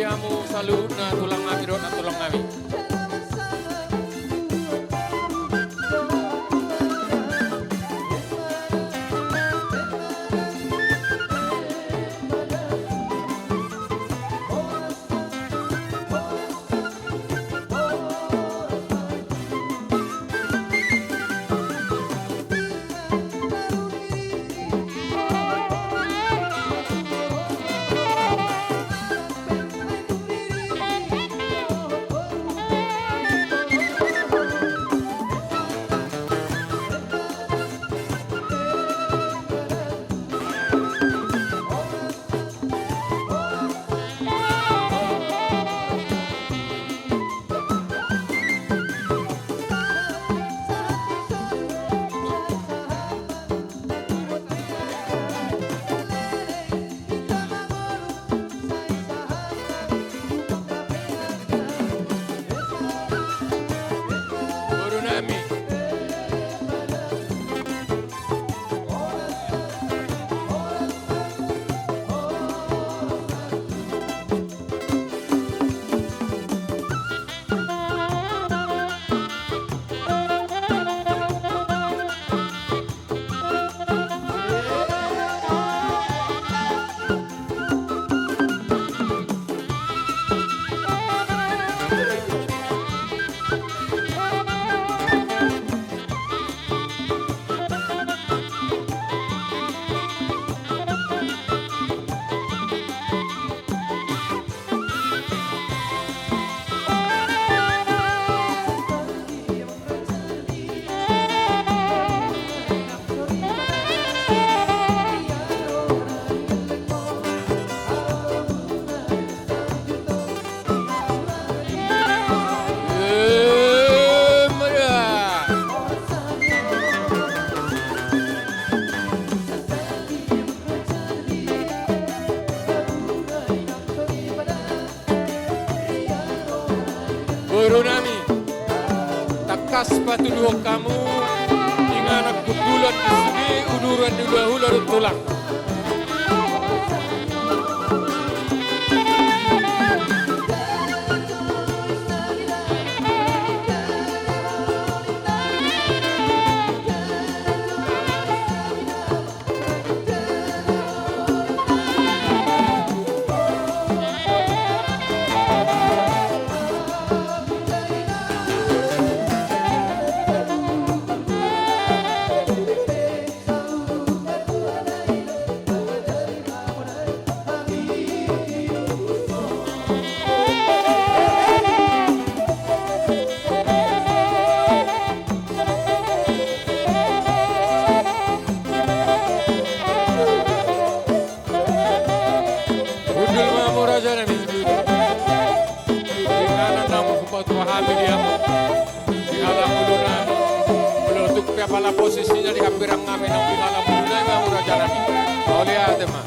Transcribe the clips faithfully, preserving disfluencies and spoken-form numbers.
Hamu saluhutna tulang nami dohot nantulang nami. Boru nami. Boru nami, tangkas patuduhon hamu, inganan hundulan di sude, uduran di ulaula dohot tulang. Hundul ma hamu raja nami. Inganan na hupatua hami di hamu. Di halak ulu nami. Molo tung pe apala posisina di hambirang nami nang di halak ulu nami, hamu raja nami. Mauliate ma.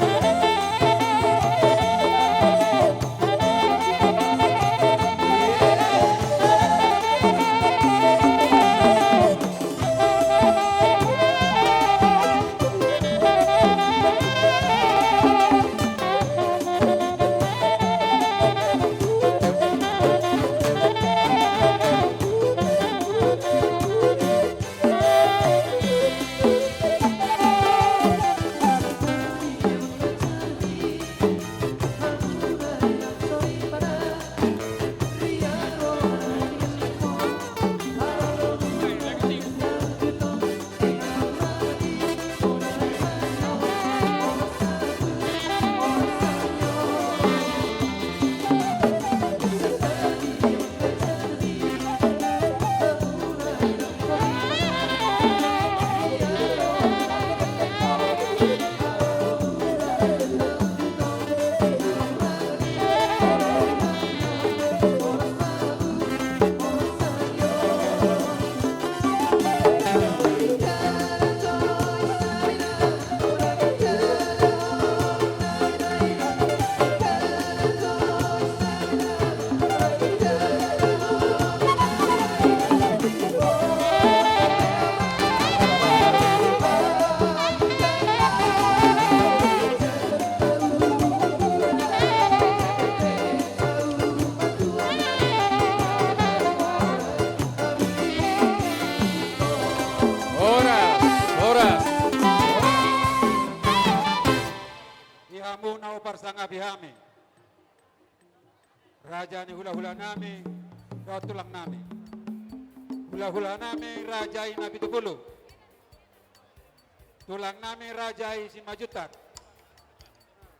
marsangapi hami. Raja ni hulahulanami dohot tulangnami. Hulahulanami raja i Napitupulu. Tulangnami raja i Simanjuntak.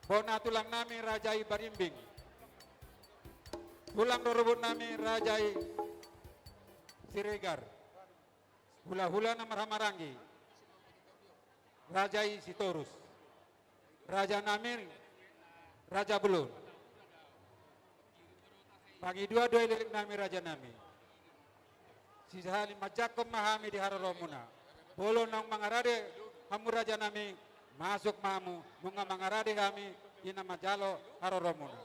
Bona tulangnami raja i Barimbing. Tulang rorobotnami raja i Siregar. Hulahula na marhahamaranggi raja i Sitorus. Rajanami raja bolon. Pangidoan do i leleng nami rajanami. Sisahali manjangkon ma hami di haroromuna. Molo naung mangarade hamu rajanami, masuk ma hamu, nunga mangarade hami di na manjalo haroromuna.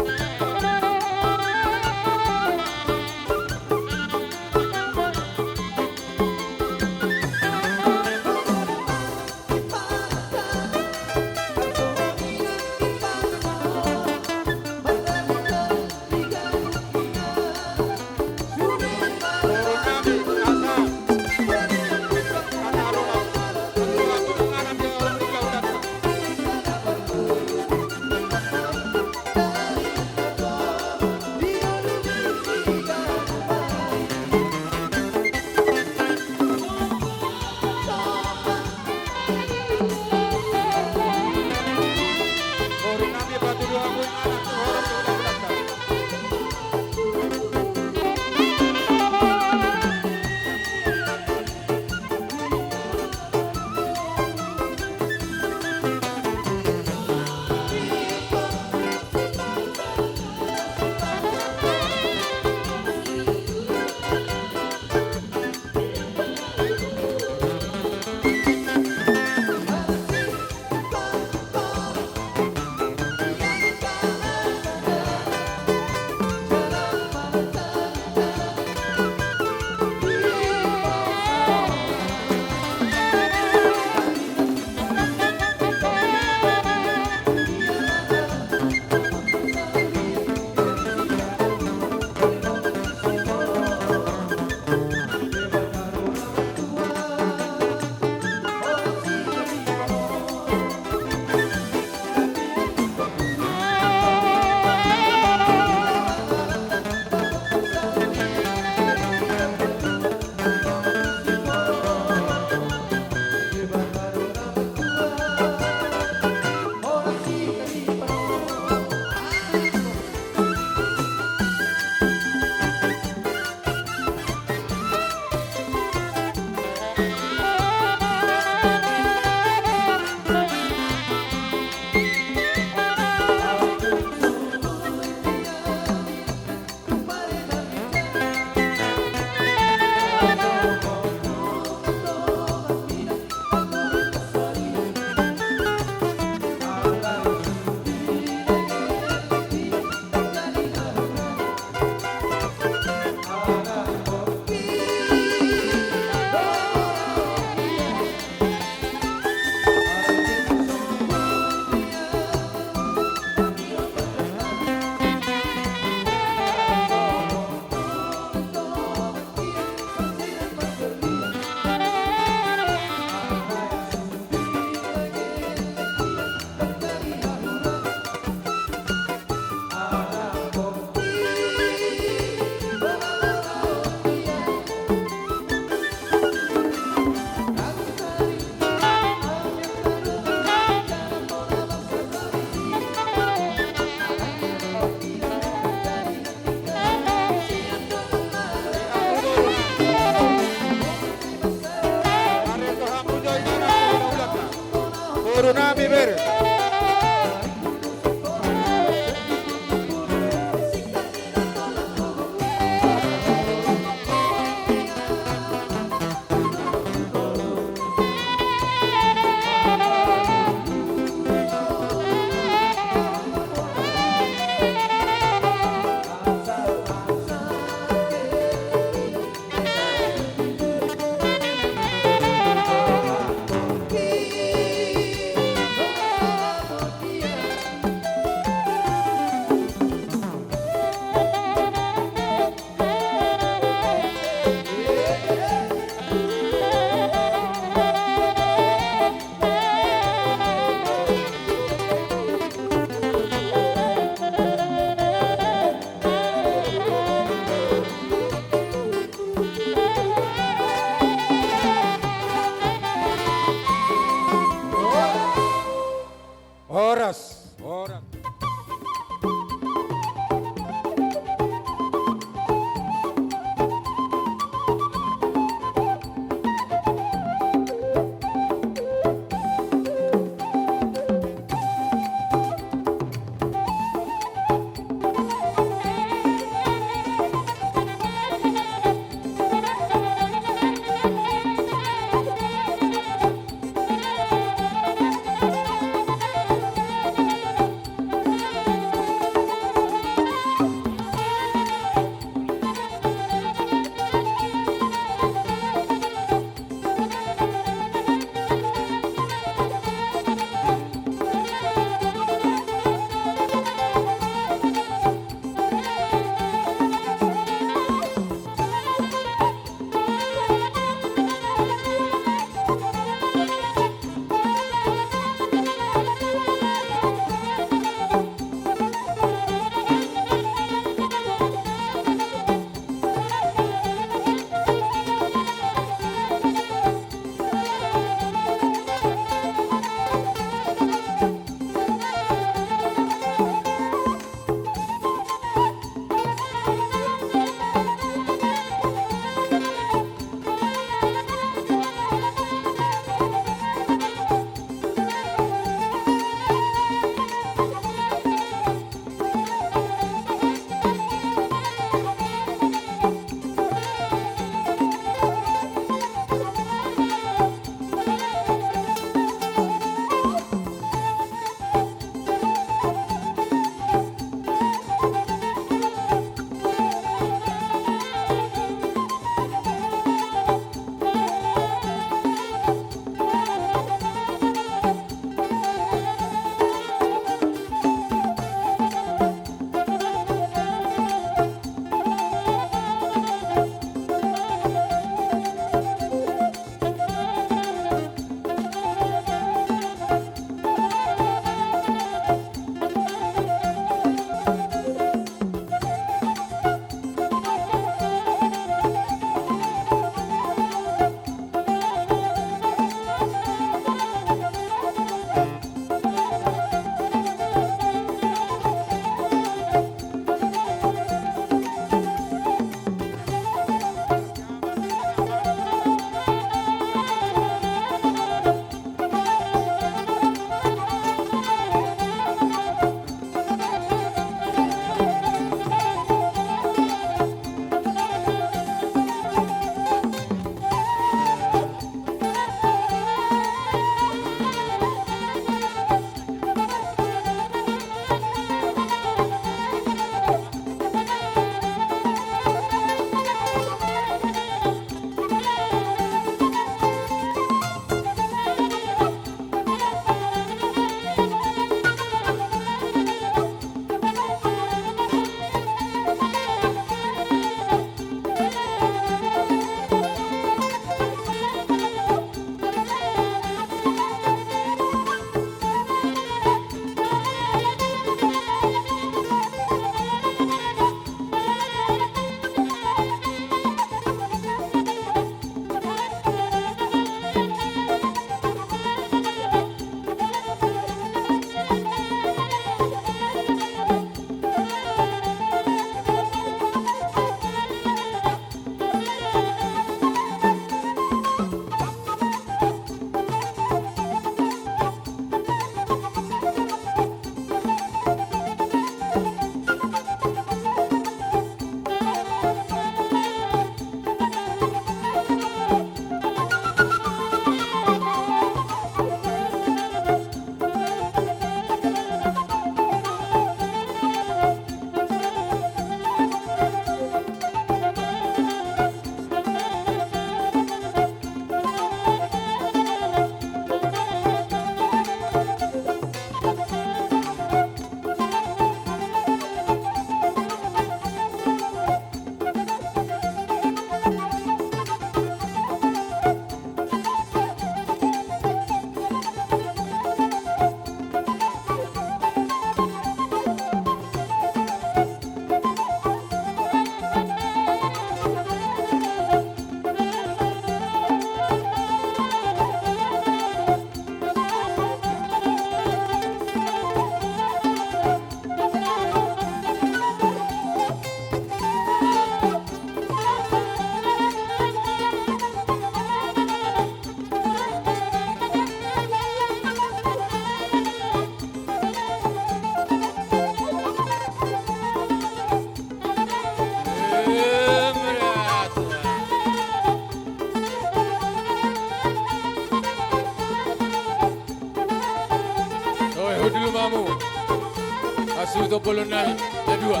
Tutup bolon nai, na dua.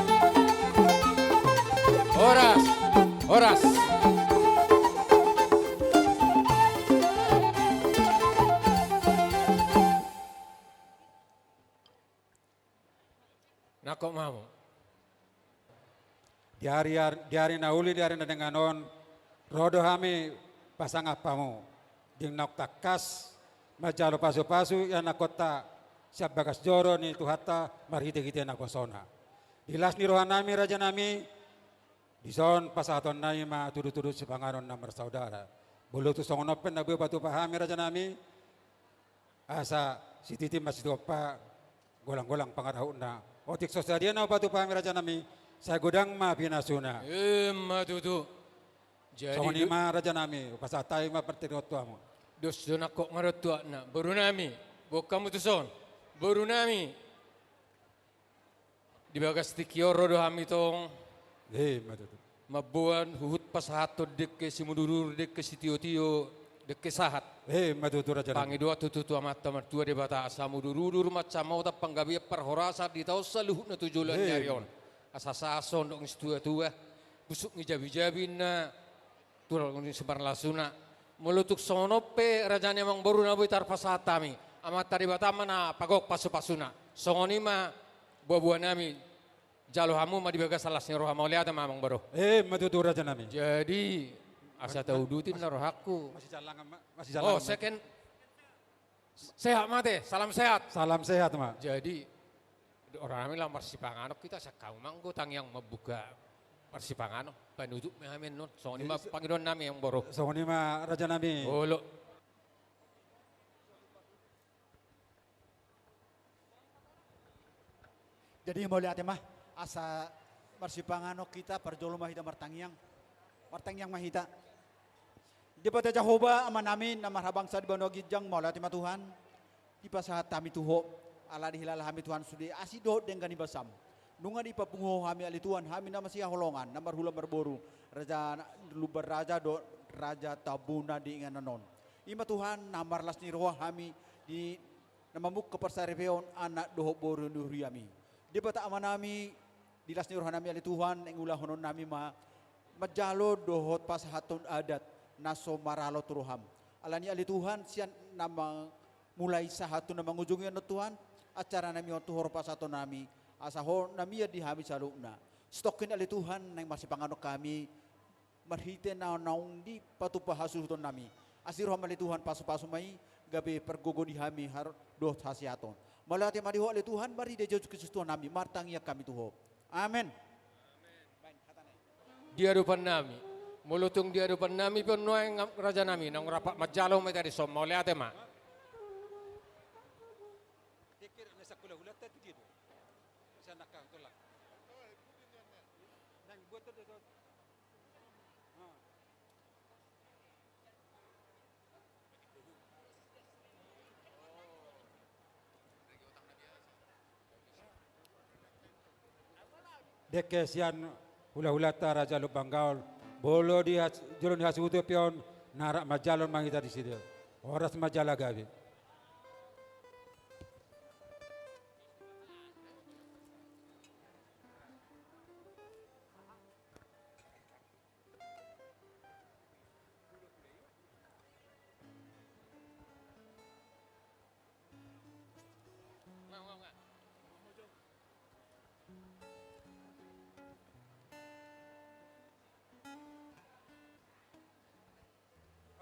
Horas, horas. Nangkok ma hamu. Di ari, di ari na uli, di ari na denggan on, ro do hami pasangap hamu. Di naung tangkas manjalo pasupasu ianakhonta sian bagas joro ni Tuhanta marhitehite nahusona. Di las ni rohanami, rajanami, dison pasahatonnami ma tudutudu sipanganon na marsaudara. Molo tung songon on pe na boi patupa hami, rajanami, asa sititi ma sitompa, golanggolang pangarahutna. Otik so sadia na hupatupa hami, rajanami, sai godang ma pinasuna. Emma tutu. Jadi songon i do ma, rajanami, hupasahat hami ma partingkian tu hamu. Dos do nangkok, nunga ro tuatna. Borunami, boan hamu tuson. Borunami. Di bagas tingki on ro do hami tong. Emma tutu. Mamboan huhut pasahathon dengke simudurudur, dengke sitiotio, dengke sahat. Emma tutu, rajanami. Pangidoan tutu tu Amanta Martua Debata, asa mudurudur, mansai maotan, panggabean, parhorasan di taon saluhutna tu joloan ni ari on. Emma. Asa sahat sondok ni situatua, busuk ni jabijabi na tulang ni simarlasuna. Molo tung songon on pe, raja ni amangboru, na boi tarpasahat hami, Amanta Debata ma na pagok pasupasuna. Songon i ma buabuanami, jalo hamu ma di bagasan las ni roha. Mauliate ma, amangboru. Emma tutu, rajanami. Jadi asa tauduti ninna rohangku. Masih jalangan ma, masih jalangan ma. Oh, second. Sehat ma ate, salam sehat. Salam sehat ma. Jadi, rohanami laho marsipanganon hita, sai hamu ma anggo tangiang mambuka marsipanganon, panutup ma hami annon. Songon i ma pangidoannami, amangboru. Songon i ma, rajanami. Olo. Jadi mauliate ma, asa marsipanganon hita, parjolo ma hita martangiang. Martangiang ma hita. Debata Jahowa, Amanami na marhabangsa di banua ginjang, mauliate ma Tuhan. Dipasahat hami tu Ho, ala dihilala hami, Tuhan, sude asi dohot denggan ni basam. Nunga dipapungu Ho hami, ale Tuhan, hami na masihaholongan, na marhula marboru, raja Lumban Raja dohot raja Tambuna di inganan on. I ma, Tuhan, na marlas ni roha hami di na mamungka parsaripeon anak dohot boru ni huriami. Debata Amanami, di las ni rohanami, ale Tuhan, naeng ulahononnami ma manjalo dohot pasahathon adat na so maralo tu roham. Alani, ale Tuhan, sian na ma-, mulai sahat tu na mangujungi annon, Tuhan, acaranami on tu Ho ro pasahatonnami, asa Ho na mian di hami saluhutna. Sitongkin, ale Tuhan, naeng marsipanganon hami, marhite na naung dipatupa hasuhutonnami. Asi roham, ale Tuhan, pasupasu ma i, gabe pargogo di hami har-, dohot hasehaton. Mauliate ma di Ho, ale Tuhan, marhite Jesus Kristus Tuhannami, martangiang hami tu Ho. Amen. Di adopannami. Molo tung di adopannami pe on nuaeng, rajanami, naung rap manjalo ma hita dison. Mauliate ma. Dengke sian hulahulanta Raja Lumban Gaol, molo di has-, jolo ni hasuhuton pe on, na rap manjalo ma hita disi. Horas ma jala gabe.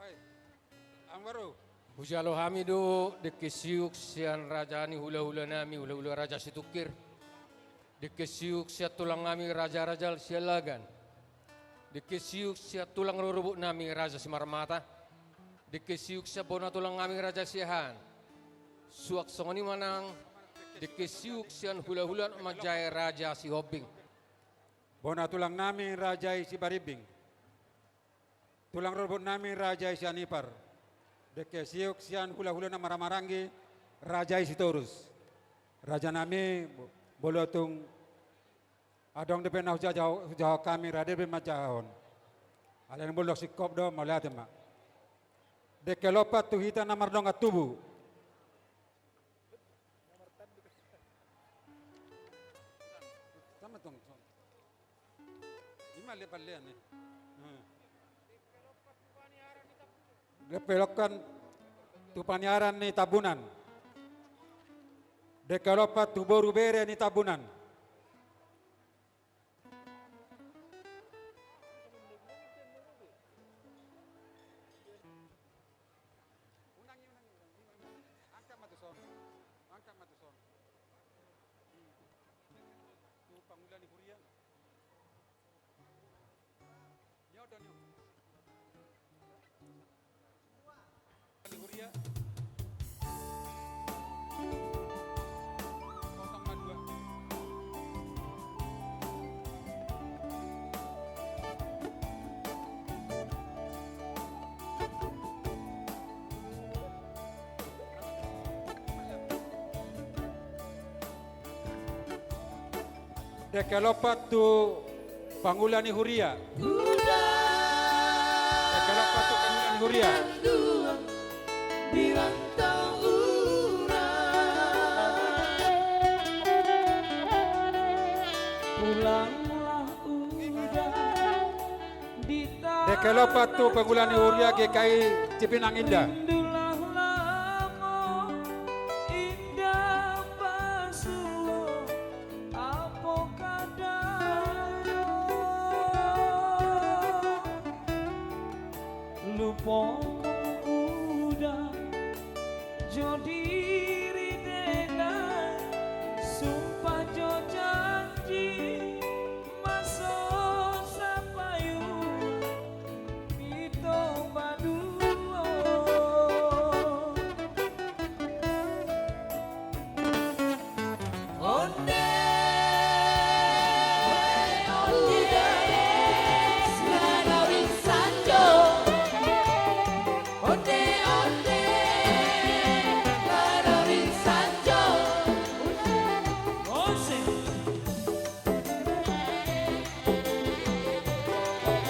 Oi, amang boru. Hujalo hami do dengke siuk sian raja ni hulahulanami, hulahula Raja Situngkir. Dengke siuk sian tulangnami raja-raja Siallagan. Dengke siuk sian tulang rorobotnami Raja Simarmata. Dengke siuk sian bona tulangnami Raja Siahaan. Suang songon i ma nang dengke siuk sian hulahula manjae Raja Sihombing. Bona tulangnami raja i Sibarimbing. Tulang rorobotnami raja i Sianipar. Dengke siuk sian hulahula na marhahamaranggi, raja i Sitorus. Rajanami, molo tung adong dope na hujaha-, hujahahon hami, rade dope manjahahon. Alai molo singkop do, mauliate ma. Dengke lompat tu hita na mardongan tubu. Dengke lompat tu paniaran ni Tambunan. Dengke lompat tu boru bere ni Tambunan. Unang i, unang i, unang i, unang i. Angkat ma tu son. Angkat ma tu son. Hmm. Tu pangula ni huria. Ni on do, ni on. Ni huria. Potong ma dua. Dengke lompat tu pangula ni huria. Dengke lompat tu pangula ni huria. Dengke lompat tu pangula ni huria G K I Cipinang Indah.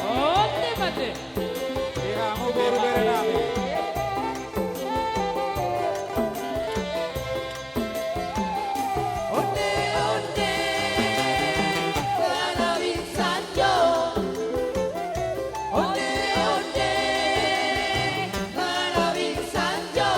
Onde mate. Di hamu boru bere nami. Onde, onde, lalawi sanjo. Onde, onde, lalawi sanjo.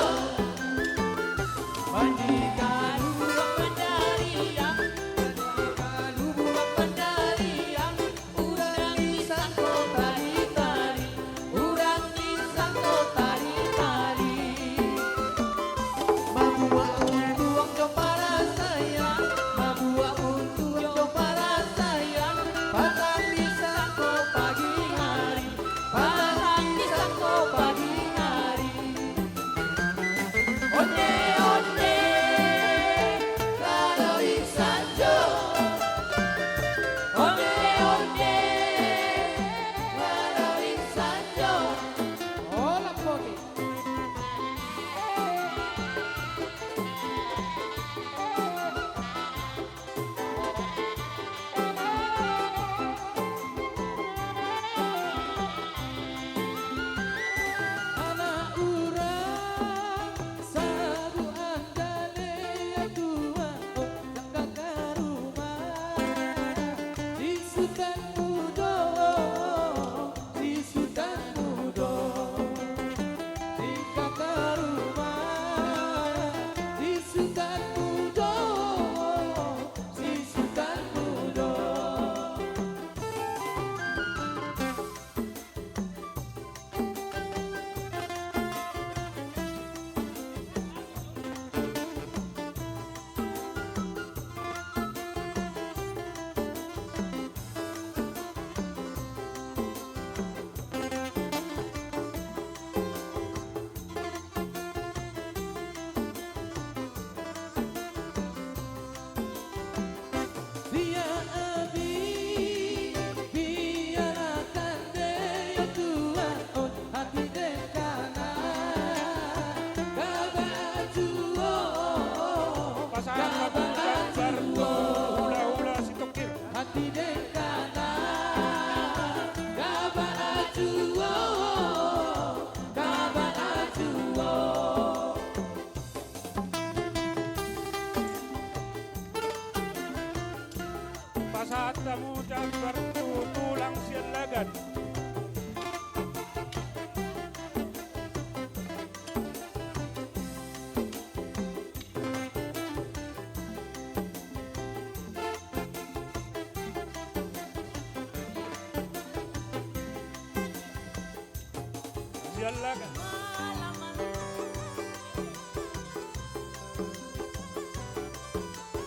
Diallakan.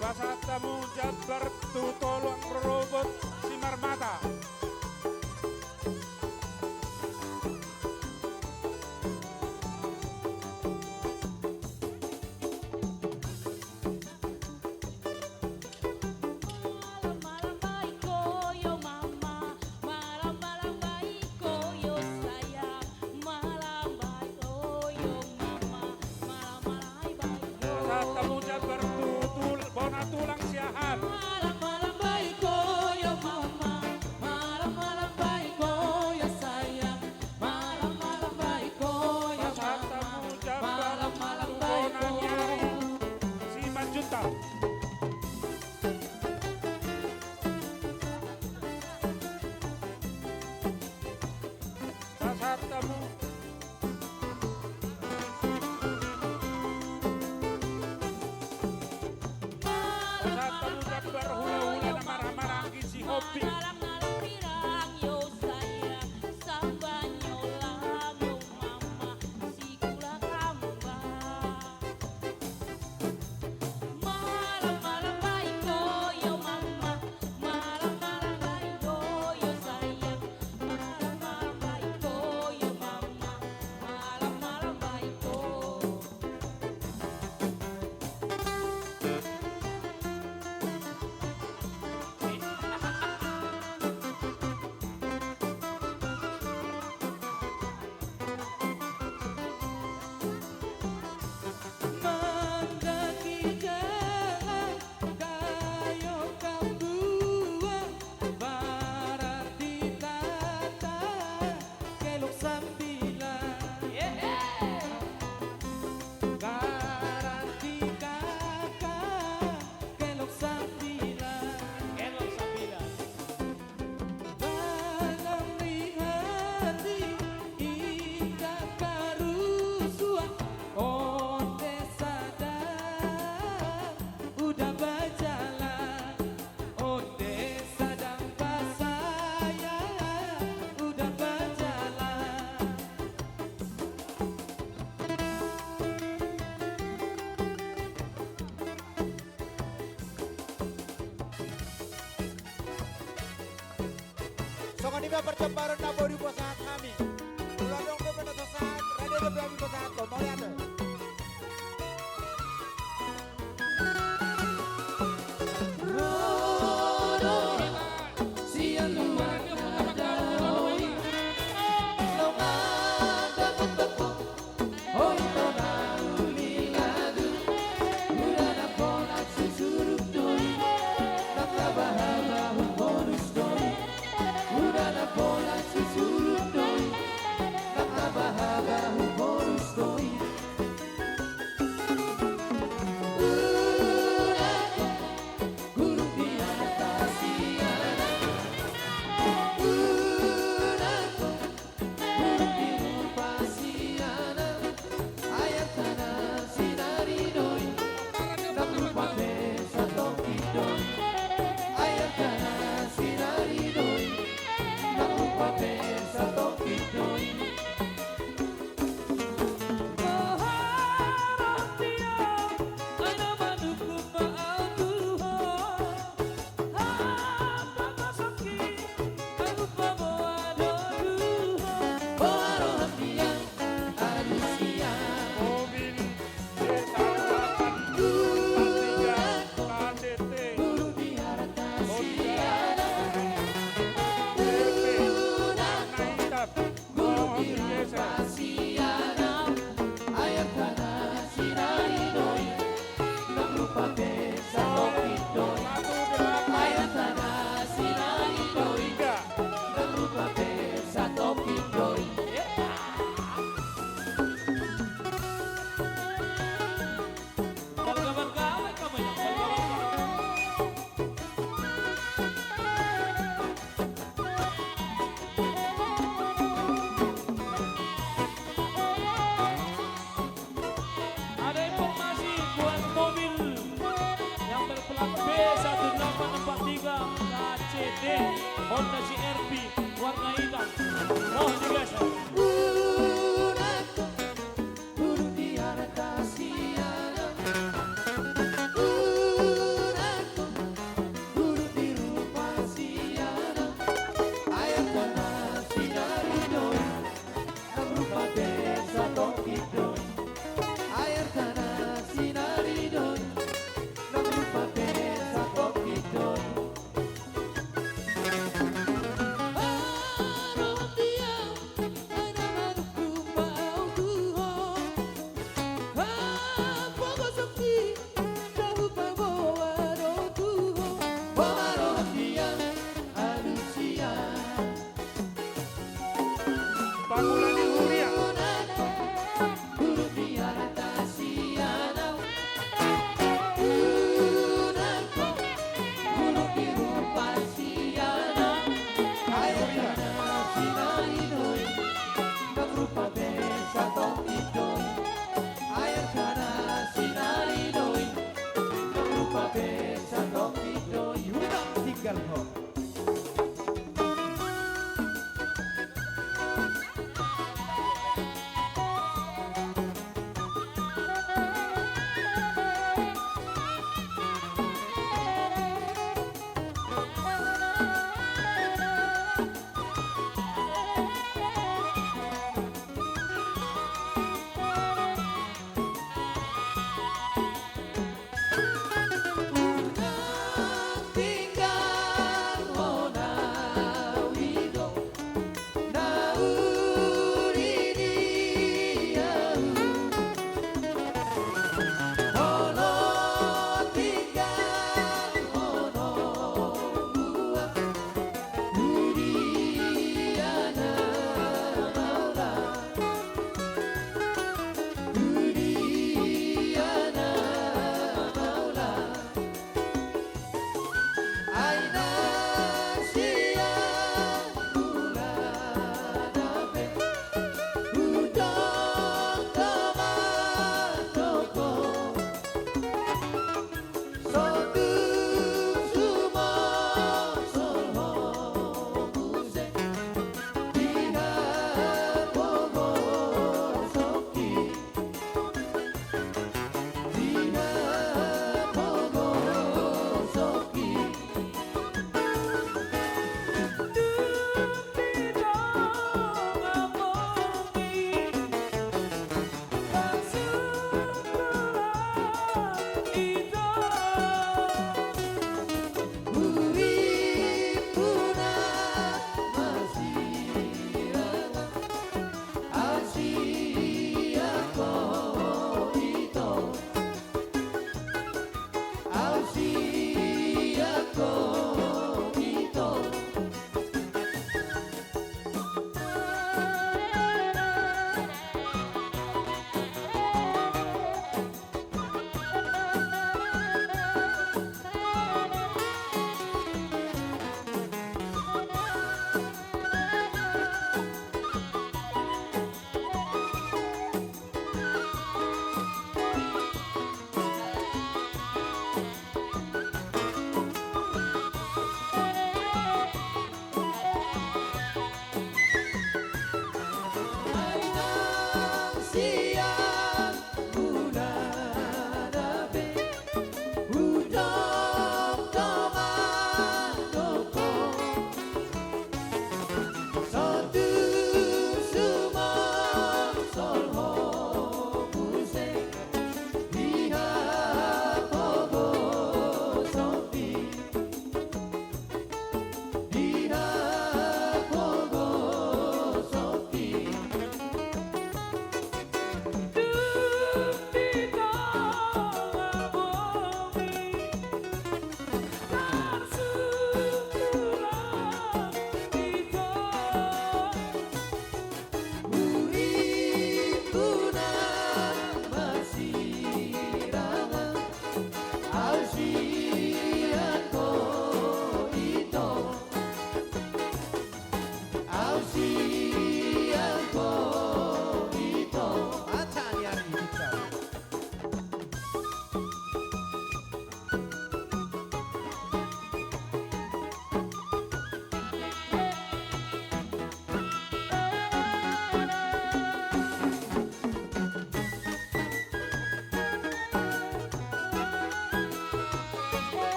Pasahat hamu jambar tu tulang rorobot Simarmata. Malam-malam baik koyo mama, malam-malam baik koyo sayang, malam baik koyo mama, malam-malam baik koyo. Pasahat hamu jambar tu tul-, bona tulang Siahaan. Malam-malam baik koyo mama, malam-malam baik koyo sayang, malam-malam baik koyo mama, malam-malam baik koyo. Pasahat hamu jambar tu bona ni ari, Simanjuntak. Pasahat hamu. Pasahat hamu jambar hula-hula na marhaha maranggi Sihombing. Malam-malam baik koyo mama, malam-malam baik koyo sayang, malam-malam baik koyo mama, malam-malam baik koyo. Mandaki jalang kayo kambuang, barat di tata kelok sambilan. Barat di kaka kelok sambilan. Kelok sambilan. Balang di hati inda karusuhan, onde sadang uda bajalan, onde sadang pasaya uda bajalan. Songon i ma parjambaran na boi hupasahat hami. Molo adong dope na so sahat, rade dope hami pasahathon. Mauliate. Ro do sian luar na dao i, lomak dapot dapot. Oi, tona uli lagu, uda na pola susuruk do i, na taba haba hu bonus do i, uda na pola susuruk do i, na taba haba hu bonus do i. Pangula ni huria. Tinggal ho.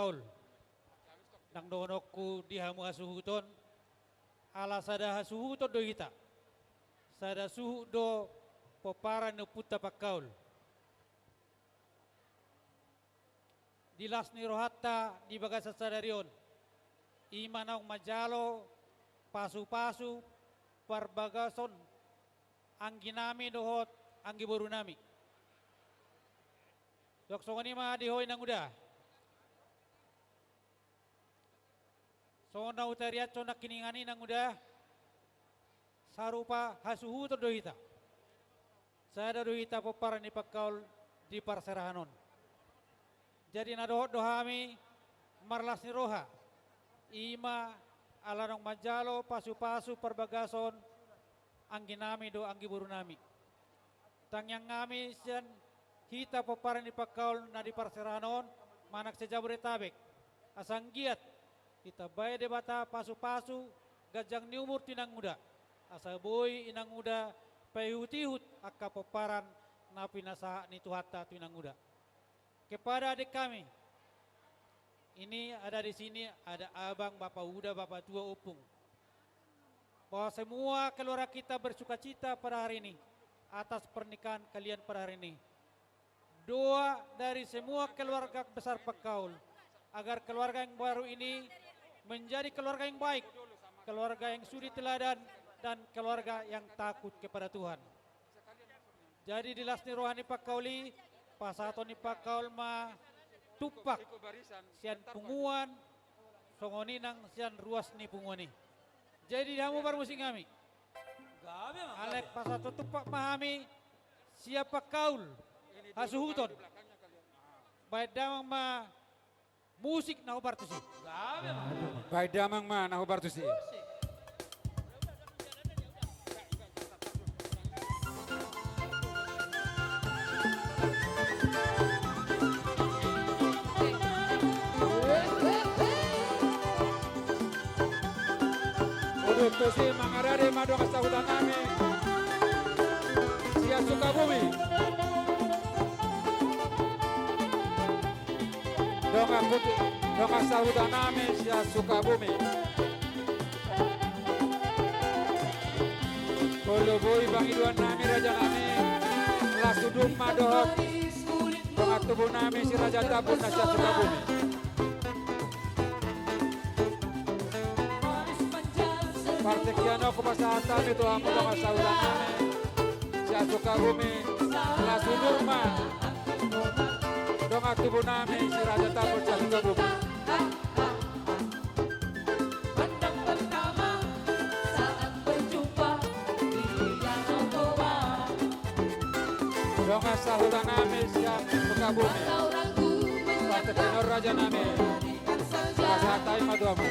Pangkaul. Ndang dohononku di hamu hasuhuton, ala sada hasuhuton do hita. Sada suhut do pomparan ni ompunta Pangkaul. Di las ni rohanta di bagasan sadari on, i ma naung manjalo pasupasu parbagason angginami dohot anggiborunami. Dok songon i ma di ho inanguda. Songon na hutariashon nangkiningan i inanguda, sarupa hasuhuton do hita. Sada do hita pomparan ni Pangkaul di parserahan on. Jadi na dohot do hami marlas ni roha, i ma ala naung manjalo pasupasu parbagason angginami dohot anggiborunami. Tangiangnami sian hita pomparan ni Pangkaul na di parserahan on manang se-Jabodetabek, asa anggiat ditambai Debata pasupasu ganjang ni umur tu inanguda, asa boi inanguda paihutihut angka pomparan na pinasahat ni Tuhanta tu inanguda. Kepada adik kami, ini ada di sini, ada abang, bapak uda, bapak tua, opung, bahwa semua keluarga kita bersukacita pada hari ini atas pernikahan kalian pada hari ini. Doa dari semua keluarga besar Pangkaul, agar keluarga yang baru ini menjadi keluarga yang baik, keluarga yang suri teladan, dan keluarga yang takut kepada Tuhan. Jadi di las ni roha ni Pangkaul i, pasahaton ni Pangkaul ma tumpak sian punguan, songon i nang sian ruas ni punguan i. Jadi di hamu parmusik nami, alai pasahaton tumpak ma hami sian Pangkaul hasuhuton. Baen damang ma musik na hombar tusi. Baen damang ma na hombar tusi. Udut tusi mangarade ma dongan sahuta nami sian Sukabumi. Dongan put-, dongan sahuta nami sian Sukabumi. Molo boi pangidoan nami raja nami, las udut ma dohot dongan tubu nami si Raja Tambun na sian Sukabumi. Partingkian on hupasahat hami tu hamu dongan sahuta nami sian Sukabumi, las udut ma dongan tubu nami si Raja Tambun sian Sukabumi. Dongan sahuta nami sian Sukabumi, partingkian on raja nami, hupasahat hami ma tu hamu.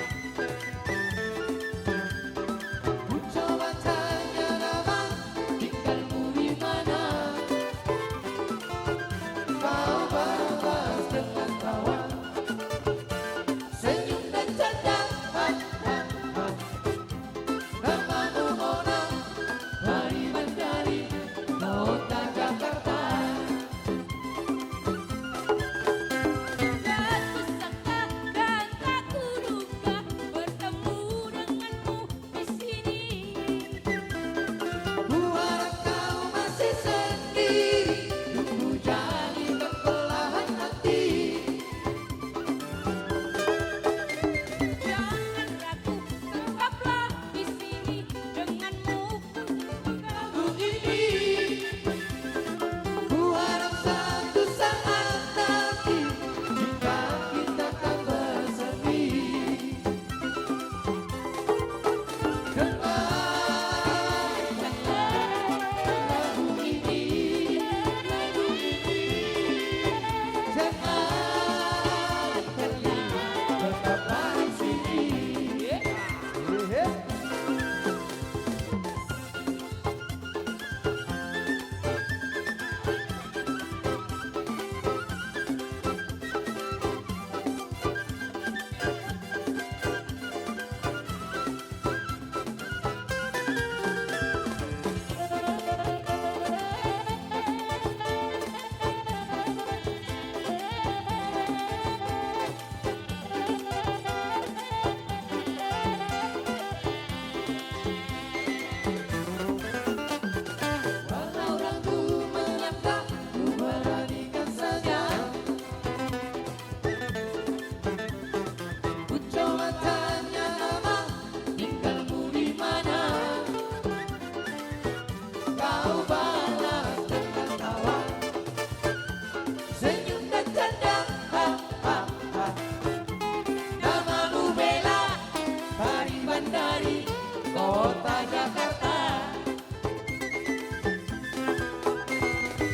Kota Jakarta.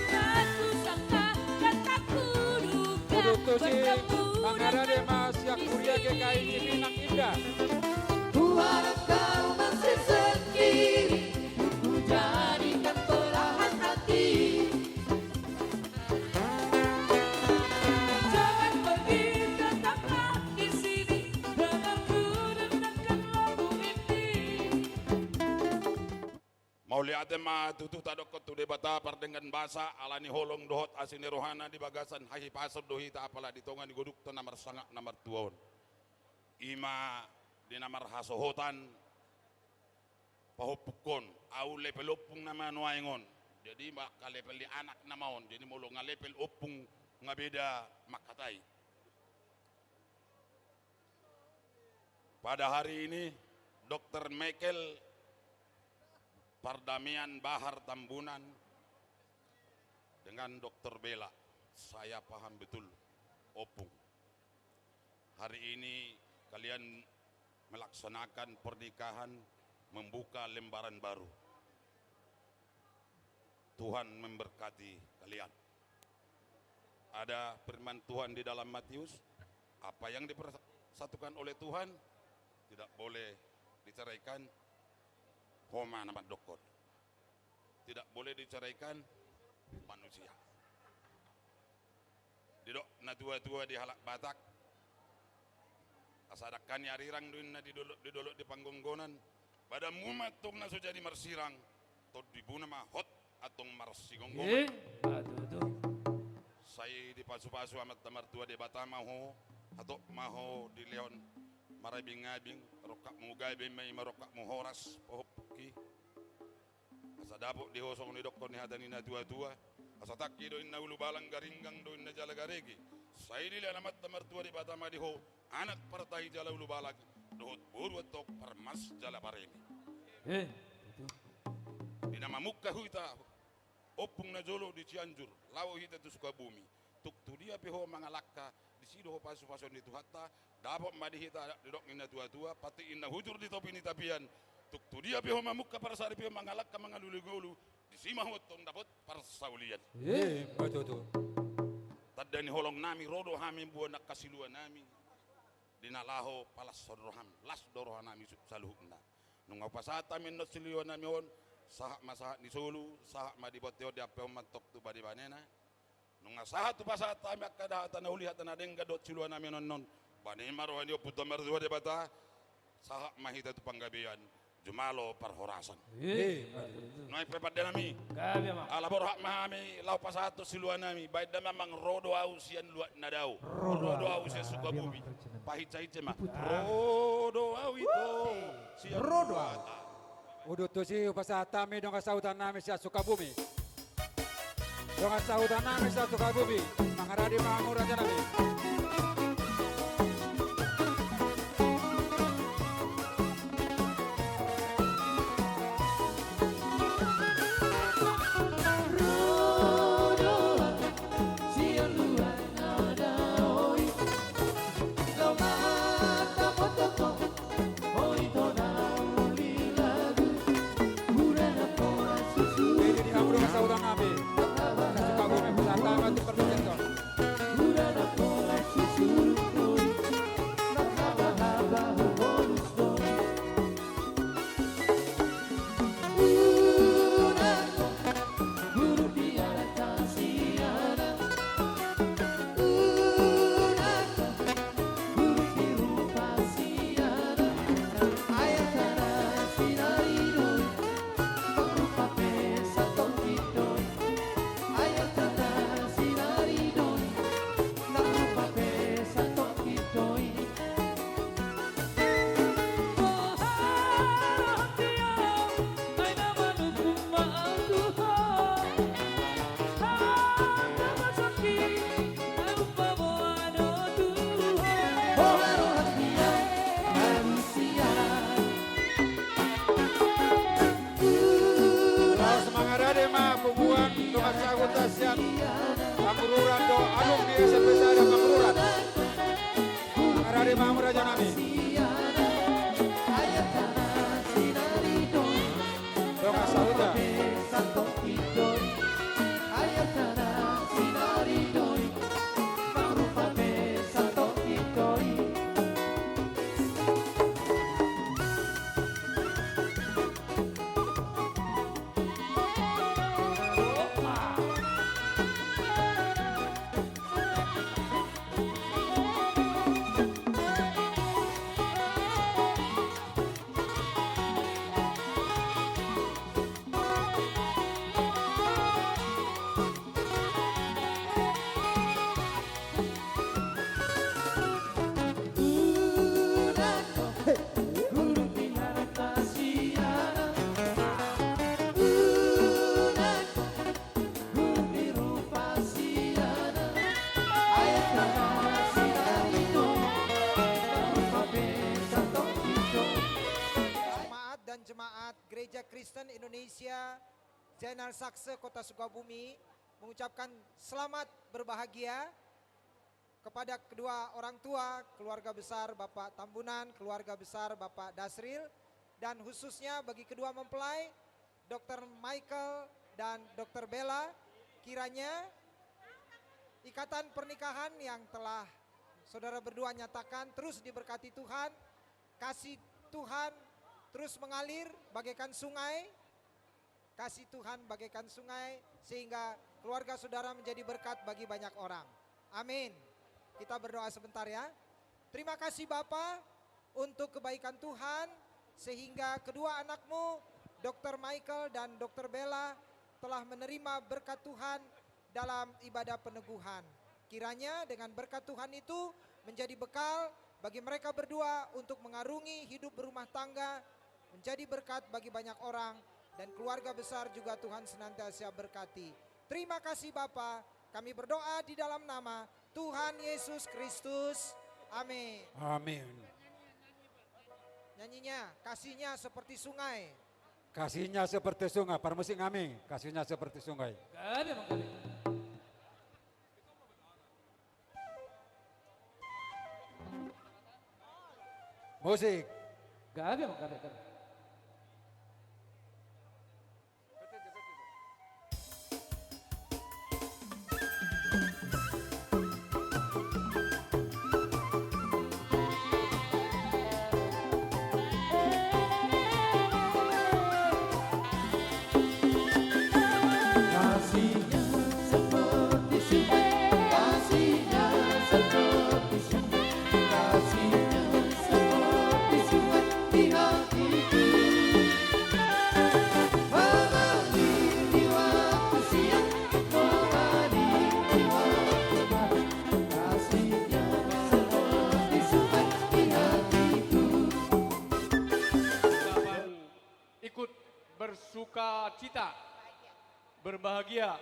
Satu sangka kataku duga. Untuk si bertemu Mangara dengan Dema, siap Kuria G K I T V Nang Indah. Ku harap kau masih sendiri, ku jadikan belahan hati. Jangan pergi, tetaplah di sini, denganku denangkan lagu ini. Mauliate ma tutu tadokkon tu Debata pardenggan basa, ala ni holong dohot asi ni rohana. Di bagasan hahipason do hita, apala di tonga ni godukta na marsangap na martua on. I ma di na marhasohotan pahompungkon, au level ompung nama nuaeng on. Jadi, maka level ni anak nama on. Jadi, molo nga level ompung, nga beda mangkatai. Pada hari ini, Dokter Michael Pardamian Bahar Tambunan dengan Dokter Bella, saya paham betul, ompung. Hari ini kalian melaksanakan pernikahan, membuka lembaran baru. Tuhan memberkati kalian. Ada firman Tuhan di dalam Matius, apa yang dipersatukan oleh Tuhan tidak boleh diceraikan. Ho ma na mandokkon. Tidak boleh diceraikan manusia. Didok natua-tua di halak Batak, asa dangka ni arirang do inna di dolok, di dolok di panggonggonan. Badanmu ma antong na so jadi marsirang, tondimuna ma hot antong marsigonggongan. Eh, aduh, aduh. Sai dipasu-pasu Amanta Martua Debata ma ho, hatop ma ho dilehon marabing-abing, rongkapmu gabe ma i ma rongkapmu horas, pahompungki. Asa dapot di ho songon nidokkon ni hata ni natua-tua. Asa tangki do inna ulubalang, garinggang do inna jala garege. Sai dilehon Amanta Martua Debata ma di ho anak partahi jala ulubalang, dohot boru antong parmas jala pareme. Eh, betul. Di na mamungka hita ompung na jolo di Cianjur, laho hita tu Sukabumi. Tung tu dia pe ho mangalangka, disi do ho pasu-pasuon ni Tuhanta. Dapot ma di hita didok ni natua-tua, patik inna hujur di topi ni tapian. Tung tu dia pe ho mamungka, parsaripeon, mangalangka, mangalului ngolu, disi ma ho antong dapot parsaulian. Eh, betul tu. Tanda ni holong nami, ro do hami mamboan angka silua nami di na laho palashon roham, las do roha nami su-, saluhutna. Nunga hupasahat hami annon silua nami on, sahat ma sahat ni solu, sahat ma di bonteon, diampehon ma antong tu bane-banena. Nunga sahat hupasahat hami angka hata na uli, hata na denggan dohot silua nami on annon, bane ma roha ni Ompunta Martua Debata, sahat ma hita tu panggabean, jumalo parhorasan. Eh, betul. Nuaeng pe pande nami. Gabe ma. Ala borhat ma hami laho pasahathon silua nami, baen damang, ro do ahu sian luat na dao. Ro do ahu sian Sukabumi. Pahinsa-hinsa ma. Ro do ahu ito sian luat. Ro do ahu. Udut tusi hupasahat hami dongan sahutan nami sian Sukabumi. Dongan sahutan nami sian Sukabumi, mangaradi ma hamu raja nami. Jadi di hamu dongan sahutan nami, na Sukabumi, hupasahat hami tu pargonsi on. Gereja Kristen Indonesia Zainal Sakse Kota Sukabumi mengucapkan selamat berbahagia kepada kedua orang tua, keluarga besar Bapak Tambunan, keluarga besar Bapak Dasril, dan khususnya bagi kedua mempelai, Doktor Michael dan Doktor Bella, kiranya ikatan pernikahan yang telah saudara berdua nyatakan terus diberkati Tuhan, kasih Tuhan terus mengalir bagaikan sungai, kasih Tuhan bagaikan sungai, sehingga keluarga saudara menjadi berkat bagi banyak orang. Amin. Kita berdoa sebentar ya. Terima kasih Bapa untuk kebaikan Tuhan, sehingga kedua anakmu, Doktor Michael dan Doktor Bella, telah menerima berkat Tuhan dalam ibadah peneguhan. Kiranya dengan berkat Tuhan itu menjadi bekal bagi mereka berdua untuk mengarungi hidup berumah tangga, menjadi berkat bagi banyak orang, dan keluarga besar juga Tuhan senantiasa berkati. Terima kasih Bapa, kami berdoa di dalam nama Tuhan Yesus Kristus. Amin. Amin. Nyanyinya, kasihnya seperti sungai. Kasihnya seperti sungai, parmusik nami, kasihnya seperti sungai. Gabe, manggabe. Musik. Gabe, manggabe, gabe. Ikut bersukacita, berbahagia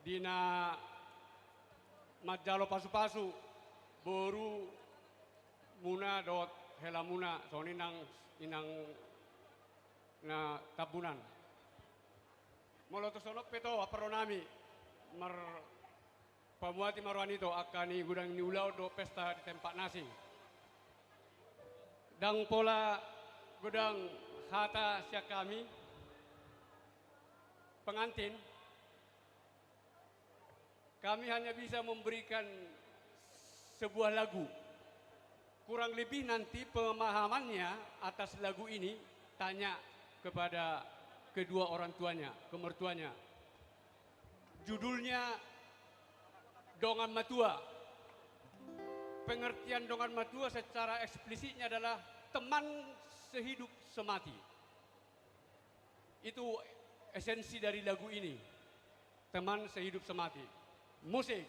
di na manjalo pasupasu borumuna dohot helamuna, songon i nang inang na Tambunan. Molo tung songon on pe, ito, amporonami, marpamuati ma roha ni ito angka ni godang ni ulaon dohot pesta di tempat na asing. Ndang pola godang hata sian hami pengantin, kami hanya bisa memberikan sebuah lagu. Kurang lebih nanti pemahamannya atas lagu ini tanya kepada kedua orang tuanya, ke mertuanya. Judulnya Dongan Matua. Pengertian dongan matua secara eksplisitnya adalah teman sehidup semati. Itu esensi dari lagu ini. Teman sehidup semati. Musik.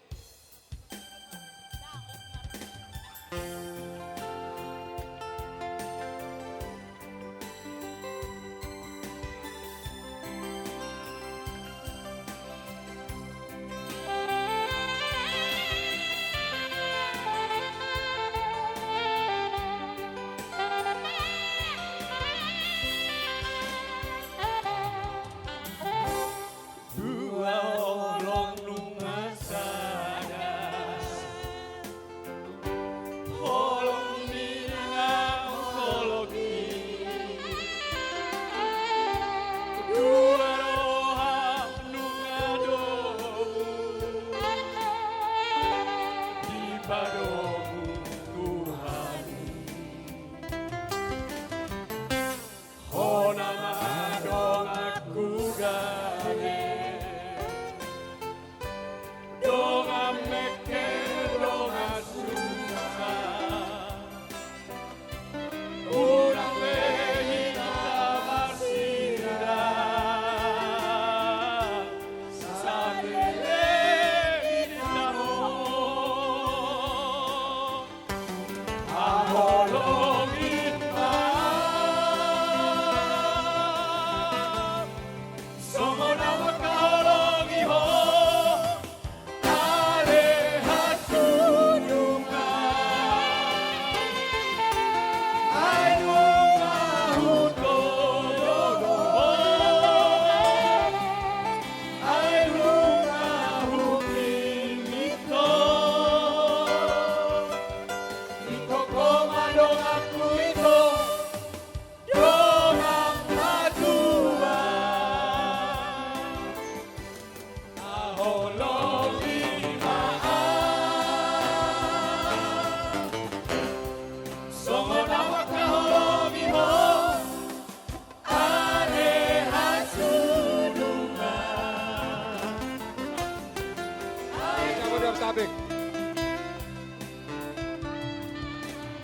Dua olong nunga sa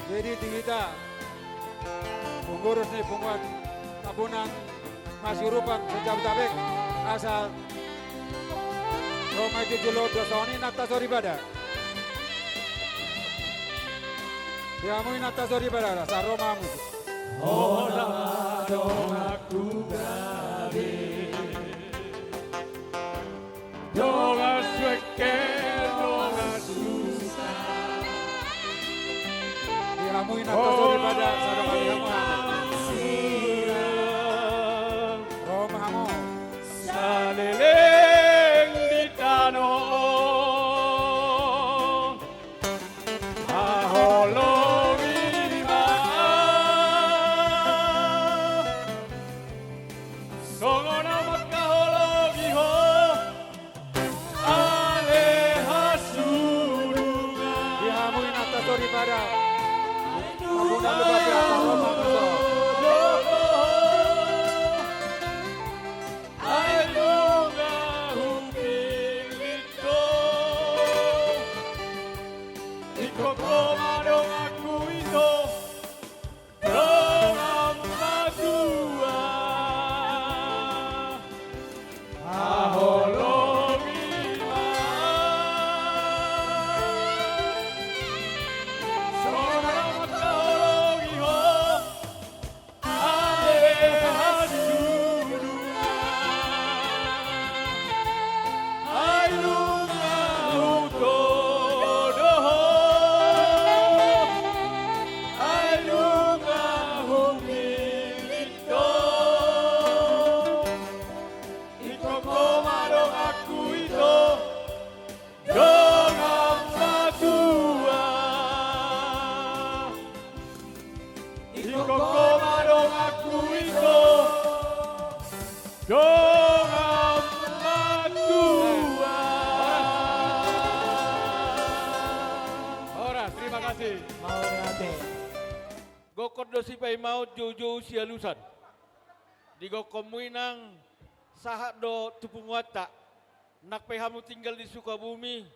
Jadi di hita pengurus ni punguan Tambunan Masiurupan se-Jabodetabek, asa ro ma i tu jolo do songon i nang tasoripada. Di hamu i nang tasoripada, asa ro ma hamu. Hola ma donganku gabe. Dongan sueker, dongan susa. Di hamu i nang tasoripada, sadongan di hamu. Ro ma hamu. Saleleng di tano on. Haholongi ma. Songon na mangkaholongi ho. Ale hasurungan. Di hamu i nang tasoripada. Tambunan Lumban Pea, asa ro ma hamu. Ai nunga hupillit ho. Ingkon ho ma donganku ito. Dongan matua. Haholongi ma. Songon na mangkaholongi ho. Ale hasurungan. Ai nunga hutodo ho. Ai nunga hupillit ho. Ingkon ho ma donganku ito. Dongan matua. Ingkon ho ma donganku ito. Dongan matua. Horas, terima kasih. Mauliate. Gokkon do sipaimaon, joujou sialusan. Di gokkonmu i nang sahat do tu punguanta. Nang pe hamu tinggal di Sukabumi,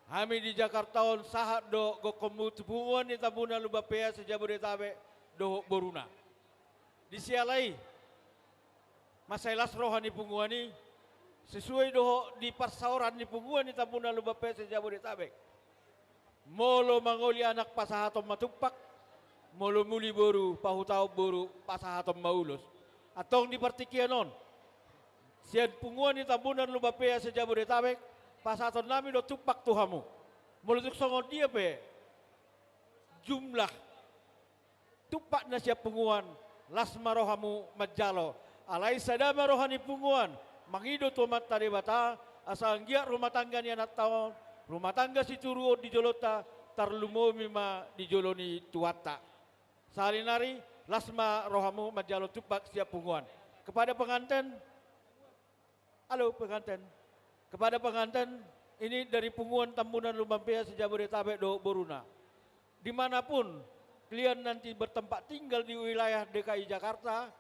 hami di Jakarta on, sahat do gokkonmu tu punguan ni Tambunan Lumban Pea se-Jabodetabek dohot boruna. Di siala i, mansai las roha ni punguan i, sesuai dohot di parsaoran ni punguan ni Tambunan Lumban Pea se-Jabodetabek. Molo mangoli anak, pasahaton ma tumpak. Molo muli boru, pahutaon boru, pasahaton ma ulos. Antong di partingkian on, sian punguan ni Tambunan Lumban Pea se-Jabodetabek, pasahatonnami do tumpak tu hamu. Molo tung songon dia pe jumlah tumpak na sian punguan, las ma rohamu manjalo. Alai sada ma roha ni punguan, mangido tu Amanta Debata, asa anggiat rumah tangga ni anakta on, rumah tangga situru on di jolonta, tarlumobi ma di jolo ni tuanta. Sahali nari, las ma rohamu manjalo tumpak sian punguan. Kepada pengantin, halo, pengantin. Kepada pengantin, ini dari punguan Tambunan Lumban Pea se-Jabodetabek dohot boruna. Di mana pun kalian nanti bertempat tinggal di wilayah D K I Jakarta,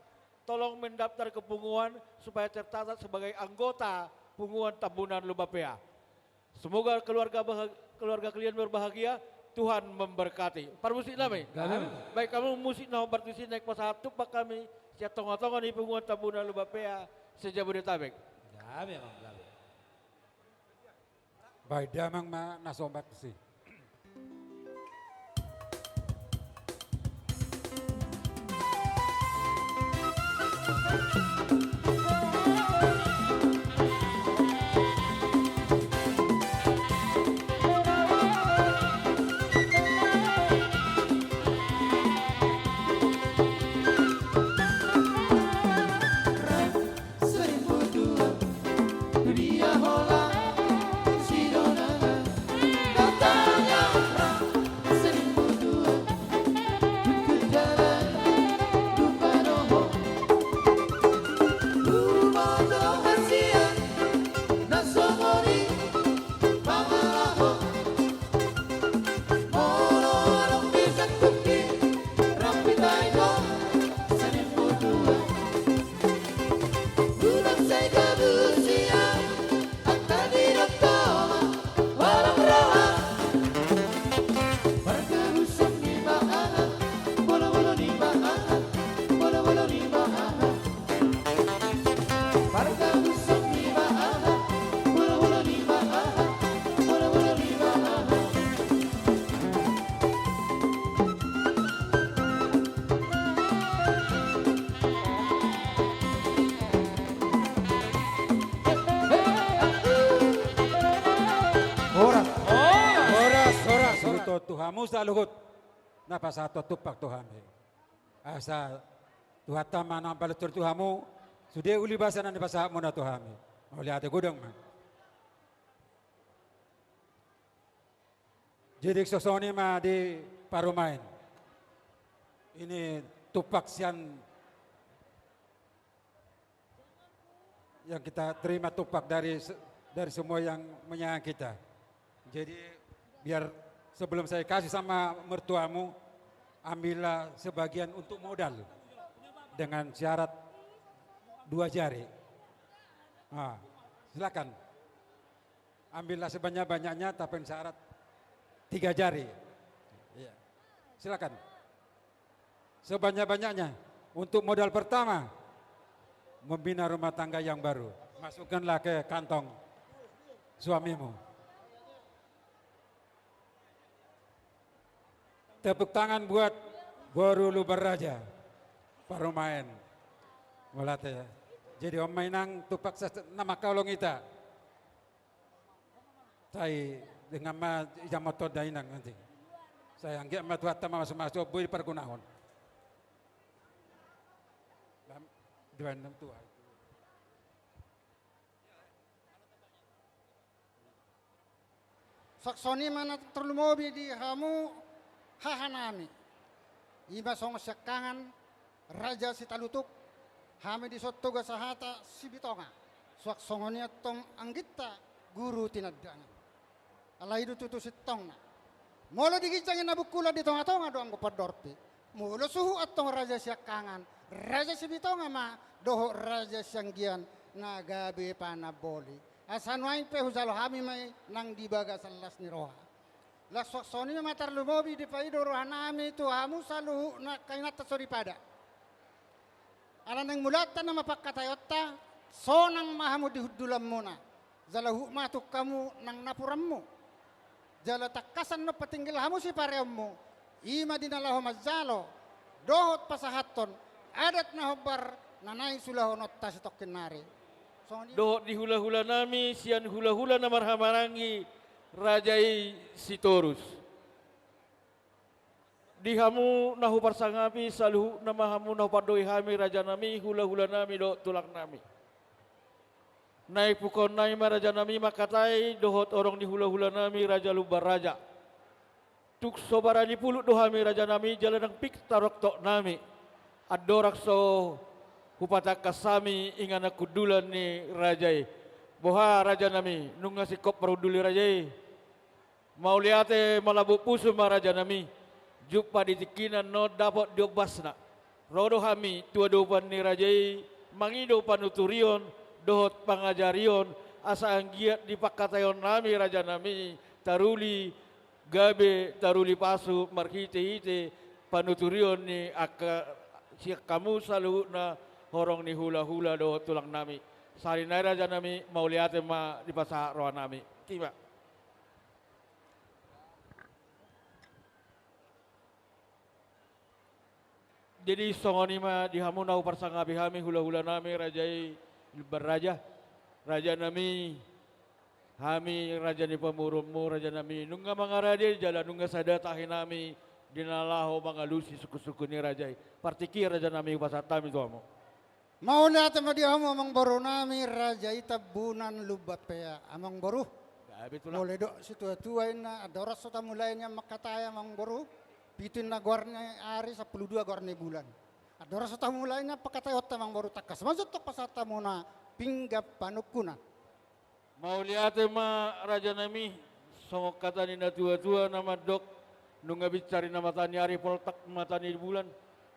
tolong mendaftar ke punguan supaya tercatat sebagai anggota punguan Tambunan Lumban Pea. Semoga keluarga bahag-, keluarga kalian berbahagia, Tuhan memberkati. Parmusiknami. Gabe. Baen hamu musik na hombar tusi, naeng pasahat tumpak hami sian tongatonga ni punguan Tambunan Lumban Pea se-Jabodetabek. Gabe, Amang, gabe. Baen damang ma na so hombar tusi. Hamu saluhut na pasahathon tumpak tu hami. Asa Tuhanta ma na mambahen tu hamu sude uli basa na nipasahatmuna tu hami. Mauliate, godang ma. Jadi songon i ma di parumaen. Ini tumpak sian yang kita terima tumpak dari se-, dari semua yang menyayang kita. Jadi, biar sebelum saya kasih sama mertuamu, ambillah sebagian untuk modal dengan syarat dua jari. Ah, silakan. Ambillah sebanyak-banyaknya, tapi syarat tiga jari. Iya. Silakan. Sebanyak-banyaknya untuk modal pertama membina rumah tangga yang baru. Masukkanlah ke kantong suamimu. Tepuk tangan buat boru Lumban Raja, parumaen. Mauliate. Jadi on ma, Inang, tumpak sa-, na mangkaholongi hita. Sai denggan ma, ijamot on da, Inang, nanti. Sai anggiat ma Tuhanta ma mamasu-masu on, boi dipargunaon. Lam-, dibaen tua. Songon i ma na tarlumobi di hamu hahanami. I ma songon siangkangan Raja Sitalutuk, hami dison Toga Sahata Sibitonga. Suang songon i antong angginta Guru Tinandangin. Alai i do tutu sintongna. Molo di ginjang ninna bungkulan, di tonga-tonga do anggo pandorpi. Molo suhut antong raja siangkangan, Raja Sibitonga ma dohot Raja Sianggian na gabe panamboli. Asa nuaeng pe hujalo hami ma i nang di bagasan las ni roha. Laos suang songon i ma tarlumobi dipaido rohanami tu hamu saluhutna angka inanta soripada. Ala naeng mulaanta nama pangkataionta, sonang ma hamu di hundulanmuna, jala huhut ma tung hamu nang napuranmu. Jala tangkasan do patinggil hamu sipareonmu, i ma di na laho manjalo dohot pasahathon adat na hombar na naeng siulahononta sitongkin nari. Songon i. Dohot di hula-hulanami sian hula-hula na marhahamaranggi, raja i Sitorus. Di hamu na huparsangapi, saluhutna ma hamu na hupandok hami, rajanami, hula-hulanami dohot tulangnami. Naeng puhoonnami ma, rajanami, mangkatai dohot horong ni hula-hulanami Raja Lumban Raja. Tung so barani pulut do hami, rajanami, jala ndang pik taroktoknami. Andorang so hupatangkas hami inganan hundulan ni raja i. Boha, rajanami, nunga singkop parhundul i, raja i? Mauliate, malambok pusu ma, rajanami. Jumpang di tingkina, nuaeng dapot di ombasna. Ro do hami tu adopan ni raja i mangido panuturion dohot pangajarion, asa anggiat di pangkataionnami, rajanami, taruli gabe, taruli pasu marhite-hite panuturion ni angka, sian hamu saluhutna horong ni hula-hula dohot tulangnami. Sahali nai, rajanami, mauliate ma dipasahat rohanami. Tima. Jadi songon i ma di hamu na huparsangapi hami, hula-hulanami, raja i Lumban Raja. Rajanami, hami raja ni pamoruonmu, rajanami, nunga mangarade jala nunga sada tahinami di na laho mangalusi sungkun-sungkun ni raja i. Partingkian, rajanami, hupasahat hami tu hamu. Mauliate ma di hamu, amangborunami, raja i Tambunan Lumban Pea. Amangboru. Gabe, tulang. Molo didok situa-tua ninna, andorang so tamulai nian mangkatai, amangboru, pitu ninna goar ni ari, sampulu dua goar ni bulan. Andorang so tamulai nian pangkataionta, amangboru, tangkas ma jo antong pasahat hamuna pinggan panungkunan. Mauliate ma, rajanami. Songon hata ni natua-tua na mandok, nunga binsar ninna mata ni ari, poltak mata ni bulan.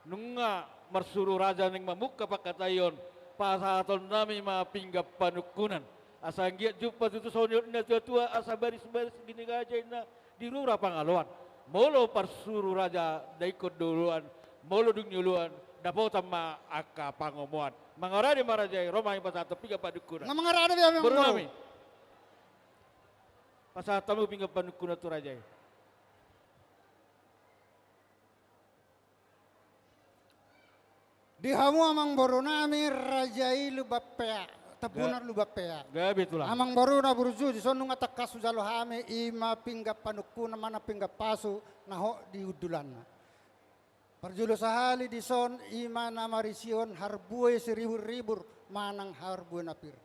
Nunga marsuru raja naeng mamungka pangkataion, pasahatonnami ma pinggan panungkunan. Asa anggiat jumpang tutu songon nidok ni natua-tua, asa baris-baris ginigaja ninna di rura pangaloan. Molo parsuru raja, daikkon do oloan, molo dung ni oloan, dapotan ma angka pangomoan. Mangarade ma, raja i, ro ma hami pasahathon pinggan panungkunan. Nga mangarade be, amangboru. Borunami. Pasahat hamu pinggan panungkunan tu raja i. Di hamu, amangborunami, raja i Lumban Pea. Tambunan Lubampea. Gabe tulang. Amangboru na burju, dison nunga tangkas hujalo hami, i ma pinggan panungkunan manang pinggan pasu na hot di hundulanna. Parjolo sahali dison i ma na marisihon harbue siribur-ribur manang harbue na pir.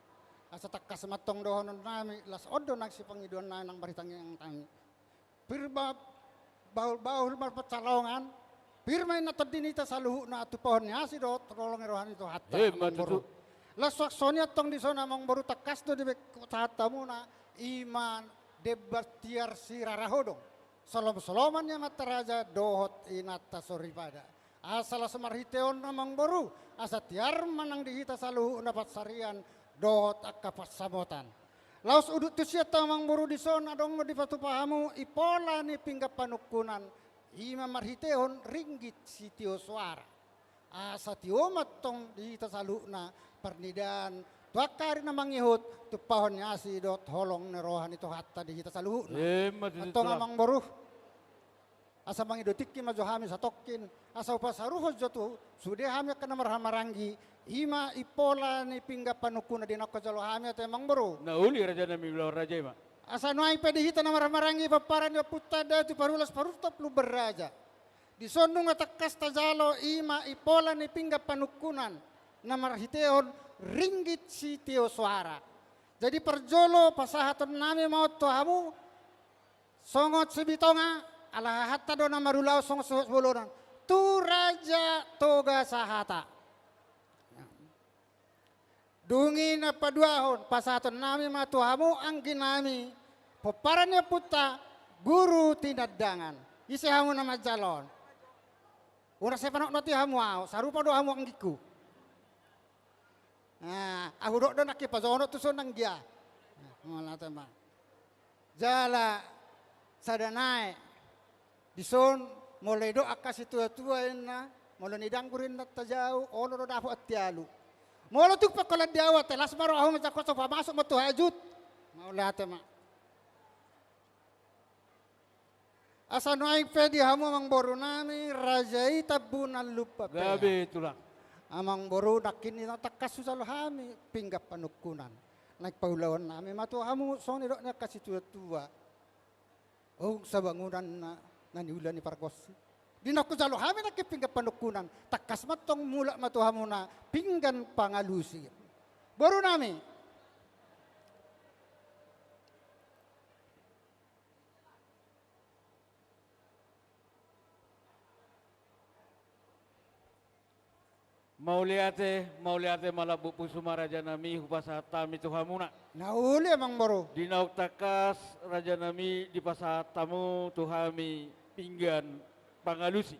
Asa tangkas ma antong dohononnami, laos on do nang sipangidoannami nang marhitangihonami. Pir ma bahul-bahul marpansalongan, pir ma inna tondi ni hita saluhutna, tumpahon ni asi dohot holong ni roha ni Tuhanta. Emma tutu. Laos songon i antong dison amangboru, tangkas do dipasahat hamuna, i ma demban tiar sirara hodong, solom-soloman ni amanta raja dohot inanta soripada. Asa laos marhite on amangboru, asa tiar ma nang di hita saluhutna pansarian dohot angka pansamotan. Laos udut tusi antong amangboru, dison adong do dipatupa hamu impola ni pinggan panungkunan, i ma marhitehon ringgit sitio soara. Asa tio ma antong di hita saluhutna parnidaan tu angka ari na mangihut, tumpahon ni asi dohot holong ni roha ni Tuhanta di hita saluhutna. Emma tutu. Antong amangboru, asa mangido tingki ma jo hami satongkin, asa hupasaruhon jo tu sude hami angka na marhahamaranggi, i ma impola ni pinggan panungkunan di na hujalo hami ate amangboru. Na uli rajanami, ulaon raja i ma. Asa nuaeng pe di hita na marhahamaranggi pomparan ni ompunta Datu Parulas Parurtop Lumban Raja, dison nunga tangkas tajalo i ma impola ni pinggan panungkunan na marhitehon ringgit sitio soara. Jadi parjolo pasahatonnami ma on tu hamu, songon sibitonga, ala hahanta do na marulaon songon sibotolan, tu Raja Toga Sahata. Dung i na paduahon, pasahatonnami ma tu hamu angginami, pomparan ni ompunta Guru Tinandangan. Ise hamu na manjalo on? Unang sai panotnoti hamu ahu, sarupa do hamu anggingku. Nah, ahu dok do nangkin pajonok tuson nanggia. Nah, mauliate ma. Jala sada nai, dison molo didok angka situatua inna, molo nidanggur inna tajau, olo do dapot anti alu. Molo tung pe holan di ahu ate, las ma rohamu manjangkon, so pamasuk ma tu hajut. Mauliate ma. Asa nuaeng pe di hamu amangborunami, raja i Tambunan Lumbantong. Gabe tulang. Amangboru, nangkin i na tangkas hujalo hami pinggan panungkunan. Naeng paulaonnami ma tu hamu songon nidok ni angka situatua. Ung sabangunan na, na niula ni pargonsi. Di na hujalo hami nangkin pinggan panungkunan, tangkas ma antong mulak ma tu hamuna pinggan pangalusi. Borunami. Mauliate, mauliate ma lambok pusu ma rajanami hupasahat hami tu hamuna. Na uli amangboru. Di naung tangkas rajanami dipasahat hamu tu hami pinggan pangalusi.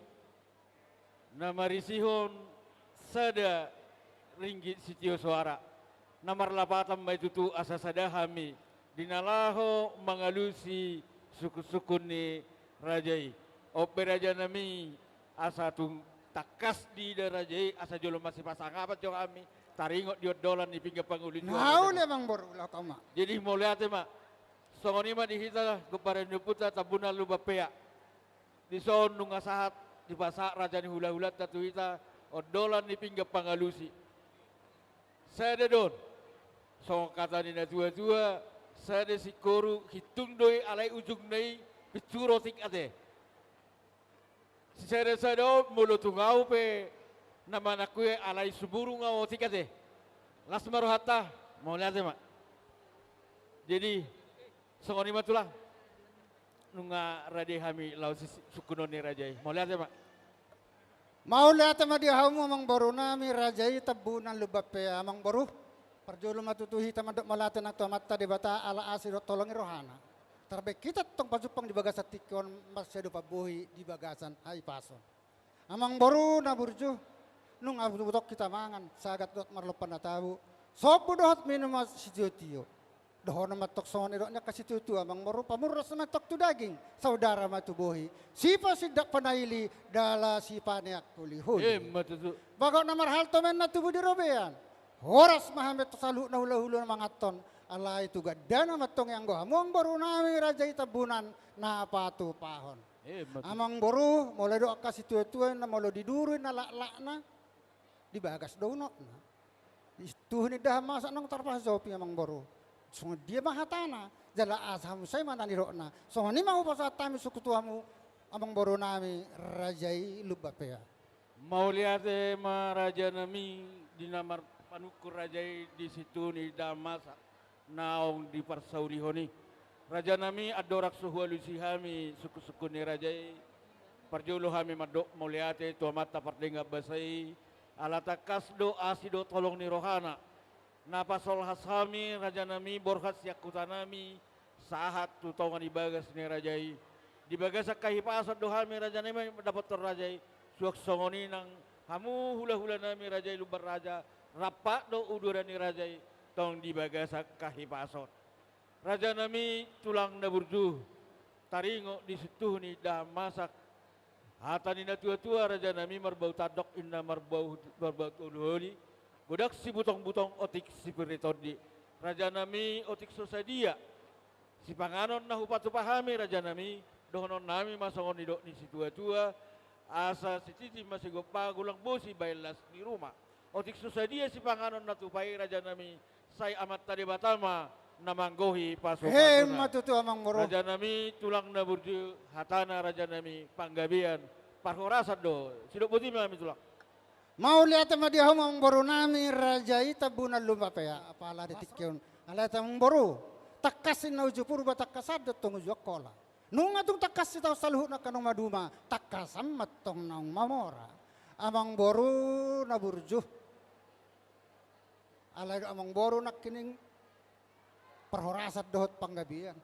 Na marisihon sada ringgit sitio soara. Na marlapatan ma i tutu asa sada hami di na laho mangalusi sungkunsungkun ni raja i. On pe rajanami, asa tung tangkas diida raja i, asa jolo masipasangapan jo hami taringot di ondolan ni pinggan pangalusi. Na uli amangboru, laho hamu ma. Jadi mauliate ma. Songon i ma di hita pomparan ni ompunta Tambunan Lumbantong. Dison nunga sahat dipasahat raja ni hulahulanta tu hita ondolan ni pinggan pangalusi. Sada do on, songon hata ni natuatua, sada singkoru hintung do i alai ujungna i pintu otik ate. Sada-sada on molo tung ahu pe na manangkui alai sumurung ahu otik ate. Las ma rohanta, mauliate ma. Jadi songon i ma tulang. Nunga rade hami laho sisungkunon ni raja i. Mauliate ma. Mauliate ma di hamu amangborunami, raja i Tambunan Lumbantong. Amangboru, parjolo ma tutu hita mandok mauliate nang tu Amanta Debata ala asi dohot holong ni rohana. Tarbaen hita antong pajumpang di bagasan tingki on, marsiadopan bohi di bagasan hahipason. Amangboru na burju, nunga butokon hita mangan sagat dohot marlompan na tabo, sombu dohot minum na sitiotio. Dohonon ma antong songon nidok ni angka situatua, amangboru, pamurnas ma antong tu daging, saudara ma tu bohi, sipasindak panaili, dalan sipaneang holiholi. Emma tutu. Bagot na marhalto ma inna tubu di robean. Horas ma hami antong saluhutna hulahula manganhon, alai tu gandana ma antong ianggo hamu amangborunami, raja i Tambunan, na patupahon. Emma tutu. Amangboru, molo didok angka situatua inna molo di duru inna laklakna, di bagas do unokna. Tuhu ni indahan masak naung tarpajopi amangboru. Songon dia ma hatana, jala asa hamu sai ma na nidokna. Songon i ma hupasahat hami sungkun tu hamu amangboru nami raja i Lumban Pea. Mauliate ma raja nami di na marpanungkun raja i di situhu ni indahan masak naung diparsaulihon i. Raja nami, andorang so hualusi hami sungkun-sungkun ni raja i, parjolo hami mandok mauliate tu Amanta Pardenggan Basa i, ala tangkas do asi dohot holong ni rohana na pasolhas hami raja nami borhat siangkutan nami sahat tu tonga ni bagas ni raja i. Di bagasan hahipason do hami raja nami mandapothon raja i, suang songon i nang hamu hula-hula nami raja i Lumban Raja, rampak do uduran ni raja i tong di bagasan hahipason. Raja nami tulang na burju, taringot di situhu ni indahan masak, hata ni na tua-tua raja nami, marbau tandok inna marbau, marbau tolu holi, godang sibutong-butong otik sipir ni tondi. Raja nami, otik so sadia sipanganon na hupatupa hami raja nami, dohonon nami ma songon nidok ni situa-tua, asa sititi ma sigompa, gulang bosi baen las ni ruma. Otik so sadia sipanganon na tupa i raja nami, sai Amanta Debata ma na manggohi pasupasu. Emma tutu amangboru. Raja nami tulang na burju, hatana raja nami panggabean parhorasan do. Sidok boti ma hami tulang. Mauliate ma di hamu amangboru nami raja i Tambunan Lumban Pea. Apala di tingki on, alai amangboru, tangkas ninna uju Purba, tangkasan do tong uju Angkola. Nunga tung tangkas sitaon saluhutna angka na maduma, tangkasan ma tong naung mamora. Amangboru na burju, alai do amangboru nangkining parhorasan dohot panggabean.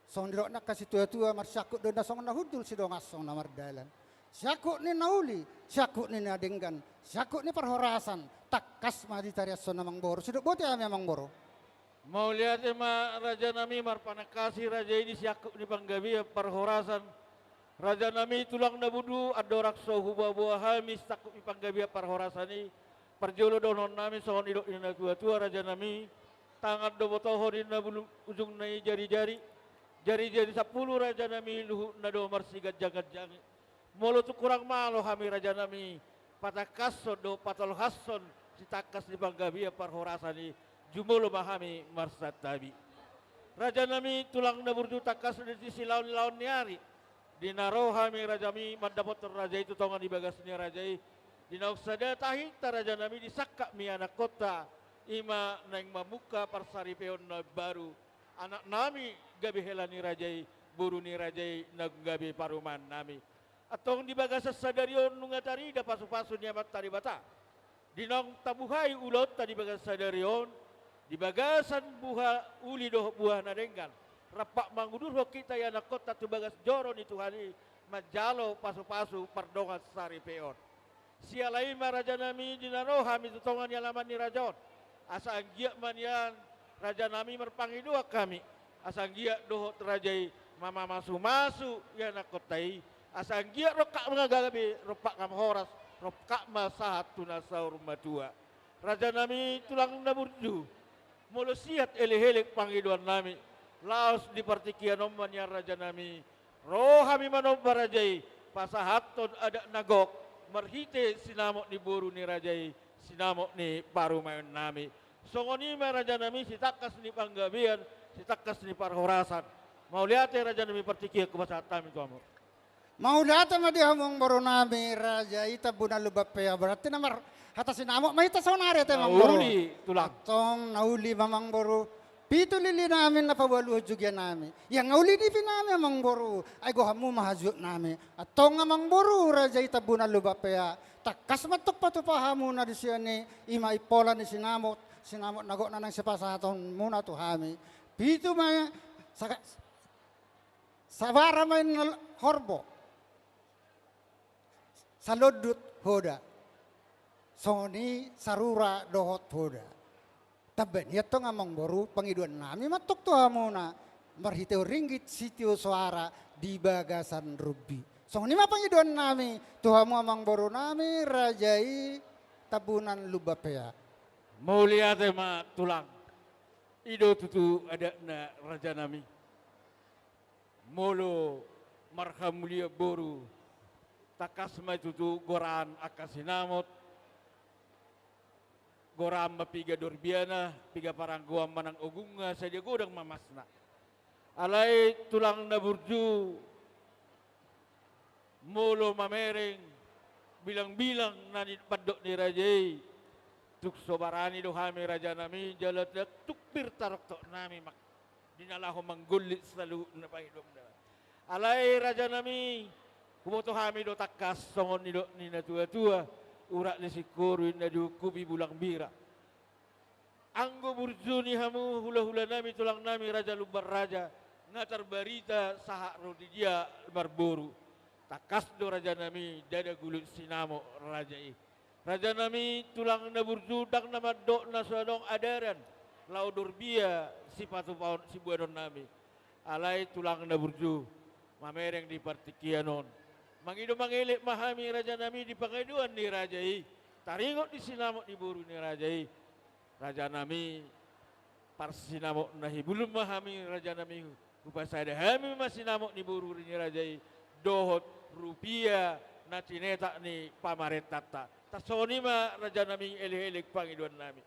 Songon nidok ni angka situa-tua, marsiangkut do na songon na hundul, sidongan songon na mardalan. Siangkut ni na uli, siangkut ni na denggan, siangkut ni parhorasan, tangkas ma ditariashon amangboru. Sidok boti hami amangboru. Mauliate ma raja nami, marpanangkasi raja i di siangkup ni panggabean parhorasan. Raja nami tulang na burju, andorang so huboaboa hami siangkup ni panggabean parhorasan i, parjolo dohonon nami songon nidok ni na tua-tua raja nami, tangan do botohon inna bulu ujungna i jari-jari, jari-jari sampulu raja nami luhutna do marsiganjang-ganjangi. Molo tung hurang malo hami raja nami patangkashon dohot patolhashon sitangkas ni panggabean parhorasan i, jumolo ma hami marsantabi. Raja nami tulang na burju, tangkas do di silaon-laon ni ari, di na ro hami raja nami mandapothon raja i tu tonga ni bagas ni raja i, di naung sada tahinta raja nami disangkap ni anakkonta, i ma naeng mamungka parsaripeon na baru, anak nami gabe hela ni raja i, boru ni raja i naung gabe parumaen nami. Antong di bagasan sadari on nunga tarida pasupasu ni Amanta Debata. Di naung tabuhai ulaonta di bagasan sadari on, di bagasan buha uli dohot buha na denggan, rampak mangudurhon hita i anakkonta tu bagas joro ni Tuhan i, manjalo pasupasu pardongan saripeon. Siala i ma raja nami di na ro hami tu tonga ni alaman ni raja on, asa anggiat ma nian raja nami marpangidoan hami, asa anggiat dohot raja i mamamasu-masu i anakkonta i, asa anggiat rongkap ma gabe, rongkap ma horas, rongkap ma sahat tu na saur matua. Raja nami tulang na burju, molo siat elek-elek pangidoan nami, laos di partingkian on ma nian raja nami, ro hami manomba raja i, pasahathon adat na gok, marhite sinamot ni boru ni raja i, sinamot ni parumaen nami. Songon i ma raja nami sitangkas ni panggabean, sitangkas ni parhorasan. Mauliate raja nami, partingkian hupasahat hami tu hamu. Mauliate ma di hamu amangboru nami raja i Tambunan Lumban Pea, berarti na mar hata sinamot ma hita saonari ate amangboru. Na uli tulang. Antong na uli ma amangboru. Pitu lili nami na pabaluhon jugia nami. Ia nga uli nipi nami amangboru. Ai gohanmu ma hajut nami. Antong amangboru raja i Tambunan Lumban Pea, tangkas ma antong patupa hamuna di sian i, i ma impola ni sinamot, sinamot na gok na naeng sipasahatonmuna tu hami. Pitu ma saka, sabara ma inna horbo. Salondut hoda. Songon i sarura dohot hoda. Tamba ni antong amangboru, pangidoan nami ma antong tu hamuna, marhitehon ringgit sitio soara di bagasan rumbi. Songon i ma pangidoan nami tu hamu amangboru nami raja i Tambunan Lumban Pea. Mauliate ma tulang. I do tutu adatna raja nami. Molo marhamulian boru, tangkas ma i tutu goraan angka sinamot. Goran ma piga dorbiana, piga paranggoan ma nang ogungna, sadia godang ma masna. Alai tulang na burju, molo mamereng bilang-bilang na ni pandok ni raja i, tung so barani do hami rajanami, jala tung pir taroktok nami ma di na laho manggullit saluhut na pangidoan. Alai rajanami, huboto hami do tangkas songon nidok ni na tua-tua, urat ni singkoru inna diungkupi bulang bira. Anggo burju ni hamu hula-hula nami, tulang nami, Raja Lumban Raja, nga tarbarita sahat ro di dia marboru. Tangkas do rajanami, ndada gulut sinamot raja i. Rajanami, tulang na burju, ndang na mandok na so adong adaran laho dorbia sipatupaon sibuanon nami. Alai tulang na burju, mamereng di partingkian on, mangido mangelek ma hami rajanami di pangidoan ni raja i, taringot di sinamot ni boru ni raja i. Rajanami, parsinamot na hibulung ma hami rajanami, hupasada hami ma sinamot ni boru ni raja i, dohot rupia na tinetak ni pamarentanta. Tarsongon i ma rajanami elek-elek pangidoan nami.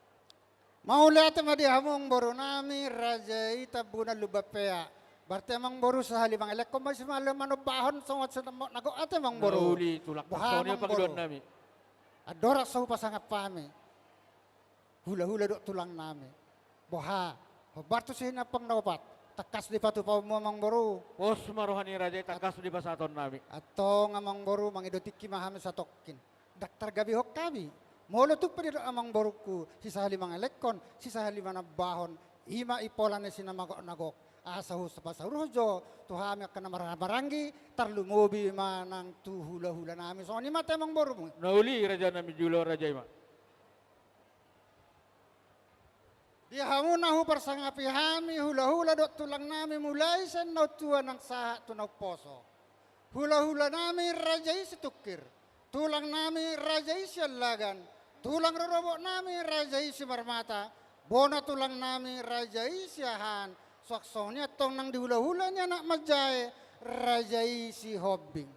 Mauliate ma di hamu amangboru nami, raja i Tambunan Lumban Pea. Berarti amangboru sahali mangelekhon ma, sahali manombahon, songon sinamot na gok, ate amangboru. Nauli tulang. Boha tarsongon i ma amangboru? Pangidoan nami. Andorang so hupasangap hami hula-hula dohot tulang nami. Boha, hombar tu sihinampang na opat, tangkas dipatupaonmu amangboru. Pos ma roha ni raja i, tangkas dipasahaton nami. Antong amangboru, mangido tingki ma hami satongkin. Ndang targabehon hami. Molo tung pe didok amangborungku, sisahali mangelekhon, sisahali manombahon, i ma impola ni sinamot na gok. Asa hupasahat jo tu hami angka na marhaha maranggi, tarlumobi ma nang tu hula-hula nami. Songon i ma ate amangboru. Nauli rajanami, jolo raja i ma. Di hamu na huparsangapi hami hula-hula dohot tulang nami, mulai sian na tua nang sahat tu na umposo. Hula-hula nami raja i Situngkir, tulang nami raja i Siallagan, tulang rorobot nami raja i Simarmata, bona tulang nami raja i Siahaan, suang songon i antong nang di hula-hula ni anak manjae raja i Sihombing.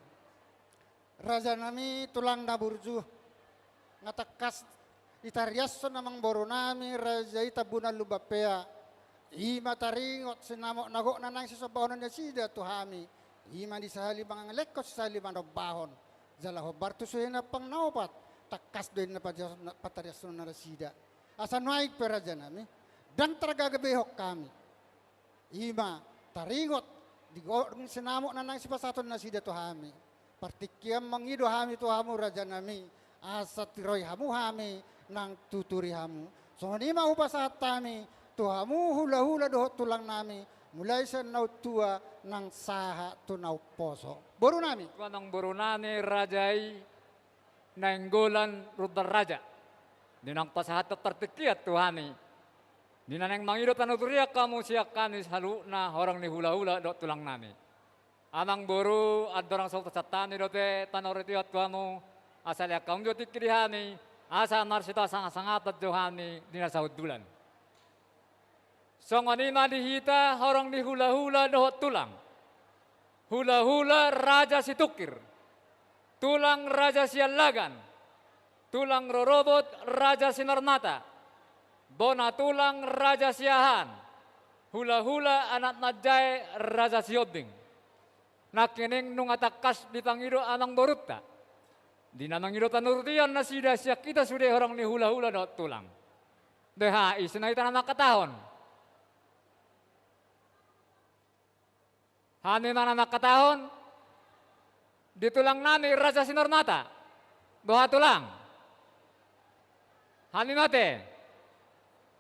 Rajanami tulang na burju, nga tangkas ditariashon amangboru nami raja i Tambunan Lumban Pea. I ma taringot sinamot na gok na naeng sisombahonon nasida tu hami. I ma di sahali mangelekhon, sisahali manombahon. Jala hombar tu sihinampang na opat, tangkas do i na patariashon, na patariashon nasida. Asa nuaeng pe rajanami, ndang targabehon hami. I ma taringot di godang sinamot na naeng sipasahaton nasida tu hami. Partingkian mangido hami tu hamu rajanami, asa tiroi hamu hami nang tuturi hamu. Songon i ma hupasahat hami tu hamu hula-hula dohot tulang nami, mulai sian na tua nang sahat tu na umposo. Boru nami. Tu amangboru nami raja i Nainggolan Lumban Raja, di naeng pasahathon partingkian tu hami, di na naeng mangido panuturian hamu sian hami saluhutna horong ni hula-hula dohot tulang nami. Amangboru, andorang so pasahat hami dope panuturian tu hamu, asa lean hamu jo tingki di hami, asa marsipasangasangapan jo hami di na sahundulan. Songon i ma di hita horong ni hula-hula dohot tulang. Hula-hula Raja Situngkir, tulang Raja Siallagan, tulang rorobot Raja Simarmata, bona tulang Raja Siahaan, hula-hula anak manjae Raja Sihombing. Nangkining nunga tangkas dipangido amangborunta, di na mangido panuturian nasida sian hita sude horong ni hula-hula dohot tulang. Boha, ise ma hita na mangkatahon? Hami ma na mangkatahon di tulang nami Raja Simarmata. Boha tulang? Hami ma ate.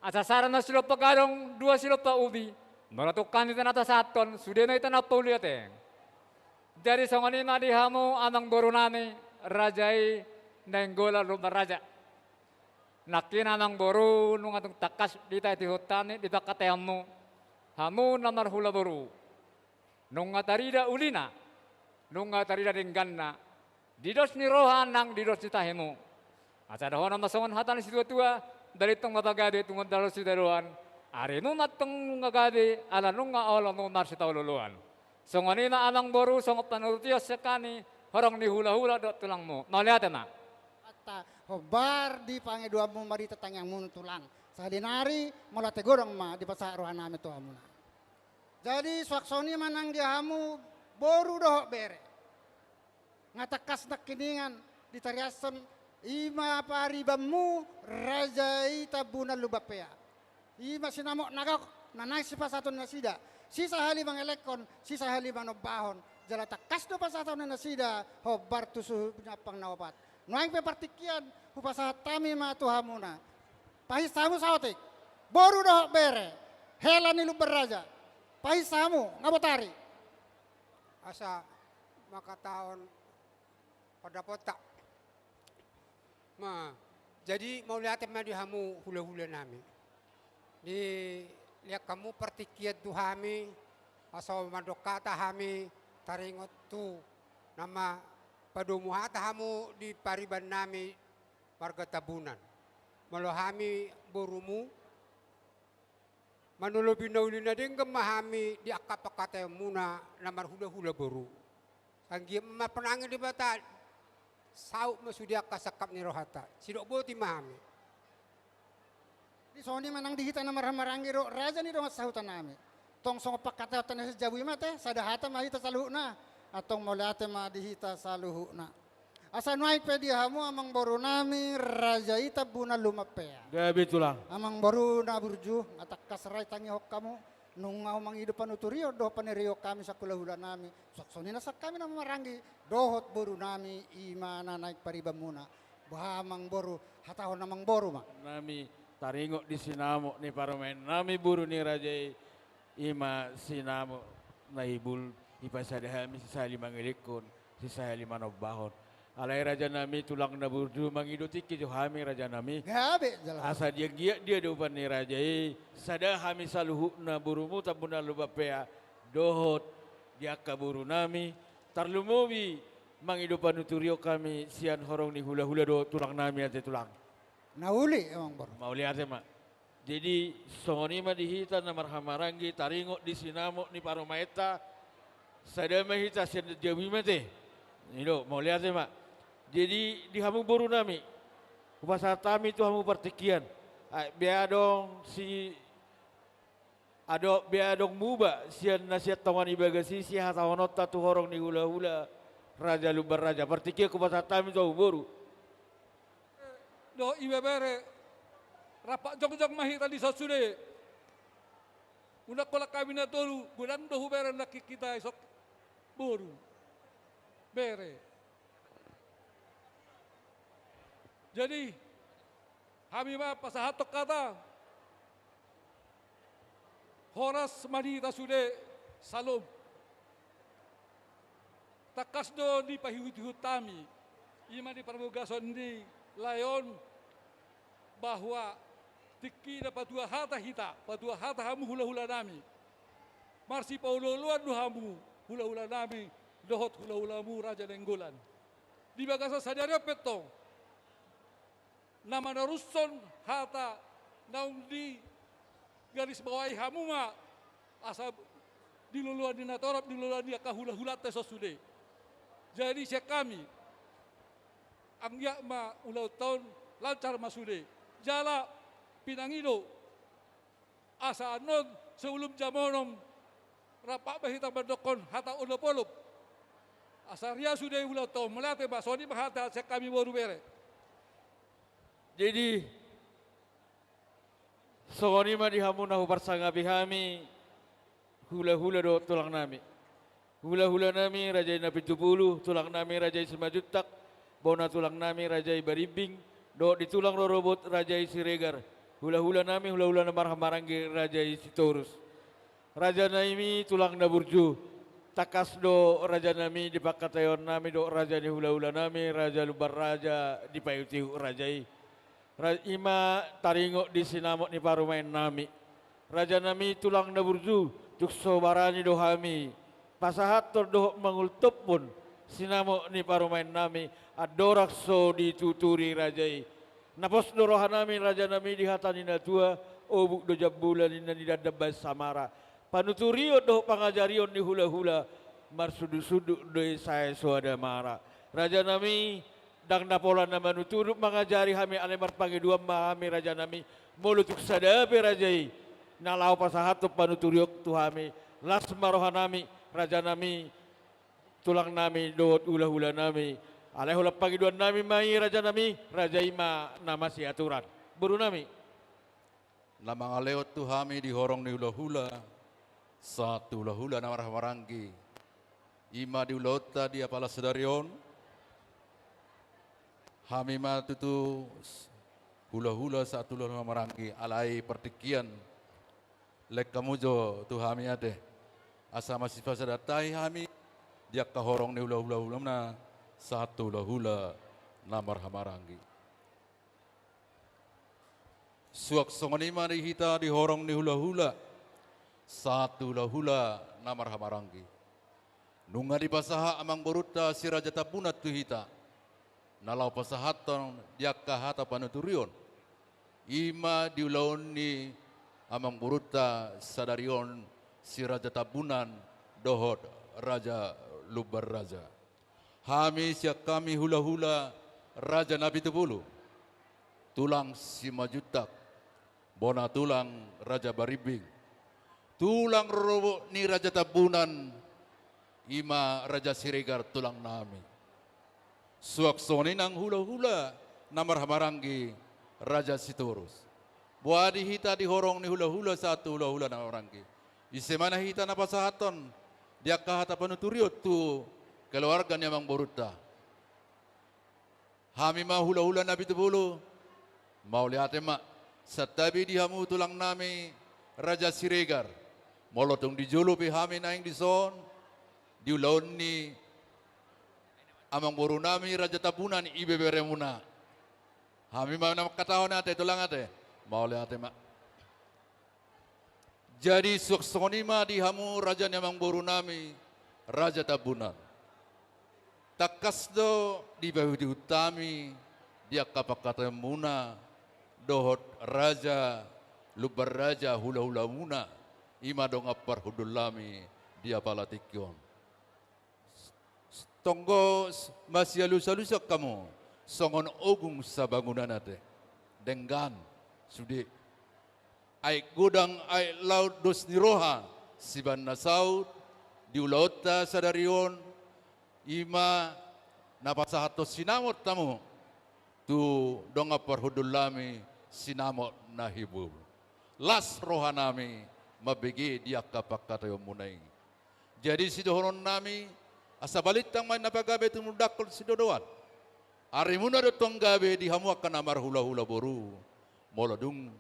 Asa sada ma silompa gadong, dua silompa ubi, molo tung hami pe na tasahathon, sude ma hita na pauli ate. Jadi songon i ma di hamu amangboru nami, raja i Nainggolan Lumban Raja. Nangkin amangboru, nunga tung tangkas ditaitihon hami di pangkataionmu, hamu na marhula boru. Nunga tarida ulina, nunga tarida dengganna, di dos ni roha nang di dos ni tahimu. Asa dohonon ma songon hata ni situa-tua, balintang ma pagabe, tumundalhon sitadoan, arimu ma antong nunga gabe, ala nunga olomu marsitaololoan. Songon i ma amangboru, songon panuturian sian hami, horong ni hula-hula dohot tulangmu. Mauliate ma. Ata, Hombar di pangidoanmu marhite tangiangmuna tulang. Sahali nari mauliate godang ma dipasahat rohanami tu hamuna. Jadi suang songon i ma nang di hamu boru dohot bere. Nga tangkas nangkiningan ditariashon i ma paribanmu raja i Tambunan Lumban Pea. I ma sinamot na gok na naeng sipasahaton nasida. Sisahali mangelekhon, sisahali manombahon. Jala tangkas do pasahaton nasida hombar tu suhut ni ampang na opat. Nuaeng pe partingkian hupasahat hami ma tu hamuna. Pahinsa hamu saotik, boru dohot bere, hela ni Lumban Raja. Pahinsa hamu, nga botari. Asa mangkatahon pandapotta. Ma, jadi mauliate ma di hamu hulahulanami. Di liak hamu partingkian tu hami, asa mandok hata hami taringot tu nama padomu hata hamu di paribannami marga Tambunan. Molo hami borumu, manolopi na uli na denggan ma hami di angka pangkataionmuna na marhulahula boru. Anggiat ma marpanangin Debata, saut ma sude angka sangkap ni rohanta. Sidok boti ma hami. Di songon i ma nang di hita na marhahamaranggi dohot raja ni dongan sahutanami. Tong songon pangkataionta na sian jabu i ma ate, sada hata ma hita saluhutna. Antong mauliate ma di hita saluhutna. Asa nuaeng pe di hamu amangborunami raja i Tambunan Lumban Pea. Gabe tulang. Amangboru na burju, nga tangkas ra ditangihon hamu. Nunga mangido panuturion dohot panirion hami sian hulahulanami. Suang songon i nang sian hami na marhahamaranggi dohot borunami i ma na naeng paribanmuna. Boha amangboru, hatahon amangboru ma. Nami taringot di sinamot ni parumaennami boru ni raja i, i ma sinamot na ibul, dipasada hami sisahali mangelekhon, sisahali manombahon. Alai rajanami tulang na burju mangido tingki jo hami rajanami. Gabe jala. Asa di anggiat di adopan ni raja i, sada hami saluhutna borumu Tambunan Lumban Pea, dohot di angka borunami, tarlumobi mangido panuturion hami sian horong ni hulahula dohot tulangnami ate tulang. Na uli amangboru. Mauliate ma. Jadi songon i ma di hita na marhahamaranggi taringot di sinamot ni parumaenta, sada ma hita sian jabu i ma ate. I do, mauliate ma. Jadi di hamu borunami, hupasahat hami tu hamu partingkian. Ai, bea adong si, adong, bea adong muba sian na sian tonga ni bagas i sihatahononta tu horong ni hulahula Raja Lumban Raja. Partingkian hupasahat hami tu hamu boru. Dohot ibebere, rap jongjong ma hita dison sude. Unang holan hami na tolu, godang do hubereng nangkin hita dison boru, bere. Jadi hami ma pasahathon hata. Horas ma di hita sude, salom. Tangkas do dipaihutihut hami, i ma di parbagason ni lae on, bahwa tingki na patua hata hita, patua hata hamu hulahulanami. Marsipaolooloan do hamu hulahulanami dohot hulahulamu Raja Nainggolan. Di bagasan sadari on pe tong, na manarushon hata naung digarisbawahi hamu ma, asa di loloan ni natorop, di loloan ni angka hulahulanta dison sude. Jadi sian hami, anggiat ma ulaonta on lancar ma sude. Jala pinangido, asa annon sebelum jam onom, rap ma hita mandokkon hata olopolop. Asa riang sude ulaonta on, mauliate ma, songon i ma hata sian hami boru bere. Jadi songon i ma di hamu na huparsangapi hami, hulahula dohot tulangnami. Hulahulanami Raja i Napitupulu, tulangnami Raja i Simanjuntak, bona tulangnami Raja i Barimbing, dohot di tulang rorobot Raja i Siregar, hulahulanami, hulahula na marhahamaranggi Raja i Sitorus. Rajanami tulang na burju, tangkas do rajanami di pangkataionnami dohot raja ni hulahulanami, Raja Lumban Raja, dipaihutihut raja i. Ra-, i ma taringot di sinamot ni parumaennami. Rajanami tulang na burju, tung so barani do hami pasahathon dohot mangultophon sinamot ni parumaennami, andorang so dituturi raja i. Na pos do rohanami rajanami di hata ni natua, obuk do jambula ninna ni dandang bahen samara. Panuturion dohot pangajarion ni hulahula, marsundutsundut do i sae soada mara. Rajanami, Ndang na pola na manuturi mangajari hami, alai marpangidoan ma hami rajanami, molo tung sada pe raja i na laho pasahathon panuturion tu hami, las ma rohanami, rajanami, tulangnami dohot hulahulanami. Alai holan pangidoannami ma i rajanami, raja i ma na masiaturan. Borunami. Na mangalehon tu hami di horong ni hulahula sahat tu hulahula na marhahamaranggi, i ma di ulaonta di apala sadari on. Hami ma tutu hulahula sahat tu hulahula na marhahamaranggi, alai partingkian lehon hamu jo tu hami ate, asa masipasahat hami di angka horong ni hulahula, hulahula na sahat tu hulahula na marhahamaranggi. Suang songon i ma di hita di horong ni hulahula sahat tu hulahula na marhahamaranggi. Nunga dipasahat amangborunta Si Raja Tambunan tu hita na laho pasahathon di angka hata panuturion, i ma di ulaon ni amangborunta sadari on, Si Raja Tambunan dohot Raja Lumban Raja. Hami sian hami hulahula Raja Napitupulu, tulang Simanjuntak, bona tulang Raja Barimbing, tulang rorobot ni Raja Tambunan, i ma Raja Siregar tulangnami. Suang songon i nang hulahula na marhahamaranggi Raja Sitorus. Boha di hita di horong ni hulahula sahat tu hulahula na marhahamaranggi? Ise ma na hita na pasahathon di angka hata panuturion tu keluarga ni amangborunta? Hami ma hulahula Napitupulu, mauliate ma. Santabi di hamu tulangnami Raja Siregar, molo tung di jolo pe hami naeng dison, di ulaon ni amangborunami Raja Tambunan, ibeberemuna. Hami ma na mangkatahon ate tulang ate, mauliate ma. Jadi suang songon i ma di hamu raja ni amangborunami Raja Tambunan. Tangkas do dipaihutihut hami di angka pangkataionmuna dohot Raja Lumban Raja, hulahulamuna, i ma dongan parhundulnami di apala tingki on. Tonggo s-, masialusalusan hamu songon ogung sabangunan ate. Denggan sude. Aek godang aek laut dos ni roha sibahen na saut di ulaonta sadari on, i ma na pasahathon sinamot hamu tu dongan parhundulnami, sinamot na hibul. Las rohanami mambege di angka pangkataionmuna i. Jadi sidohononnami, asa balintang ma na pagabe tumundalhon sidodoan. Arimuna do tong gabe di hamu angka na marhulahula boru, molo dung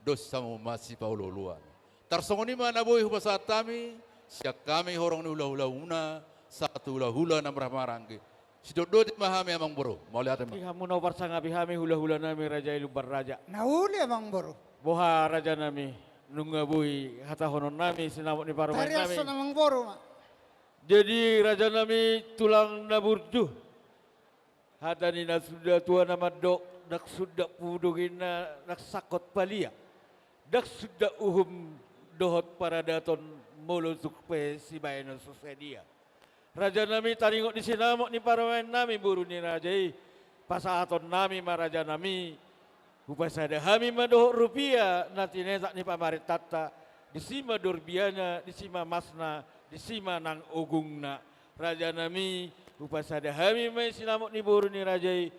dos hamu masipaolooloan. Tarsongon i ma na boi hupasahat hami sian hami horong ni hulahulamuna sahat tu hulahula na marhahamaranggi. Sidokdok ma hami amangboru, mauliate ma. Di hamu na huparsangapi hami hulahulanami Raja i Lumban Raja. Na uli amangboru. Boha rajanami, nunga boi hatahononnami sinamot ni parumaennami? Tariashon amangboru ma. Jadi rajanami tulang na burju, hata ni na suda tua na mandok, ndang suda pudogina ndang sangkot palia, ndang suda uhum dohot paradaton molo tung pe sibahenon so sadia. Rajanami, taringot ni sinamot ni parumaennami boru ni raja i, pasahatonnami ma rajanami, hupasada hami ma dohot rupia na tinetak ni pamarentanta, disi ma dorbiana, disi ma masna, disi ma nang ogungna. Rajanami, hupasada hami ma i sinamot ni boru ni raja i,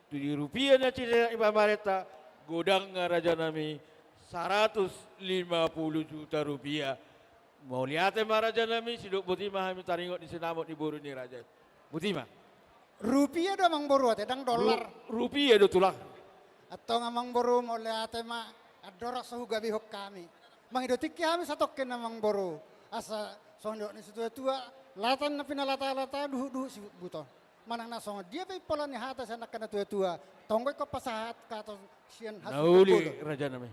tu di rupia na tinetak ni pamarenta, godangna rajanami, saratus lima pulu juta rupia. Mauliate ma rajanami, sidok boti ma hami taringot ni sinamot ni boru ni raja i. Boti ma. Rupia do amangboru ate, ndang dolar. Ru-, rupia do tulang. Antong amangboru, mauliate ma, andorang so hugabehon hami. Mangido tingki hami satongkin amangboru. Asa songon nidok ni situatua, latan na pinalatalata, duhutduhut sibuton. Manang na songon dia pe impola ni hata sian angka na tuatua, tonggo ingkon pasahat hata sian hasuhuton bolon. Na uli rajanami.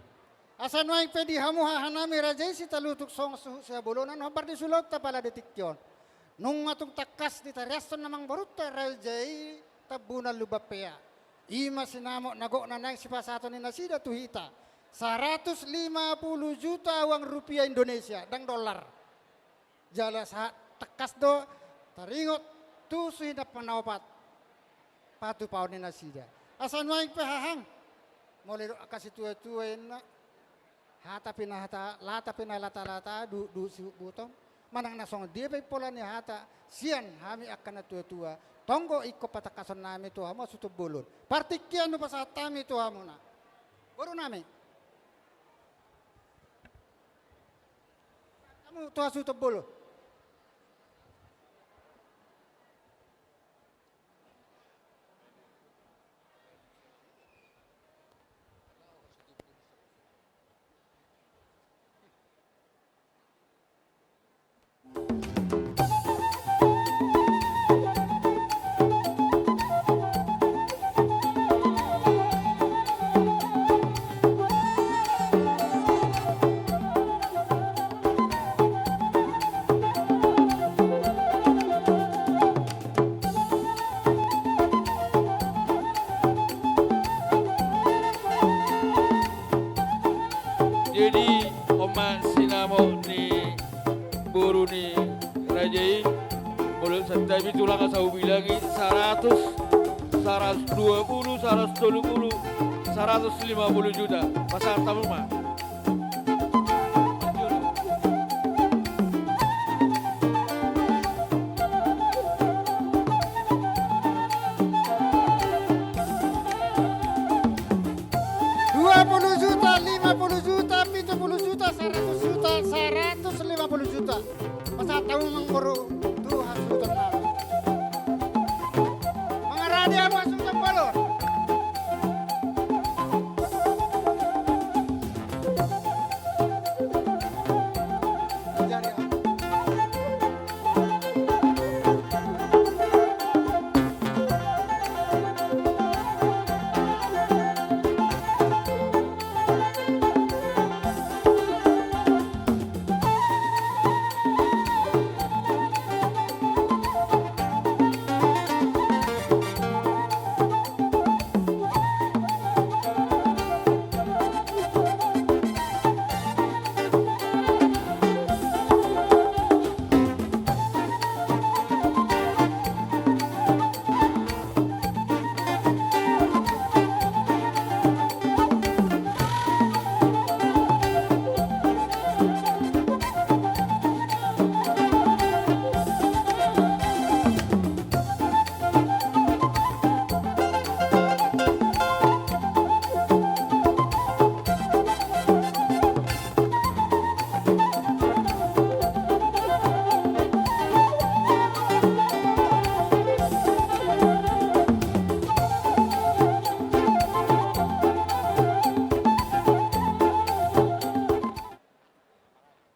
Asa nuaeng pe di hamu hahanami raja i, sitalutuk songon suhut sihabolonan, hombar di sulaonta pala di tingki on, nunga tung tangkas ditariashon amangborunta Raja i Tambunan Lumban Pea. I ma sinamot na gok na naeng sipasahaton ni nasida tu hita. Saratus lima pulu juta uang rupia Indonesia, ndang dolar. Jala sahat tangkas do taringot tu suhi na panaopat. patupaon ni nasida. Asa nuaeng pe hahang, molo didok angka situatua inna, hata pe na hata, lata pe na latalata, du, du sibuton, manang na songon dia pe pola ni hata, sian hami angka natuatua, tonggo ingkon patangkasonnami tu hamu hasuhuton bolon. Partingkian hupasahat hami tu hamuna. Borunami. Hamu tu hasuhuton bolon. Jadi, on ma sinamot ni boru ni raja i, molo santabi tulang asa hubilangi, saratus, saratus dua puluh, saratus tolu puluh, saratus lima puluh juta. Pasahat hamu ma. Dua puluh juta, lima puluh juta, pitu puluh juta, saratus juta, saratus lima puluh juta. Pasahat hamu ma boru tu hasuhuton nami. Mangarade hamu hasuhuton bolon.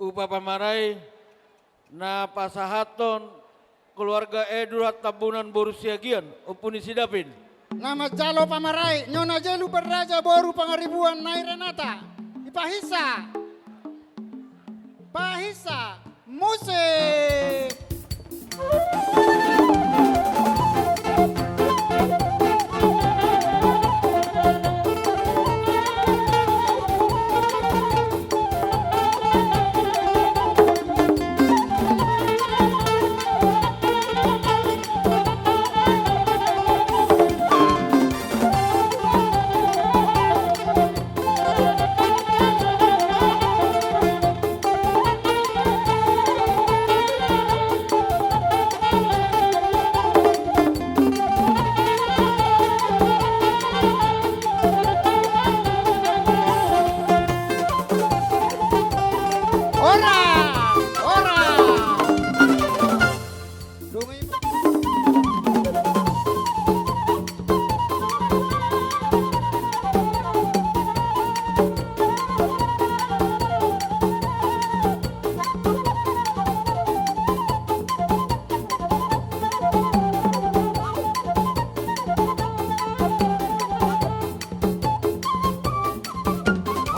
Upa pamarai na pasahathon keluarga Edward Tambunan boru Siagian, Ompu ni si Dapin. Na manjalo pamarai, Nyona Jelu Berraja boru Pangaribuan, Nai Renata. Dipahinsa. Pahinsa. Musik. Ora! Ora!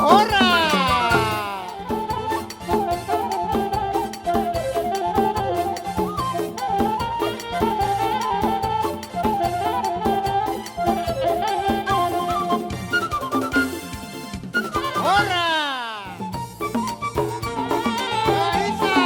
Ora! Ora! Pahinsa!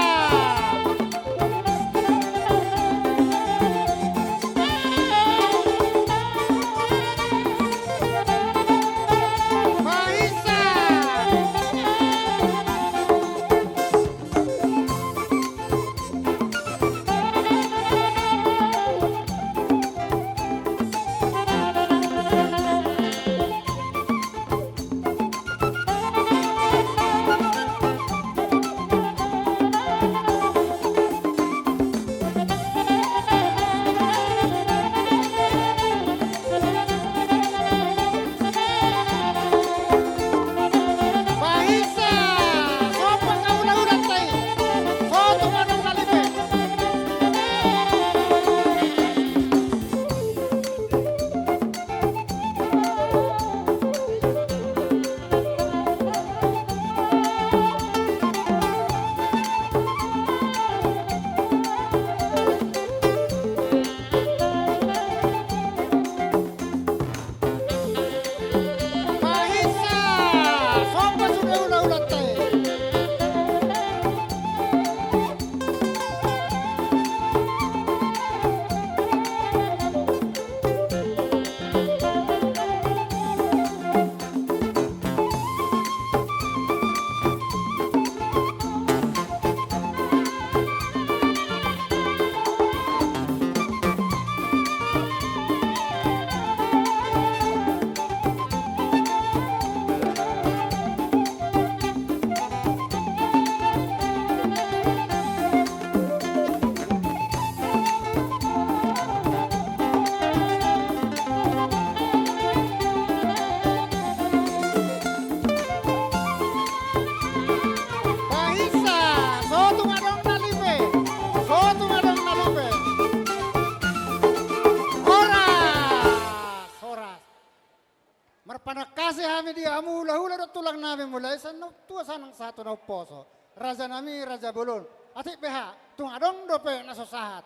Di hamu hulahula dohot tulang nami, mulai sian na tua sahat nang sahat tu na umposo. Raja nami, raja bolon. Atik beha, tung adong dope na so sahat.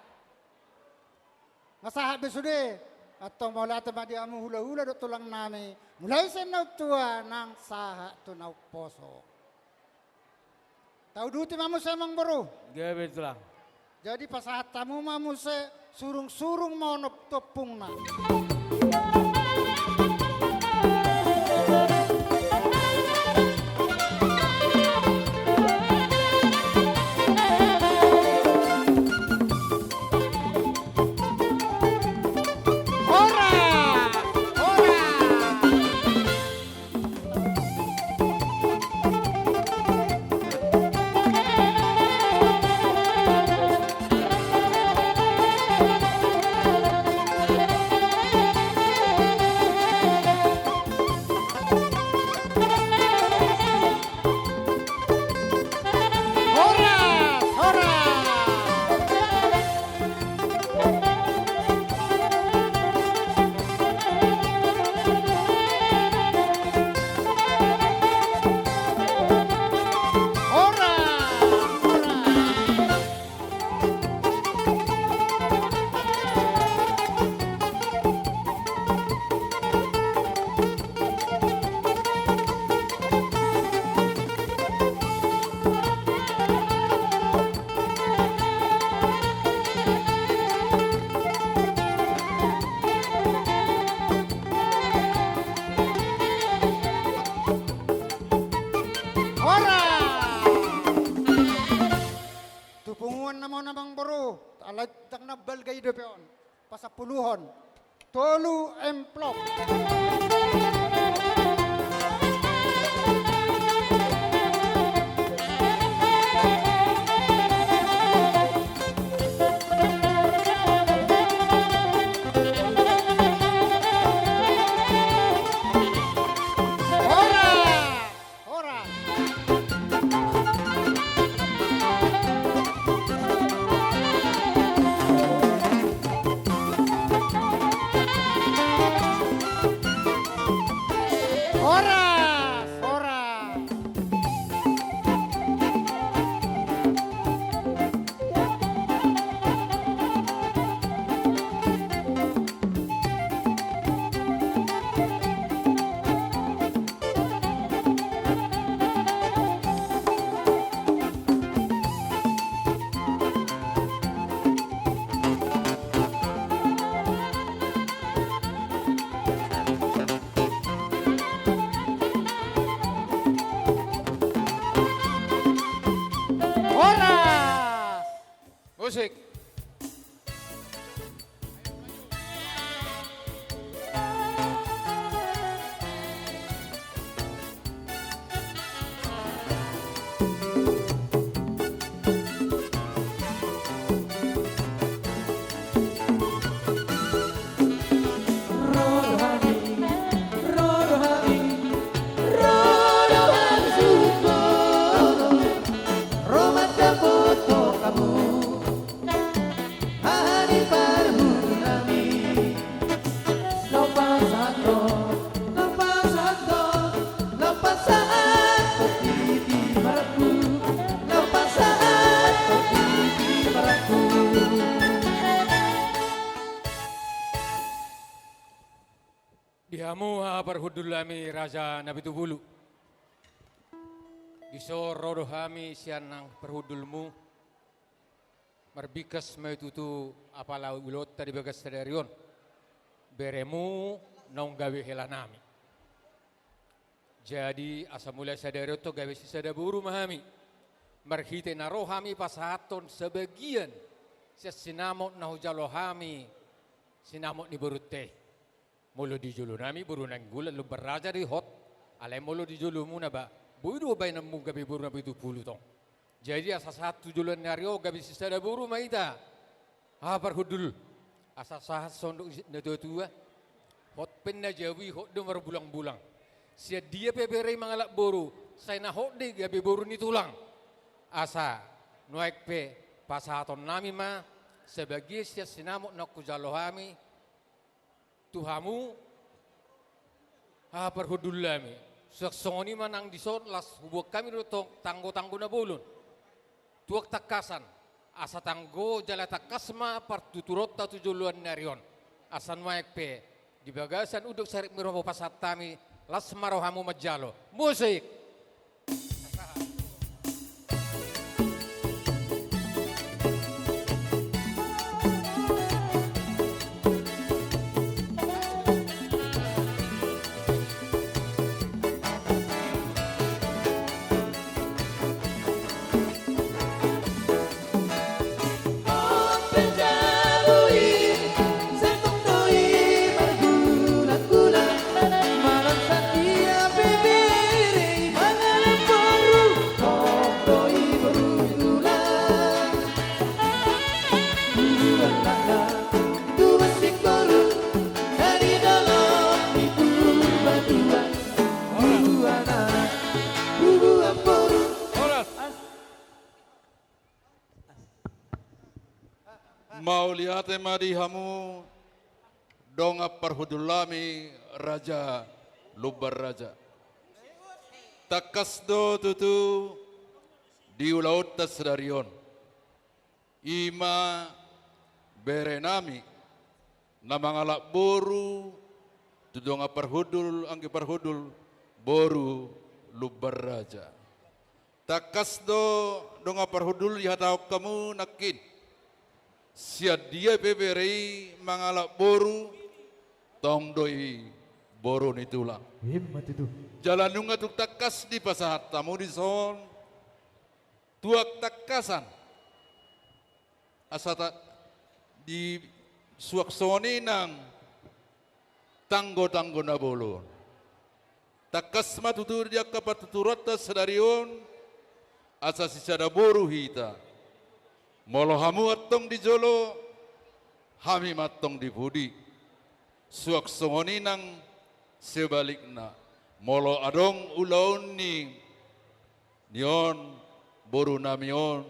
Nga sahat be sude, antong mauliate ma di hamu hulahula dohot tulang nami, mulai sian na tua nang sahat tu na umposo. Tauduti ma muse amang boru. Gabe tulang. Jadi pasahat hamu ma muse surung-surung ma on tompungna. Horas! Horas! Horas! Horas! Horas! Tu punguan nama on amang boru, alai ndang na balga i dope on. Pasampuluhon. Tolu amplop. Horas! Horas! Horas! Horas! Horas! Musik. Aha ni parhundul nami? Laho pasahathon, laho pasahathon, laho pasahathon di timarangku, laho pasahathon di timarangku. Di hamu haha parhundul nami raja Napitupulu. Dison ro do hami sian nang parhundulmu. Marbingkas ma i tutu apala ulaonta di bagas sadari on. Beremu naung gabe helanami. Jadi asa mulai sadari on tong gabe sisada boru ma hami. Marhite na ro hami pasahathon sabagian sian sinamot na hujalo hami, sinamot ni borunta i. Molo di jolonami boru Nainggolan Lumban Raja do i hot, alai molo di jolomuna ba, boi do baenonmu gabe boru Napitupulu tong. Jadi asa sahat tu joloan ni ari on gabe sisada boru ma hita. Aha parhundul? Asa sahat songon dok ni natuatua. Hot pe na jabu i hot do marbulangbulang. Sian dia pe bere i mangalap boru, sai na hot do i gabe boru ni tulang. Asa nuaeng pe pasahatonnami ma sabagian sian sinamot na hujalo hami tu hamu, haha parhundulnami. Suang songon i ma nang dison, las huboan hami do tong tanggo-tanggo na bolon. Tuak tangkasan, asa tanggo jala tangkas ma partuturonta tu joloan ni ari on. Asa nuaeng pe di bagasan unduk saripe ma hupasahat hami, las ma rohamu manjalo. Musik. Mauliate ma di hamu dongan parhundul nami Raja Lumban Raja. Tangkas do tutu di ulaonta sadari on. I ma bere nami na mangalap boru tu dongan parhundul, anggi parhundul, boru Lumban Raja. Tangkas do dongan parhundul dihatahon hamu nangkin. Sian dia pe bere i mangalap boru, tong do i boru ni tulang. Ima tutu. Jala nunga tung tangkas dipasahat hamu dison tuak tangkasan. Asa ta-, di suang songon i nang tanggo-tanggo na bolon. Tangkas ma tutu di angka partuturonta sadari on, asa sisada boru hita. Molo hamu antong di jolo, hami ma antong di pudi. Suang songon i nang sebalikna. Molo adong ulaon ni, ni on, boru nami on,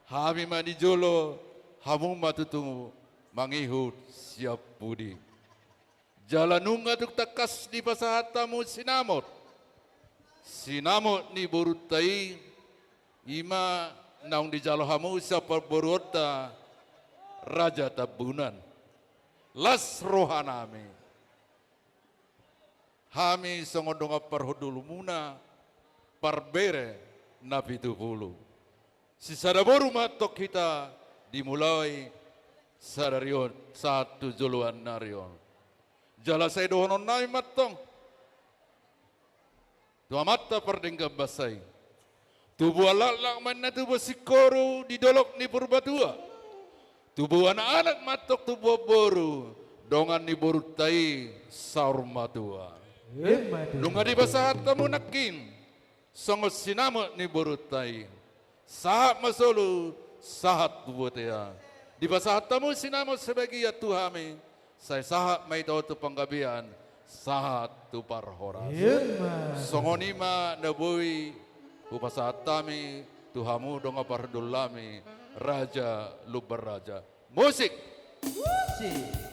hami ma di jolo, hamu ma tutu mangihut sian pudi. Jala nunga tung tangkas dipasahat hamu sinamot. Sinamot ni borunta i, i ma naung dijalo hamu sian parboruonta Raja Tambunan. Las roha nami. Hami songon dongan parhundulmuna, parbere na pitu pulu. Sisada boru ma antong hita dimulai sadari on sahat tu joloan ni ari on. Jala sai dohonon nami ma antong tu Amanta Pardenggan Basa i. Tubuan laklak ma inna tubuan singkoru di dolok ni Purbatua. Tubuan anak ma antong tubuan boru, dongan ni borunta i saur matua. Ima tutu. Nunga dipasahat hamu nangkin songon sinamot ni borunta i. Sahat ma solu, sahat tu bontean. Dipasahat hamu sinamot sebagian tu hami, sai sahat ma hita on tu panggabean, sahat tu parhorasan. Ima. Songon i ma na boi hupasahat hami tu hamu dongan parhundul nami Raja Lumban Raja. Musik. Musik.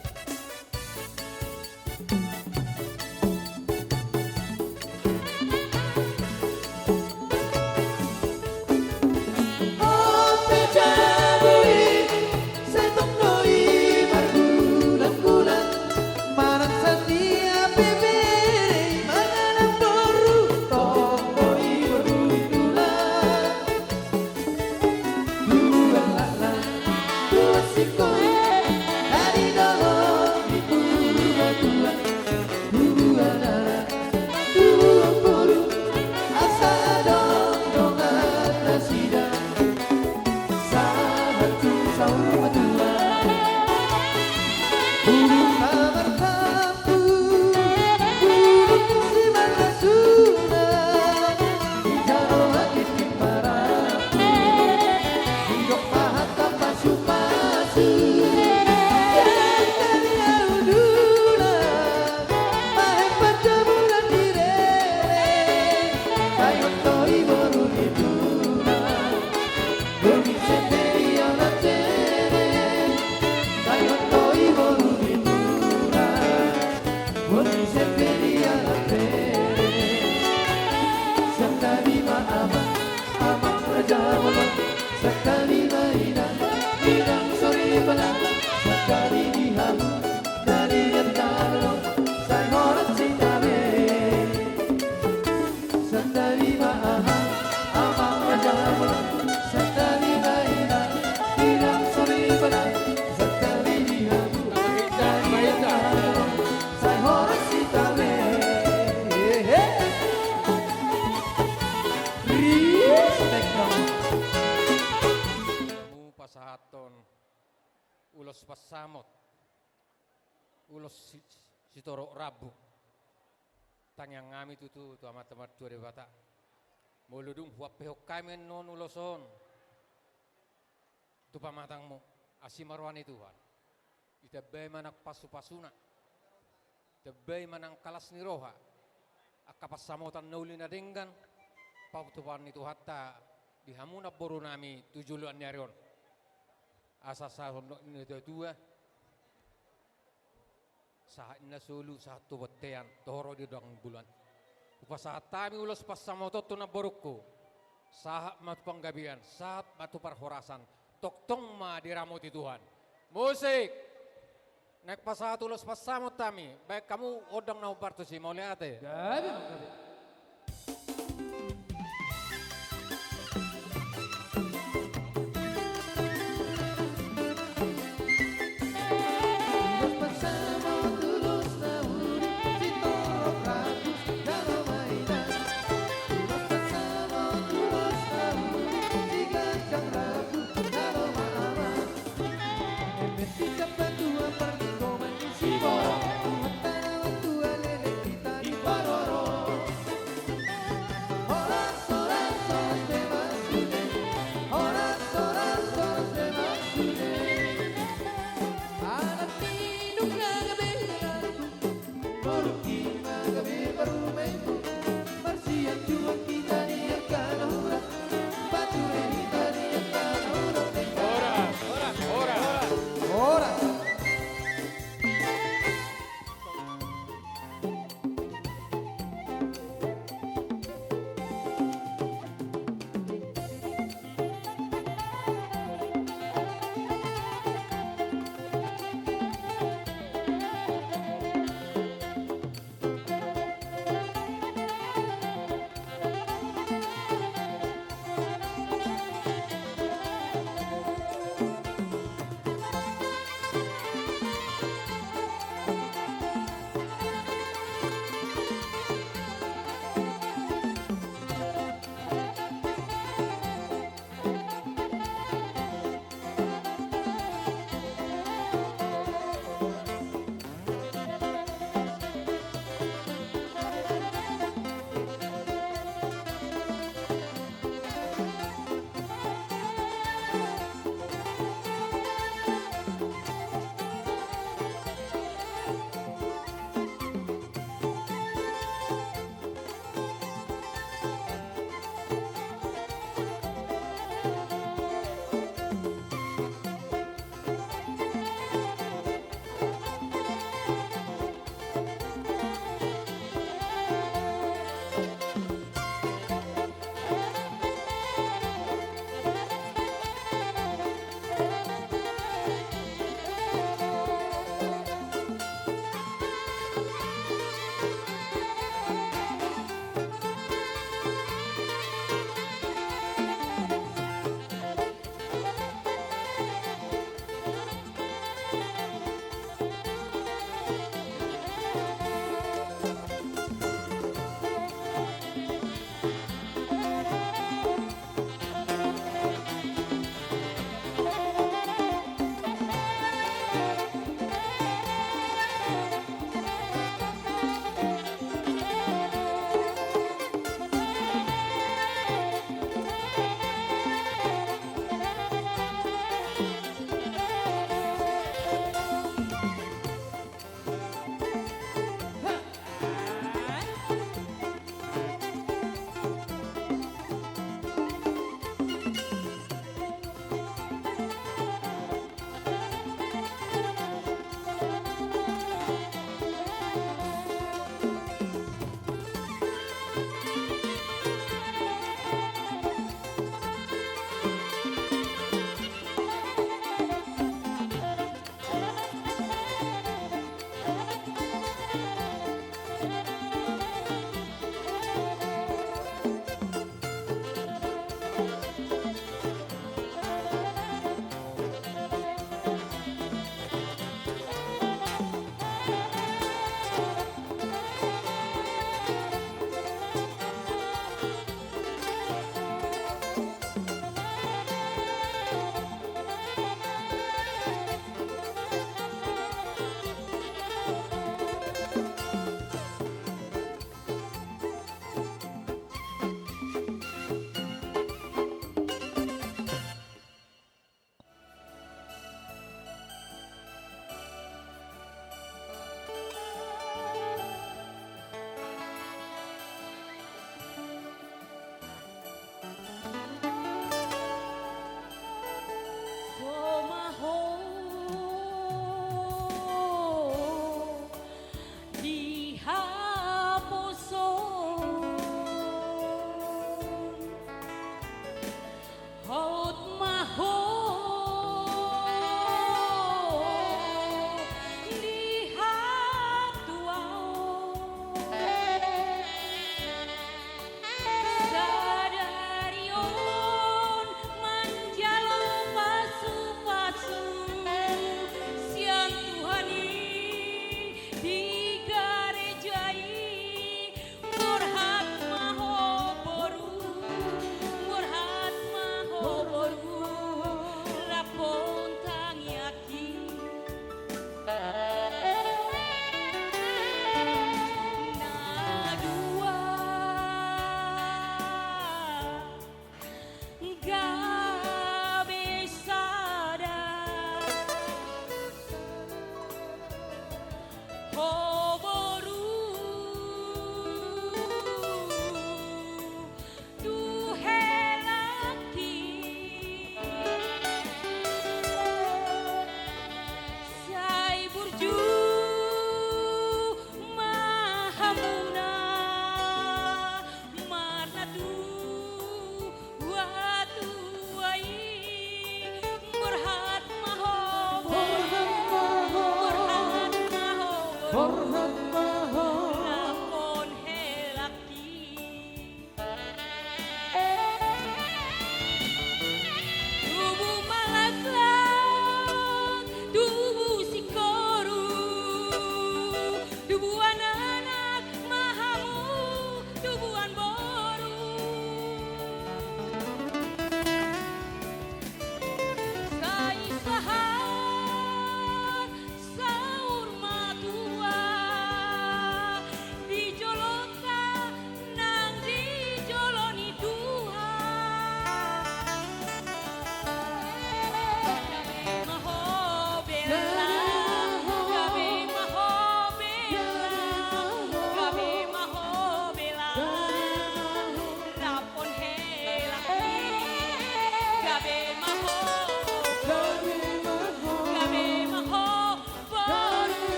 Pasahathon ulos pansamot, ulos si-, sitorop rambu. Tangiang nami tutu tu Amanta Martua Debata. Molo dung huampehon hami annon ulos on tu pamatangmu, asi ma roha ni Tuhan. Ditambai ma nang pasupasuna. Ditambai ma nang las ni roha. Angka pansamotan na uli na denggan, patupaon ni Tuhanta di hamu namboru nami tu joloan ni ari on. Asa sahondok ni natuatua, sahat na solu, sahat tu bontean, torop di dongan bolon. Hupasahat hami ulos pansamoton tu namborungku. Sahat ma tu panggabean, sahat ma tu parhorasan. Tongtong ma diramoti Tuhan. Musik. Naeng pasahat ulos pansamot hami. Baen hamu gondang na hombar tusi, mauliate. Gabe, gabe.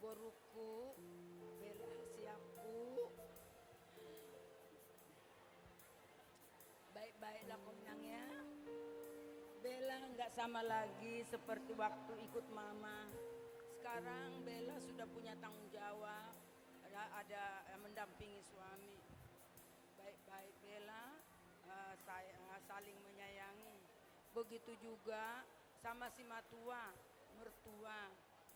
Boruku, Bella siapku. Baik-baiklah kau, Inang, ya. Bella nggak sama lagi seperti waktu ikut Mama. Sekarang Bella sudah punya tanggung jawab. Ada, ada yang mendampingi suami. Baik-baik, Bella, eh, say-, eh, saling menyayangi. Begitu juga sama si matua, mertua.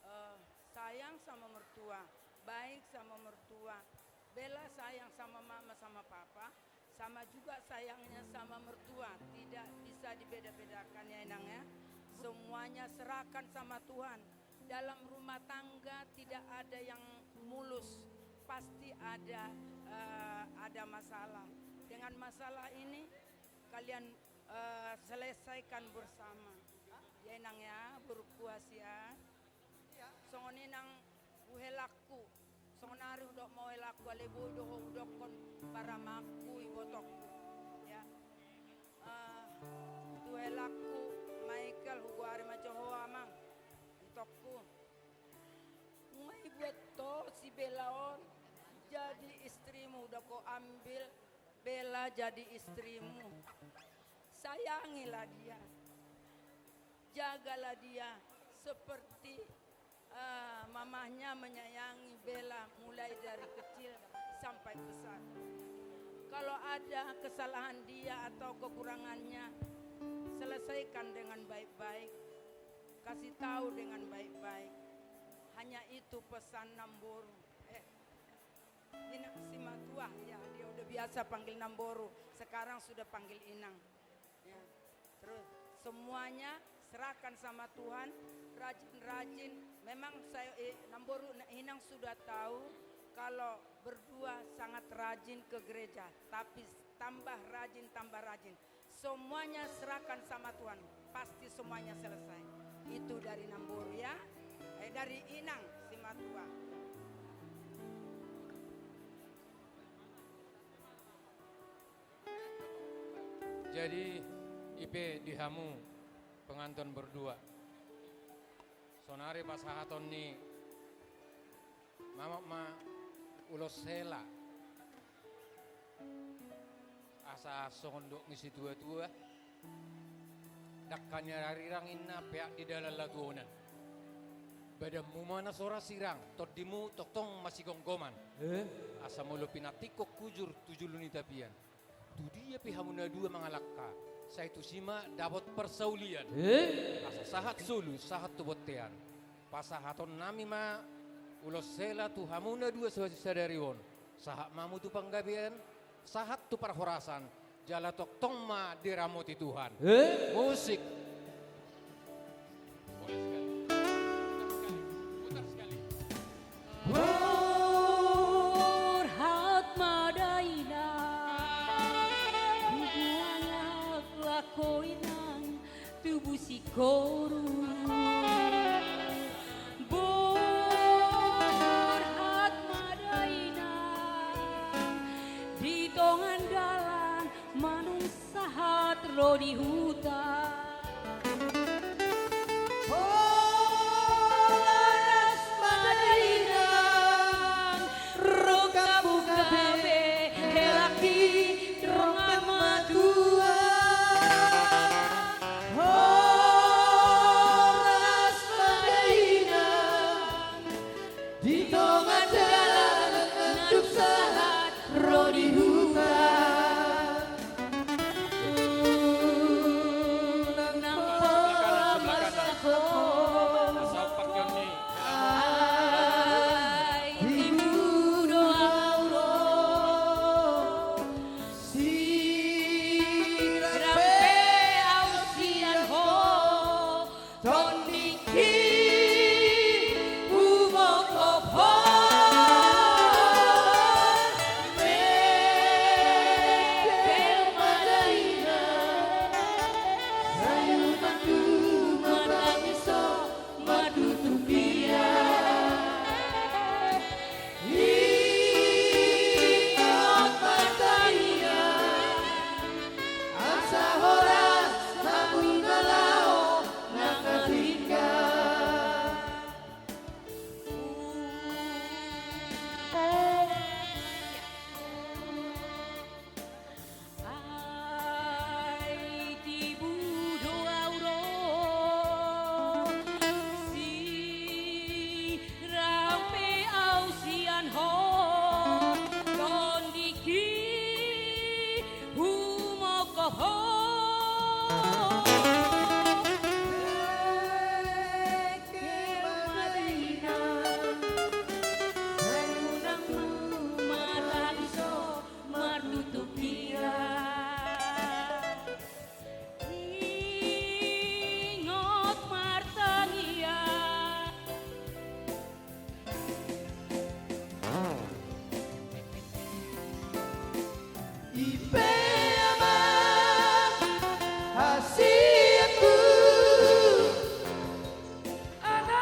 Eh, sayang sama mertua, baik sama mertua. Bella sayang sama mama sama papa, sama juga sayangnya sama mertua. Tidak bisa dibeda-bedakan, ya, Inang, ya. Semuanya serahkan sama Tuhan. Dalam rumah tangga tidak ada yang mulus, pasti ada, eh, ada masalah. Dengan masalah ini, kalian, eh, selesaikan bersama. Ya, Inang, ya, berpuas, ya. Songon i, Inang, tu helangku. Songon ari hudok ma helangku, alai boi do ho hudokkon paramangku, ibotongku. Ya. Eh, tu helangku Michael, hugoari ma jo ho, Amang. Itongku. Nga ibuat ho si Bella on jadi istrimu, udah kau ambil Bella jadi istrimu. Sayangilah dia. Jagalah dia seperti, eh, mamahnya menyayangi Bella mulai dari kecil sampai besar. Kalau ada kesalahan dia atau kekurangannya, selesaikan dengan baik-baik. Kasih tahu dengan baik-baik. Hanya itu pesan Namboru. Eh, Inang si matua, ya, dia udah biasa panggil Namboru, sekarang sudah panggil Inang. Ya. Terus semuanya serahkan sama Tuhan, rajin-rajin. Memang saya, eh, Namboru, Inang sudah tahu kalau berdua sangat rajin ke gereja, tapi tambah rajin, tambah rajin. Semuanya serahkan sama Tuhan, pasti semuanya selesai. Itu dari Namboru, ya. Eh, dari Inang si matua. Jadi, i pe di hamu pengantin berdua. Sonari pasahaton ni Mama ma ulos hela. Asa songon dok ni situa-tua. Dangka ni arirang inna peak di dalan latuonan. Badanmu ma na so ra sirang, tondimu tongtong masigomgoman. Eh? Asa molo pinantikhon hujur tu julu ni tapian. Tu dia pe hamu na dua mangalangka, sai tusi ma dapot parsaulian. Eh? Asa sahat solu, sahat tu bontean. Pasahaton nami ma ulos hela tu hamu na dua sa-, sadari on. Sahat ma hamu tu panggabean, sahat tu parhorasan, jala tongtong ma diramoti Tuhan. Eh? Musik. Boleh sekali. Putar sekali. Putar sekali. Borhat ma da inang, hugoari ma ho inang, tubu singkoru. Borhat ma da inang, di tonga dalan manang sahat ro di huta. Horas ma da inang, ro hamu gabe helangki, ro hamu matua. Horas ma da inang, di tonga dalan nunga sahat ro di huta. Oho. Dengke ma dainang, sai unang muna taliso martutup hira. Ingot martangiang. I pe amang hasianku, anakku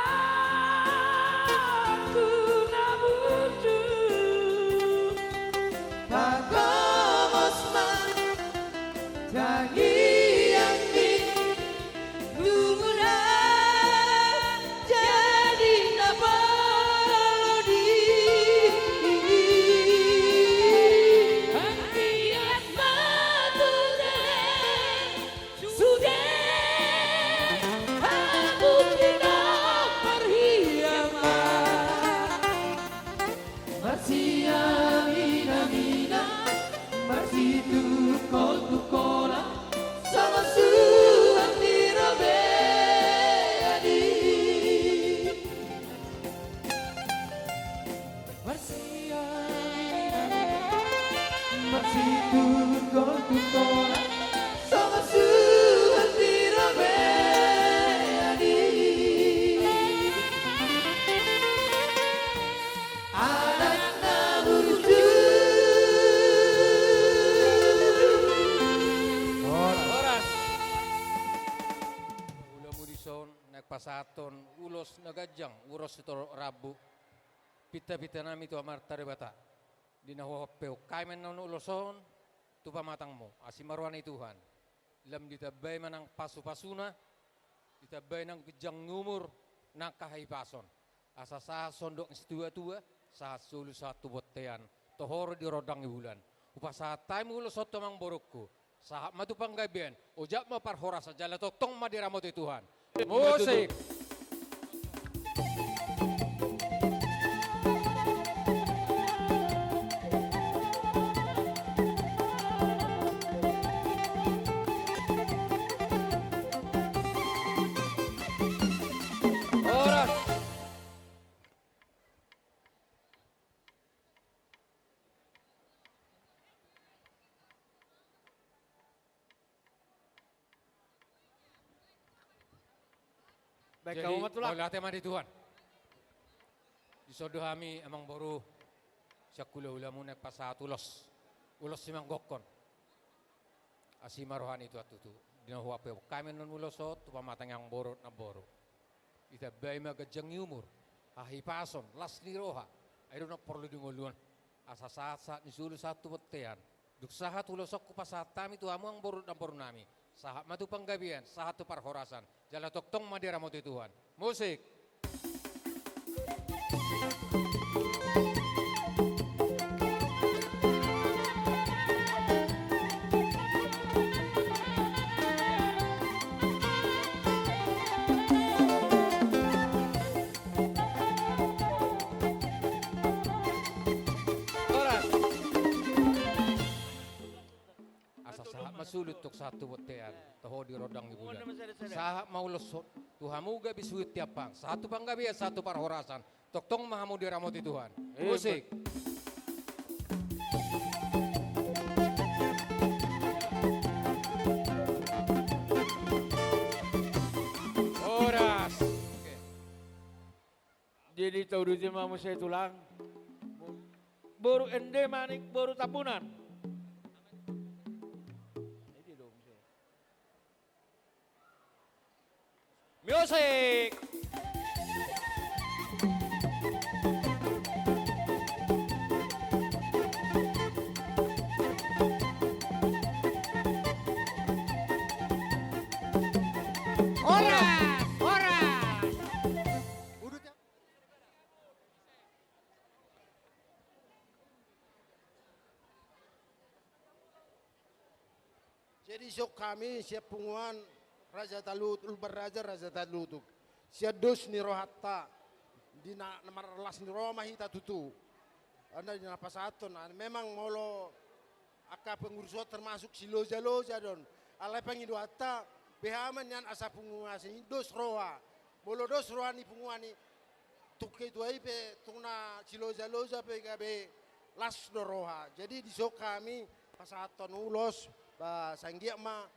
na burju, pagomos ma tangiangmi. Nunga jadi na podi. Anggiat ma tu sude, sude hamu di na parhiangan. Marsiaminaminan, marsitungkoltungkolan, sama suan ni robean i. Marsiaminaminan, marsitungkoltungkolan, sama suan ni robean i. Anak na burju. Horas. Horas. Ulamu dison naeng pasahathon ulos na ganjang, ulos sitorop rambu. Pintapinta nami tu Amanta Debata. Di na huampeon hami annon ulos on tu pamatangmu, asi ma roha ni Tuhan. Lam ditambai ma nang pasupasuna, ditambai nang ginjang ni umur, nang hahipason. Asa sahat songon dok ni situatua, sahat solu sahat tu bontean, toho ro di rondang ni bulan. Hupasahat hami ulos on tu amangborungku. Sahat ma tu panggabean, ojak ma parhorasan, jala tongtong ma diramoti Tuhan. Musik. Horas. Baik. Jadi, hamu ma tulang, mauliate ma di Tuhan. Dison do hami amangboru, sian hulahulamuna pasahat ulos, ulos simanggokhon. Asi ma roha ni Tuhan tutu. Di na huampeon hami annon ulos on tu pamatang ni amangboru, namboru. Ditambai ma ganjang ni umur, hahipason, las ni roha. Ai do na porlu di ngolu on. Asa sahat, sahat ni solu sahat tu bontean. Dung sahat ulos on hupasahat hami tu hamu amangboru, namboru nami. Sahat ma tu panggabean, sahat tu parhorasan. Jala tongtong ma diramoti Tuhan. Musik. Horas. Asa sahat ma suhut tu sahat tu bontean, toho di rondang ni bulan. Sahat ma ulos on tu hamu gabe suhut tiap pang, sahat tu panggabean, sahat tu parhorasan. Tongtong ma hamu diramoti Tuhan. Eh, musik. Horas. Oke. Jadi tauduti ma muse tulang. Boru Ende Manik, boru Tambunan. Musik. Horas, horas. Jadi, sian hami, sian punguan Raja Talut-, Lumban Raja, Raja Talutuk. Sian dos ni rohanta, di na, na marlas ni roha ma hita tutu. Anda di na pasahathon, ah, memang molo Angka pengurus on termasuk si loja-loja do on. Alai pangidoanta, beha ma nian asa punguan i dos roha. Molo dos roha ni punguan i, tungke tua i pe tung na si loja-loja pe gabe las do roha. Jadi dison hami pasahathon ulos, ba, sai anggiat ma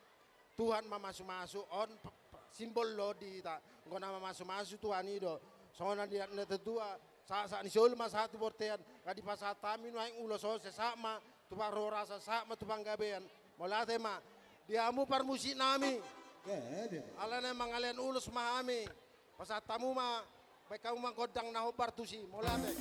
Tuhan mamasu-masu on, p-, p-, simbol do di hita. Anggo na mamasu-masu Tuhan i do. Songon na di na tua-tua, sahat-sahat ni solu ma sahat tu bontean, nga dipasahat hami nuaeng ulos on, sai sahat ma tu parhorasan, sahat ma tu panggabean. Mauliate ma. Di hamu parmusik nami. Ya, ya. Alana mangalean ulos ma hami. Pasahat hamu ma, baen hamu ma gondang na hombar tusi, mauliate.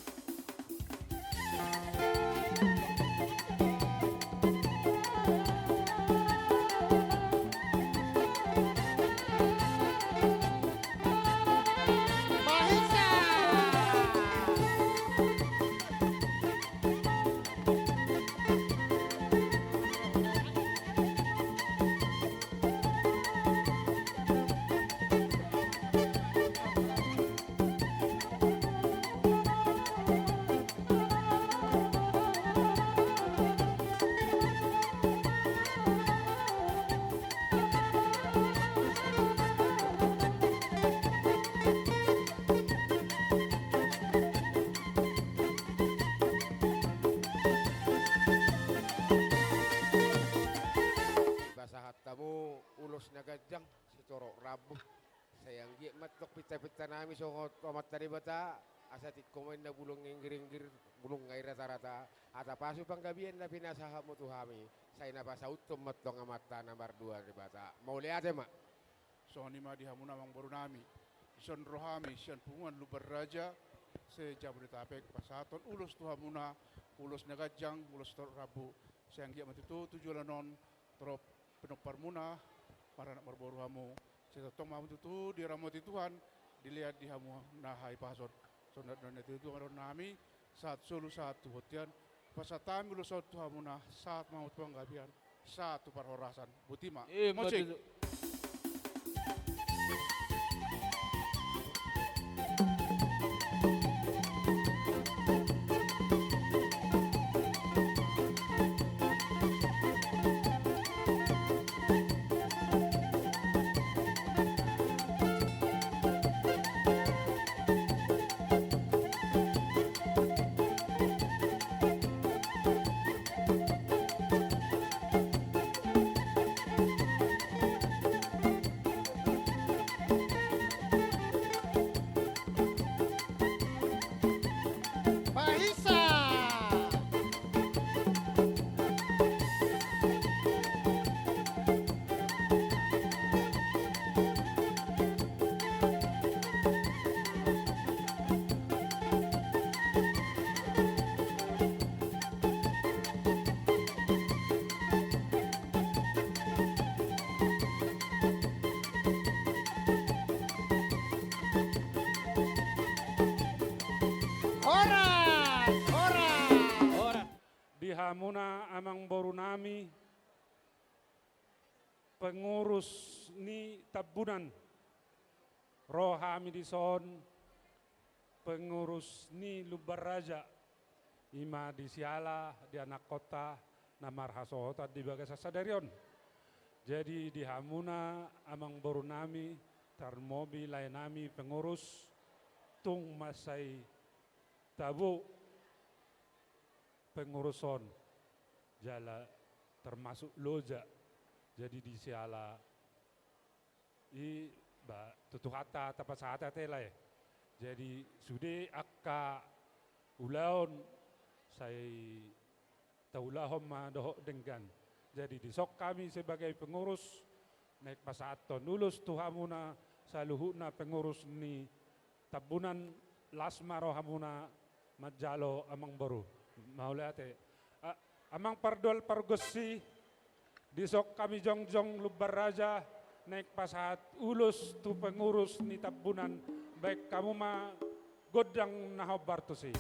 Pasahat hamu ulos na ganjang, sitorop rambu. Sai anggiat ma antong pinta-pinta nami songon tu Amanta Debata, asa tingko ma inna bulung inggiringgir, bulung nga i rata-rata, asa pasu panggabean na pinasahatmu tu hami, sai na pasauthon ma antong Amanta na martua Debata. Mauliate ma. Songon i ma di hamuna amangboru nami, dison ro hami sian punguan Lumban Raja se-Jabodetabek pasahathon ulos tu hamuna, ulos na ganjang, ulos sitorop rambu, sai anggiat ma tutu tu joloan on torop pinomparmuna, maranak marboru hamu, sai tongtong ma hamu tutu diramoti Tuhan, dilean di hamuna hahipason. Songon na nidok ni tuatua nami, sahat solu sahat tu bontean, pasahat hami ulos on tu hamuna, sahat ma hamu tu panggabean, sahat tu parhorasan. Boti ma. Ima tutu. Musik. Horas, horas. Horas. Di hamuna amangboru nami, pengurus ni Tambunan. Ro hami dison, pengurus ni Lumban Raja, ima di siala di anakkonta na marhasohotan di bagasan sadari on. Jadi di hamuna amangboru nami, tarlumobi lae nami pengurus, tung mansai tabo pengurus on, jala termasuk loja. Jadi di siala i, ba, tutu hata tapasahat ate lae. Jadi sude angka ulaon sai taulahon ma dohot denggan. Jadi dison hami sebagai pengurus, naeng pasahathon ulos tu hamuna saluhutna pengurus ni Tambunan, las ma rohamuna manjalo amangboru. Mauliate. A-, amang pardoal pargonsi, dison hami jongjong Lumban Raja, naeng pasahat ulos tu pengurus ni Tambunan, baen hamu ma gondang na hombar tusi.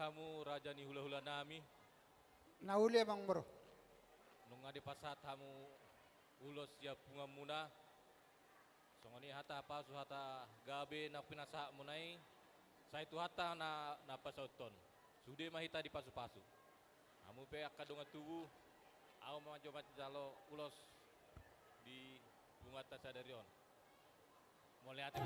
Hamu raja ni hula-hula nami. Na uli, amang boru. Nunga dipasahat hamu ulos sian punguanmuna. Songon i hata pasu, hata gabe na pinasahatmuna i, sai Tuhanta na, na pasauthon. Sude ma hita dipasu-pasu. Hamu pe angka dongan tubu, ahu ma jo manjalo ulos di punguanta sadari on. Mauliate.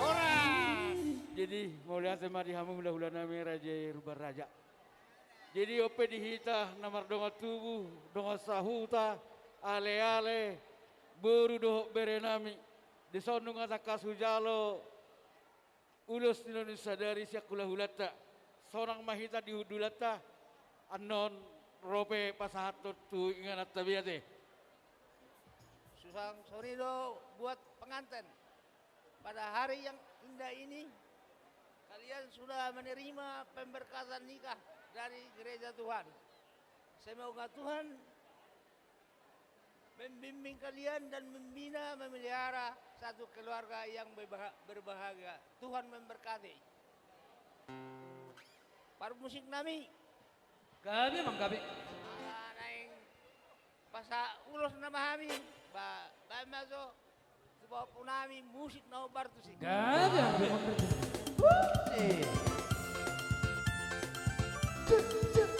Horas. Jadi, mauliate ma di hamu hula-hula nami raja i, Ruban Raja. Jadi, on pe di hita na mardongan tubu, dongan sahuta, ale-ale, boru dohot bere nami, dison nunga tangkas hujalo ulos ni sadari sian hula-hulanta. Sonang ma hita di hundulanta, annon ro pe pasahathon tu ingananta be ate. Suang songon i do buat penganten. Pada hari yang indah ini, kalian sudah menerima pemberkatan nikah dari gereja Tuhan. Semoga Tuhan membimbing kalian dan membina, memelihara satu keluarga yang berbaha-, berbahagia. Tuhan memberkati. Parmusik nami. Gabe, amang, gabe. Ala naeng pasahat ulos nama hami, ba, baen ma jo tu pahompu nami musik na hombar tusi. Gabe, amang, gabe. Cek, cek, cek.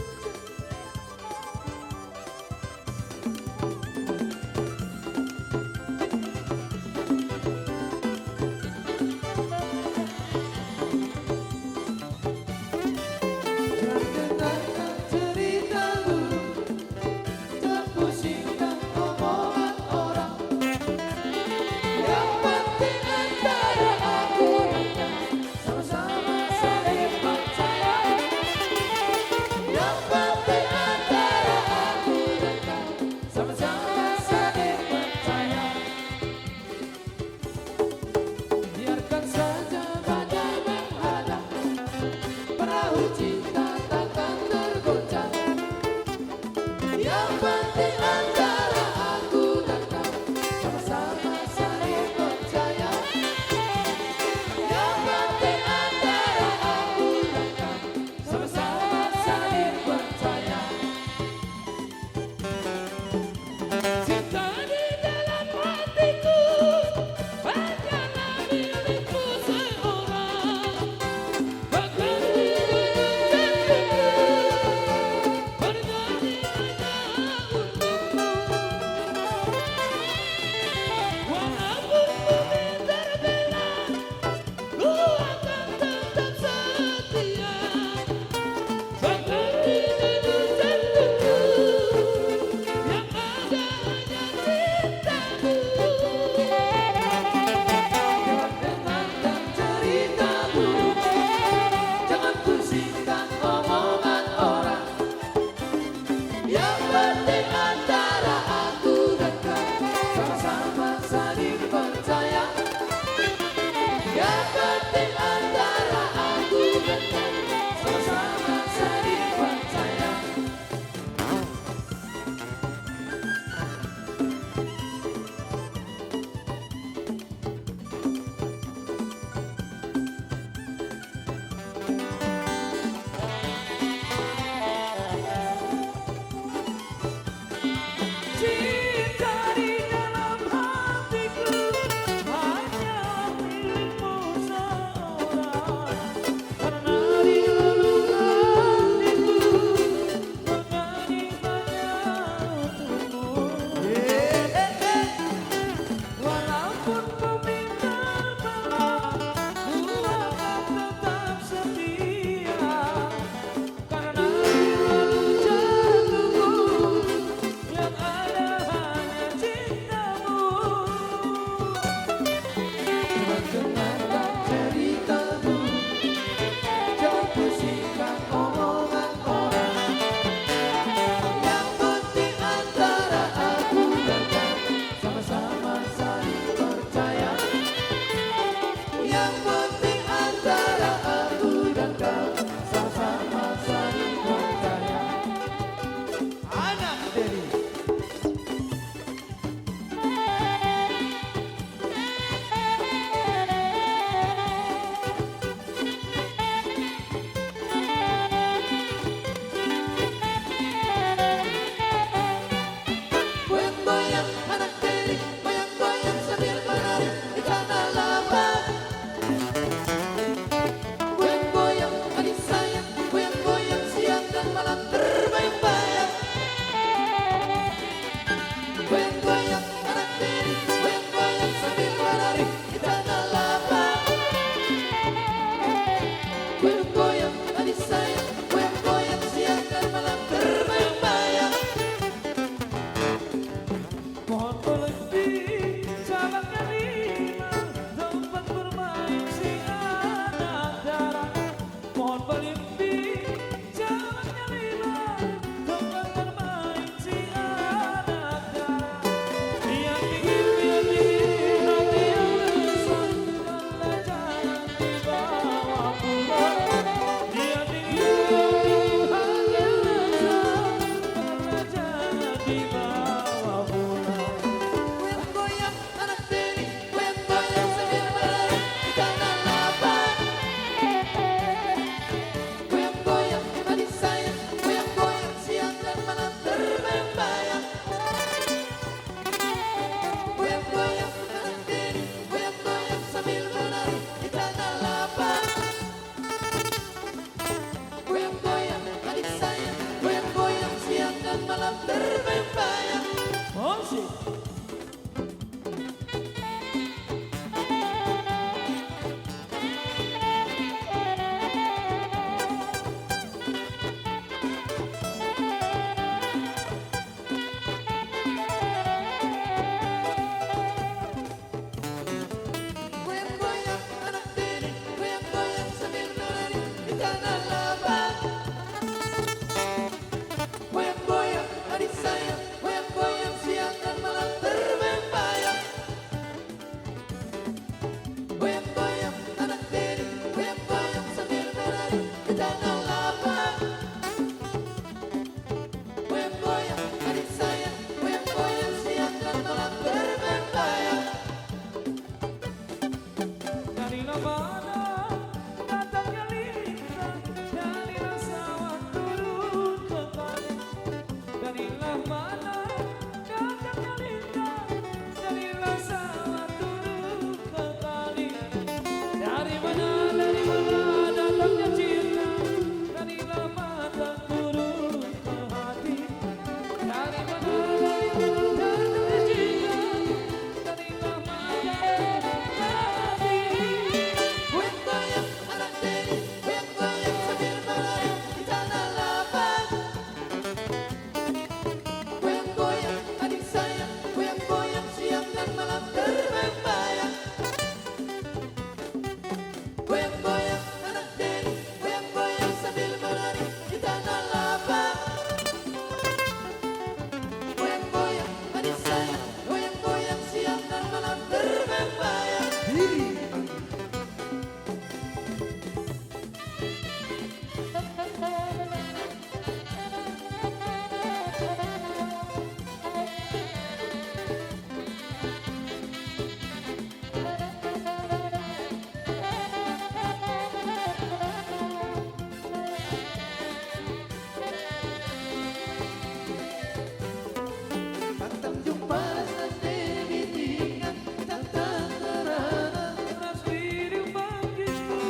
Goyang-goyang anak tiri, goyang-goyang sambil menari di tanah lapang. Goyang-goyang adik sayang, goyang-goyang siang dan malam bermain bayang. Dari mana datangnya lintang, dari sawah turun ke padi. Dari mana datangnya lintang, dari sawah turun ke padi. Dari mana, dari mana datangnya cinta, dari mana turun ke hati. Dari mana, dari mana datangnya cinta, dari mana datangnya hati. Goyang-goyang anak tiri, goyang-goyang sambil menari di tanah lapang. Goyang-goyang adik sayang, goyang-goyang siang dan malam bermain bayang. Goyang-goyang anak tiri, goyang-goyang sambil menari di tanah lapang. Goyang-goyang adik sayang, goyang-goyang siang dan malam bermain bayang. Tantang jumpa las nande di tinggan, tantang merana las biring bangkisku.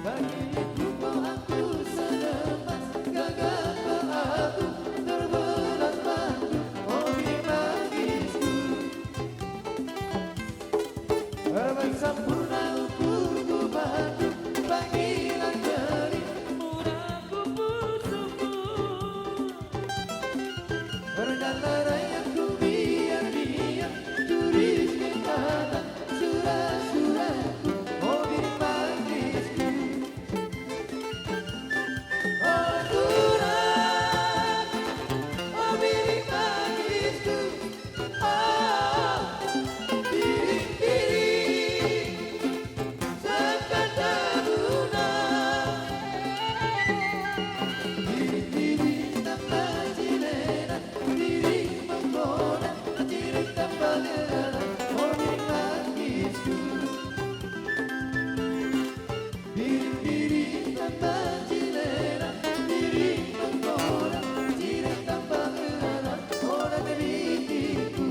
Bagi ni kupo aku selepas, gagal pe aku terbelah bandu, o biring bangkisku. Erban sampurna ukurku bandu, panggilan geri murangku pusuku. Erdalarai aku biar dia, tulis ke kata surat-suratku, o biring bangkisku. O tulang, o biring bangkisku, o biring-biring sangkandamuna. Biring-biring tamba cilena, biring mangkoda, cireng tamba gala, o biring bangkisku. Biring-biring tamba cilena, biring mangkoda, cireng tamba gala, o dame biringku.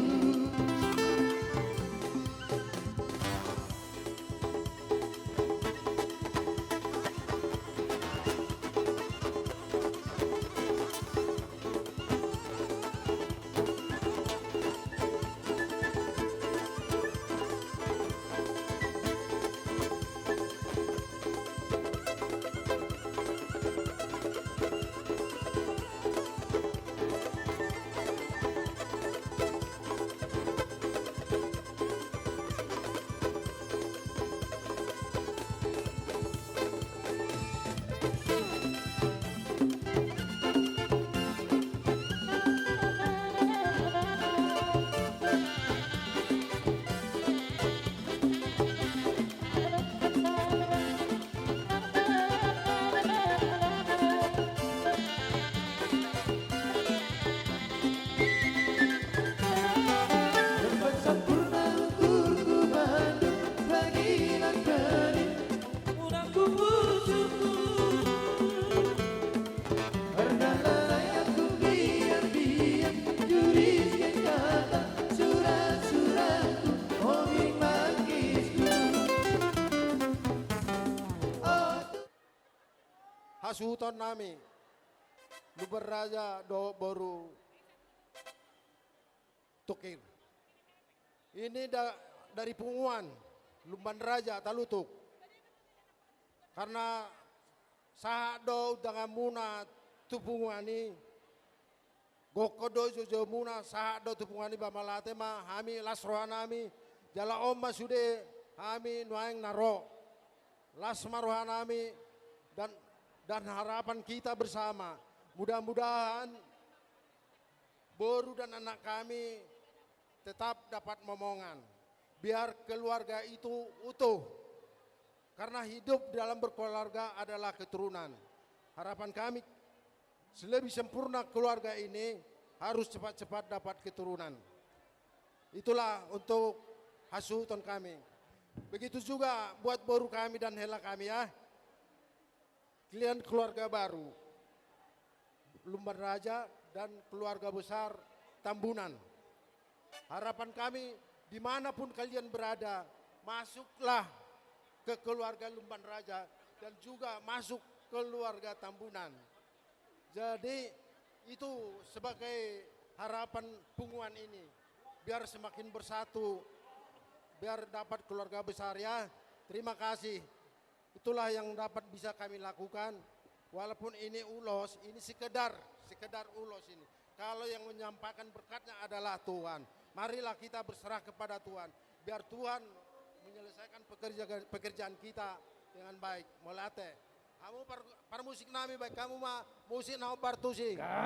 Erban sampurna ukurku bandu, panggilan geri murangku pusuku. Erdalarai aku biar dia, tulis ke kata surat-suratku, o biring bangkisku. O hasuhuton nami, Lumban Raja dohot boru Tokir. Ini da-, dari punguan Lumban Raja Talutuk. Karna sahat do undanganmuna tu punguan i, gokhon do joujou muna, sahat do tu punguan i, ba mauliate ma hami, las rohanami, jala on ma sude hami nuaeng na ro. Las ma rohanami dan, dan harapan kita bersama, mudah-mudahan boru dan anak kami tetap dapat momongan. Biar keluarga itu utuh. Karena hidup dalam berkeluarga adalah keturunan. Harapan kami, selebih sempurna keluarga ini harus cepat-cepat dapat keturunan. Itulah untuk hasuhuton kami. Begitu juga buat boru kami dan hela kami, ya. Kalian keluarga baru Lumban Raja dan keluarga besar Tambunan. Harapan kami, dimanapun kalian berada, masuklah ke keluarga Lumban Raja dan juga masuk keluarga Tambunan. Jadi, itu sebagai harapan punguan ini, biar semakin bersatu, biar dapat keluarga besar, ya. Terima kasih. Itulah yang dapat bisa kami lakukan. Walaupun ini ulos, ini sekedar, sekedar ulos ini. Kalau yang menyampaikan berkatnya adalah Tuhan. Marilah kita berserah kepada Tuhan. Biar Tuhan menyelesaikan pekerja-, pekerjaan kita dengan baik. Mauliate. Hamu par-, parmusik nami, baen hamu ma musik na hombar tusi. Gabe.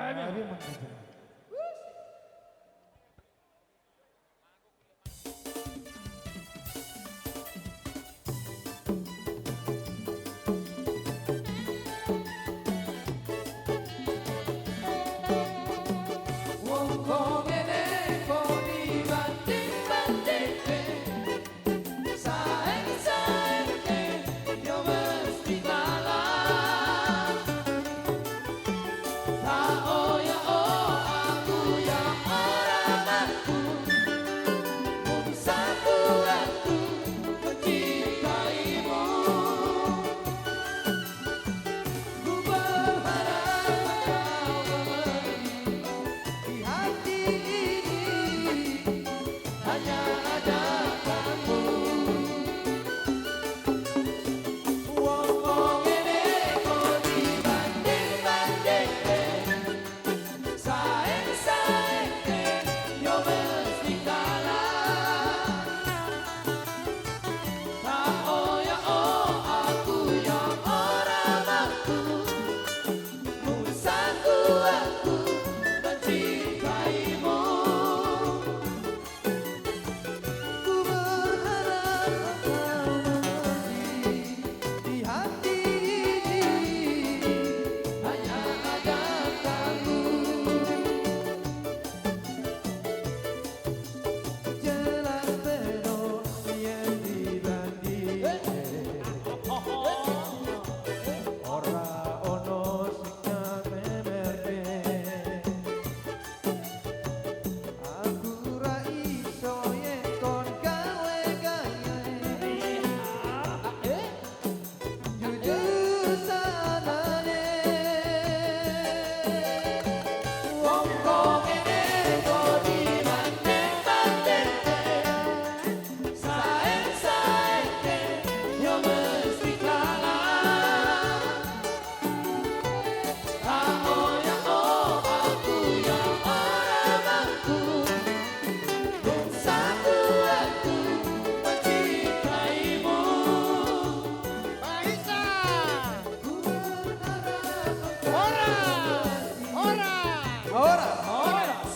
Horas! Horas! Horas!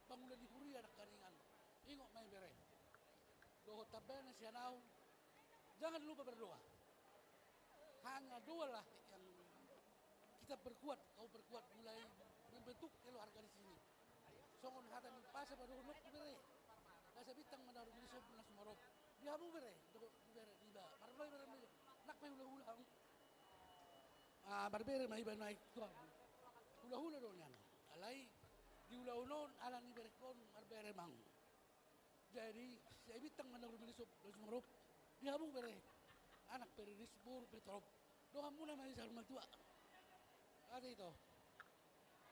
Pangula ni huria nangkiningan. Ingot ma i, bere. Dohot tamba na sian ahu. Jangan lupa berdoa. Hanya doalah yang kita perkuat, kau perkuat mulai membentuk keluarga di sini. Songon hata ni umpasa ma dohononku, bere. Asa bintang ma na rumirisop na sumarop. Di hamu, bere, dohot bere niba. Marbere, bere, bere. Nang pe hulahula hamu. Ah, marbere ma iba nuaeng tu hamu. Hulahula do nian. Alai di ulaon on ala ni berengkon marbere ma hamu. Jadi, sai bintang ma na rumirisop na sumarop. Di hamu, bere. Anak pe riris, boru pe torop. Dohononmuna ma i saur matua. Ate ito.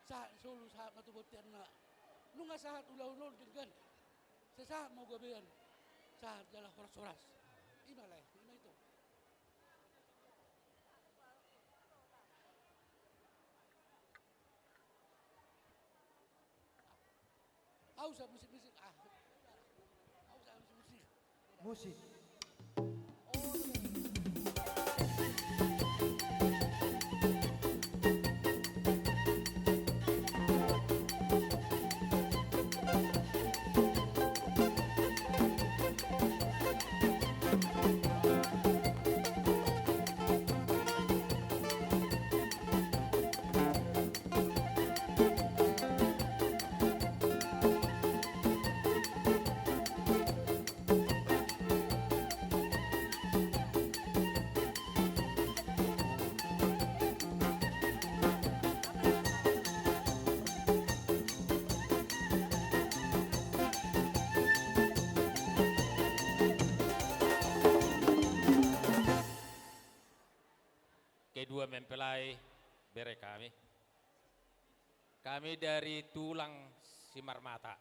Sahat ni solu, sahat ma tu bontean na. Nunga sahat ulaon on denggan. Sai sahat ma gabean. Sahat jala horas-horas. I ma, lae, i ma ito. Au sa musik-musik, ah. Au sa musik-musik. Musik. mempelai, bere kami. Kami dari tulang Simarmata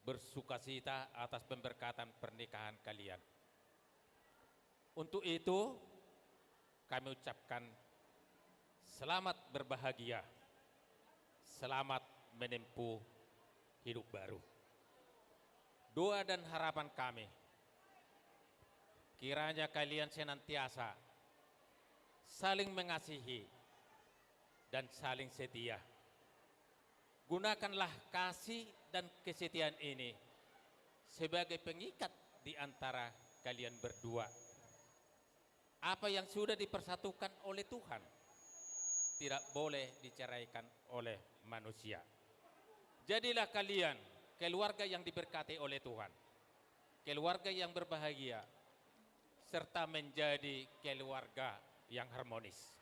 bersukacita atas pemberkatan pernikahan kalian. Untuk itu, kami ucapkan selamat berbahagia, selamat menempuh hidup baru. Doa dan harapan kami, kiranya kalian senantiasa saling mengasihi dan saling setia. Gunakanlah kasih dan kesetiaan ini sebagai pengikat di antara kalian berdua. Apa yang sudah dipersatukan oleh Tuhan tidak boleh diceraikan oleh manusia. Jadilah kalian keluarga yang diberkati oleh Tuhan, keluarga yang berbahagia, serta menjadi keluarga yang harmonis.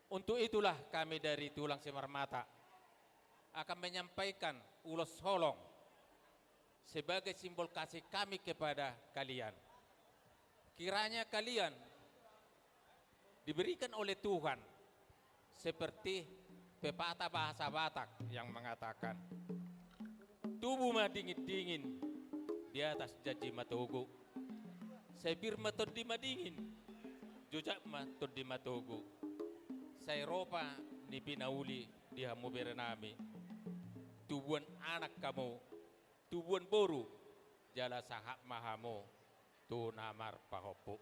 Untuk itulah kami dari tulang Simarmata akan menyampaikan ulos holong sebagai simbol kasih kami kepada kalian. Kiranya kalian diberikan oleh Tuhan seperti pepatah bahasa Batak yang mengatakan, "Tubu ma dingin-dingin, di atas janji ma togu. Sai pir ma tondi madingin, jojak ma tondi matogu. Sai ropa ni pinauli di hamu bere nami. Tubuan anak hamu, tubuan boru, jala sahat ma hamu tu na marpahompu."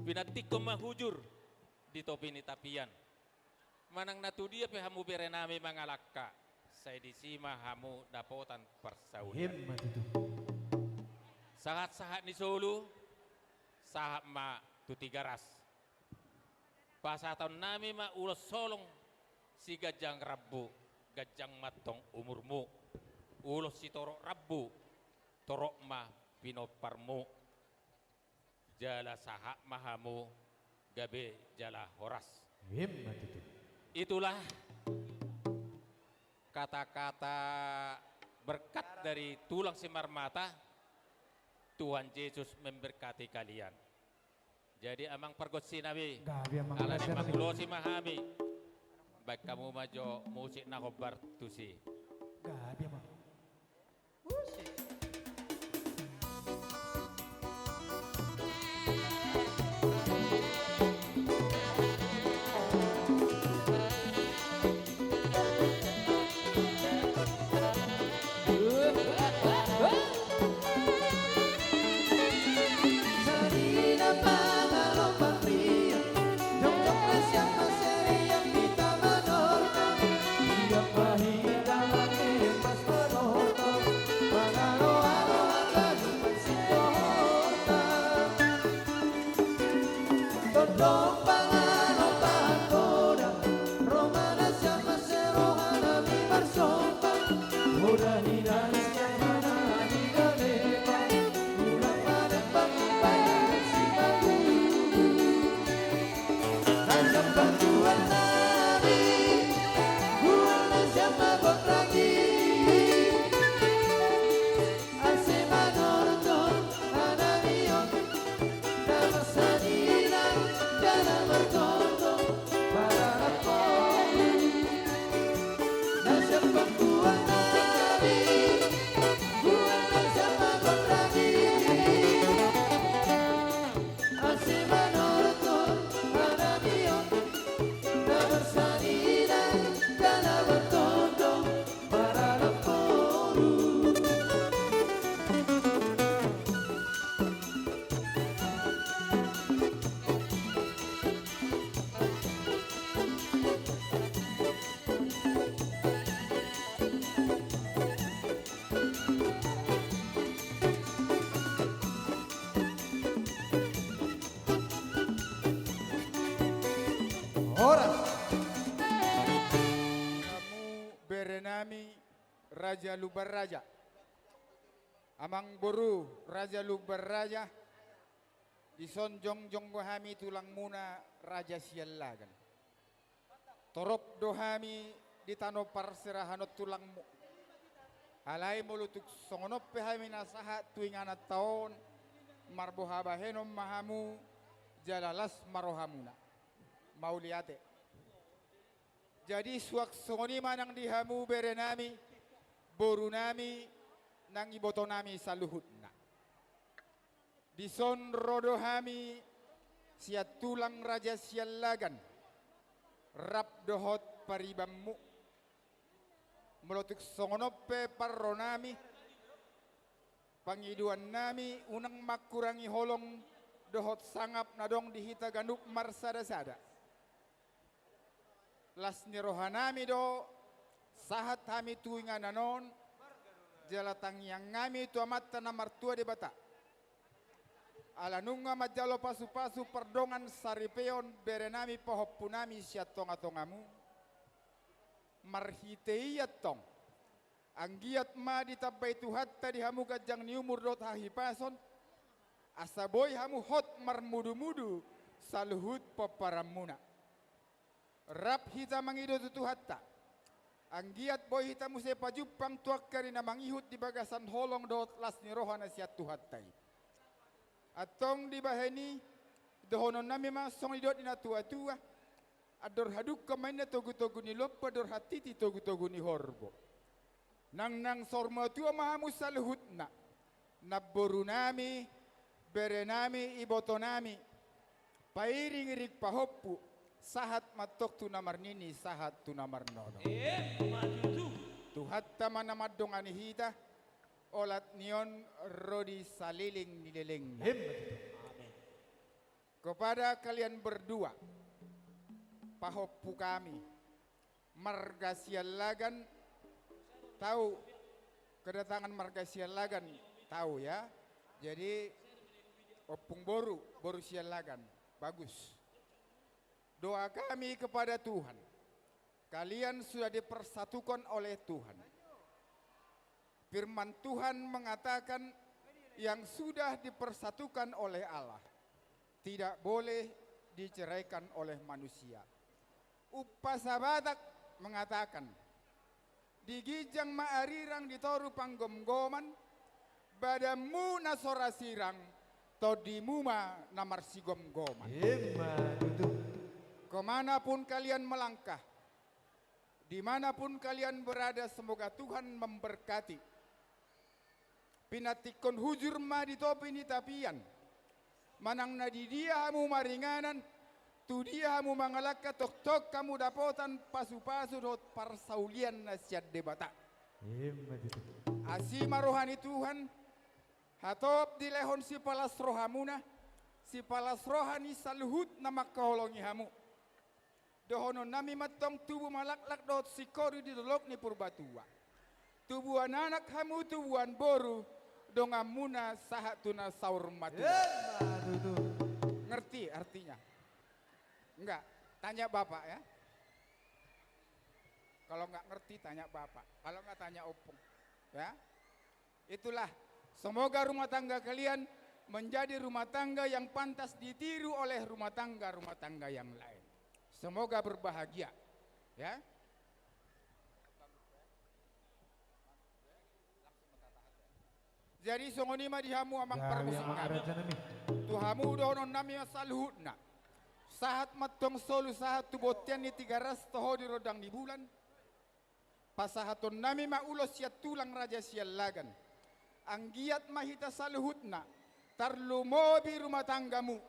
Pinantikhon ma hujur di topi ni tapian. Manang na tudia pe hamu bere nami mangalangka, sai disi ma hamu dapotan parsaulian. Emma tutu. Sahat-sahat ni solu, sahat ma tu Tigaras. Pasahaton nami ma ulos holong siganjang rambu, ganjang ma antong umurmu. Ulos sitorop rambu, torop ma pinomparmu. Jala sahat ma hamu gabe jala horas. Emma tutu. Itulah kata-kata berkat dari tulang Simarmata. Tuhan Yesus memberkati kalian. Jadi amang pargonsi nami, gabe amang, alani pargonsi nami, mangulosi ma hami. Baen hamu ma jo musik na hombar tusi. Gabe amang. Horas. Hamu bere nami Raja Lumban Raja. Amang boru Raja Lumban Raja, dison jongjong do hami tulangmuna Raja Siallagan. Torop do hami di tano parserahan on tulangmu. Alai molo tung songon on pe hami na sahat tu ingananta on, marboha bahenon ma hamu, jala las ma rohamuna. Mauliate. Jadi suang songon i ma nang di hamu berenami, borunami, nang ibotonami saluhutna. Dison ro do hami sian tulang Raja Siallagan, rap dohot paribanmu. Molo tung songon on pe parronami, pangidoannami unang mangkurangi holong dohot sangap na adong di hita ganup marsadasada. Las ni rohanami do sahat hami tu inganan on, jala tangiangnami tu Amanta na martua Debata. Ala nunga manjalo pasupasu pardongan saripeon berenami pahompunami sian tongatongamu. Marhite i antong, anggiat ma ditambai Tuhanta di hamu ganjang ni umur dohot hahipason, asa boi hamu hot marmudumudu saluhut pomparanmuna. Rap hita mangido tu Tuhanta, anggiat boi hita muse pajumpang tu angka ari na mangihut di bagasan holong dohot las ni roha na sian Tuhanta i. Antong dibahen i, dohononnami ma songon nidok ni natuatua: Andor hadungka ma inna togutogu ni lombu, andor hatiti togutogu ni horbo. Nangnang saur matua ma hamu saluhutna, namborunami, berenami, ibotonami, pairingiring pahompu, sahat ma antong tu na marnini, sahat tu na marnono. Emma tutu. Tuhanta ma na mandongani hita, olat ni on ro di saleleng ni lelengna. Emma tutu. Amen. Kepada kalian berdua, pahompu kami, marga Siallagan, tahu kedatangan marga Siallagan, tahu ya. Jadi, Ompung Boru, Boru Siallagan, bagus. Doa kami kepada Tuhan, kalian sudah dipersatukan oleh Tuhan. Firman Tuhan mengatakan, yang sudah dipersatukan oleh Allah tidak boleh diceraikan oleh manusia. Umpasa Batak mengatakan, di ginjang ma arirang, di toru panggomgoman, badanmu na so ra sirang, tondimu ma na marsigomgoman. Emma tutu. Kemanapun kalian melangkah, dimanapun kalian berada, semoga Tuhan memberkati. Pinantikhon hujur ma di topi ni tapian. Manang na di dia hamu maringanan, tu dia hamu mangalangka, tongtong hamu dapotan pasupasu dohot parsaulian na sian Debata. Emma tutu. Asi ma roha ni Tuhan, hatop dilehon sipalas rohamuna, sipalas roha ni saluhut na mangkaholongi hamu. Dohononnami ma antong tubu ma laklak dohot singkoru di dolok ni Purbatua. Tubuan anak hamu, tubuan boru, donganmuna sahat tu na saur matua. Emma tutu. Ngerti artinya? Enggak? Tanya bapak ya. Kalau enggak ngerti, tanya bapak. Kalau enggak, tanya ompung. Ya. Itulah, semoga rumah tangga kalian menjadi rumah tangga yang pantas ditiru oleh rumah tangga-rumah tangga yang lain. Semoga berbahagia, ya. Jadi songon i ma di hamu amang parmusik nami. Tu hamu dohononnami ma saluhutna. Sahat ma antong solu sahat tu bontean ni Tigaras, toho di rondang ni bulan. Pasahatonnami ma ulos sian tulang Raja Siallagan. Anggiat ma hita saluhutna, tarlumobi rumah tanggamu,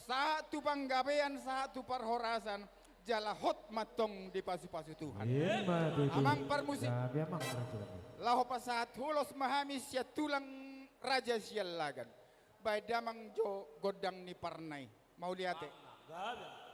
sahat tu panggabean, sahat tu parhorasan, jala hot ma antong dipasupasu Tuhan. Emma tutu. Amang parmusik. Gabe amang parmusik. Laho pasahat ulos ma hami sian tulang Raja Siallagan. Baen damang jo gondang ni parna i. Mauliate. Gabe.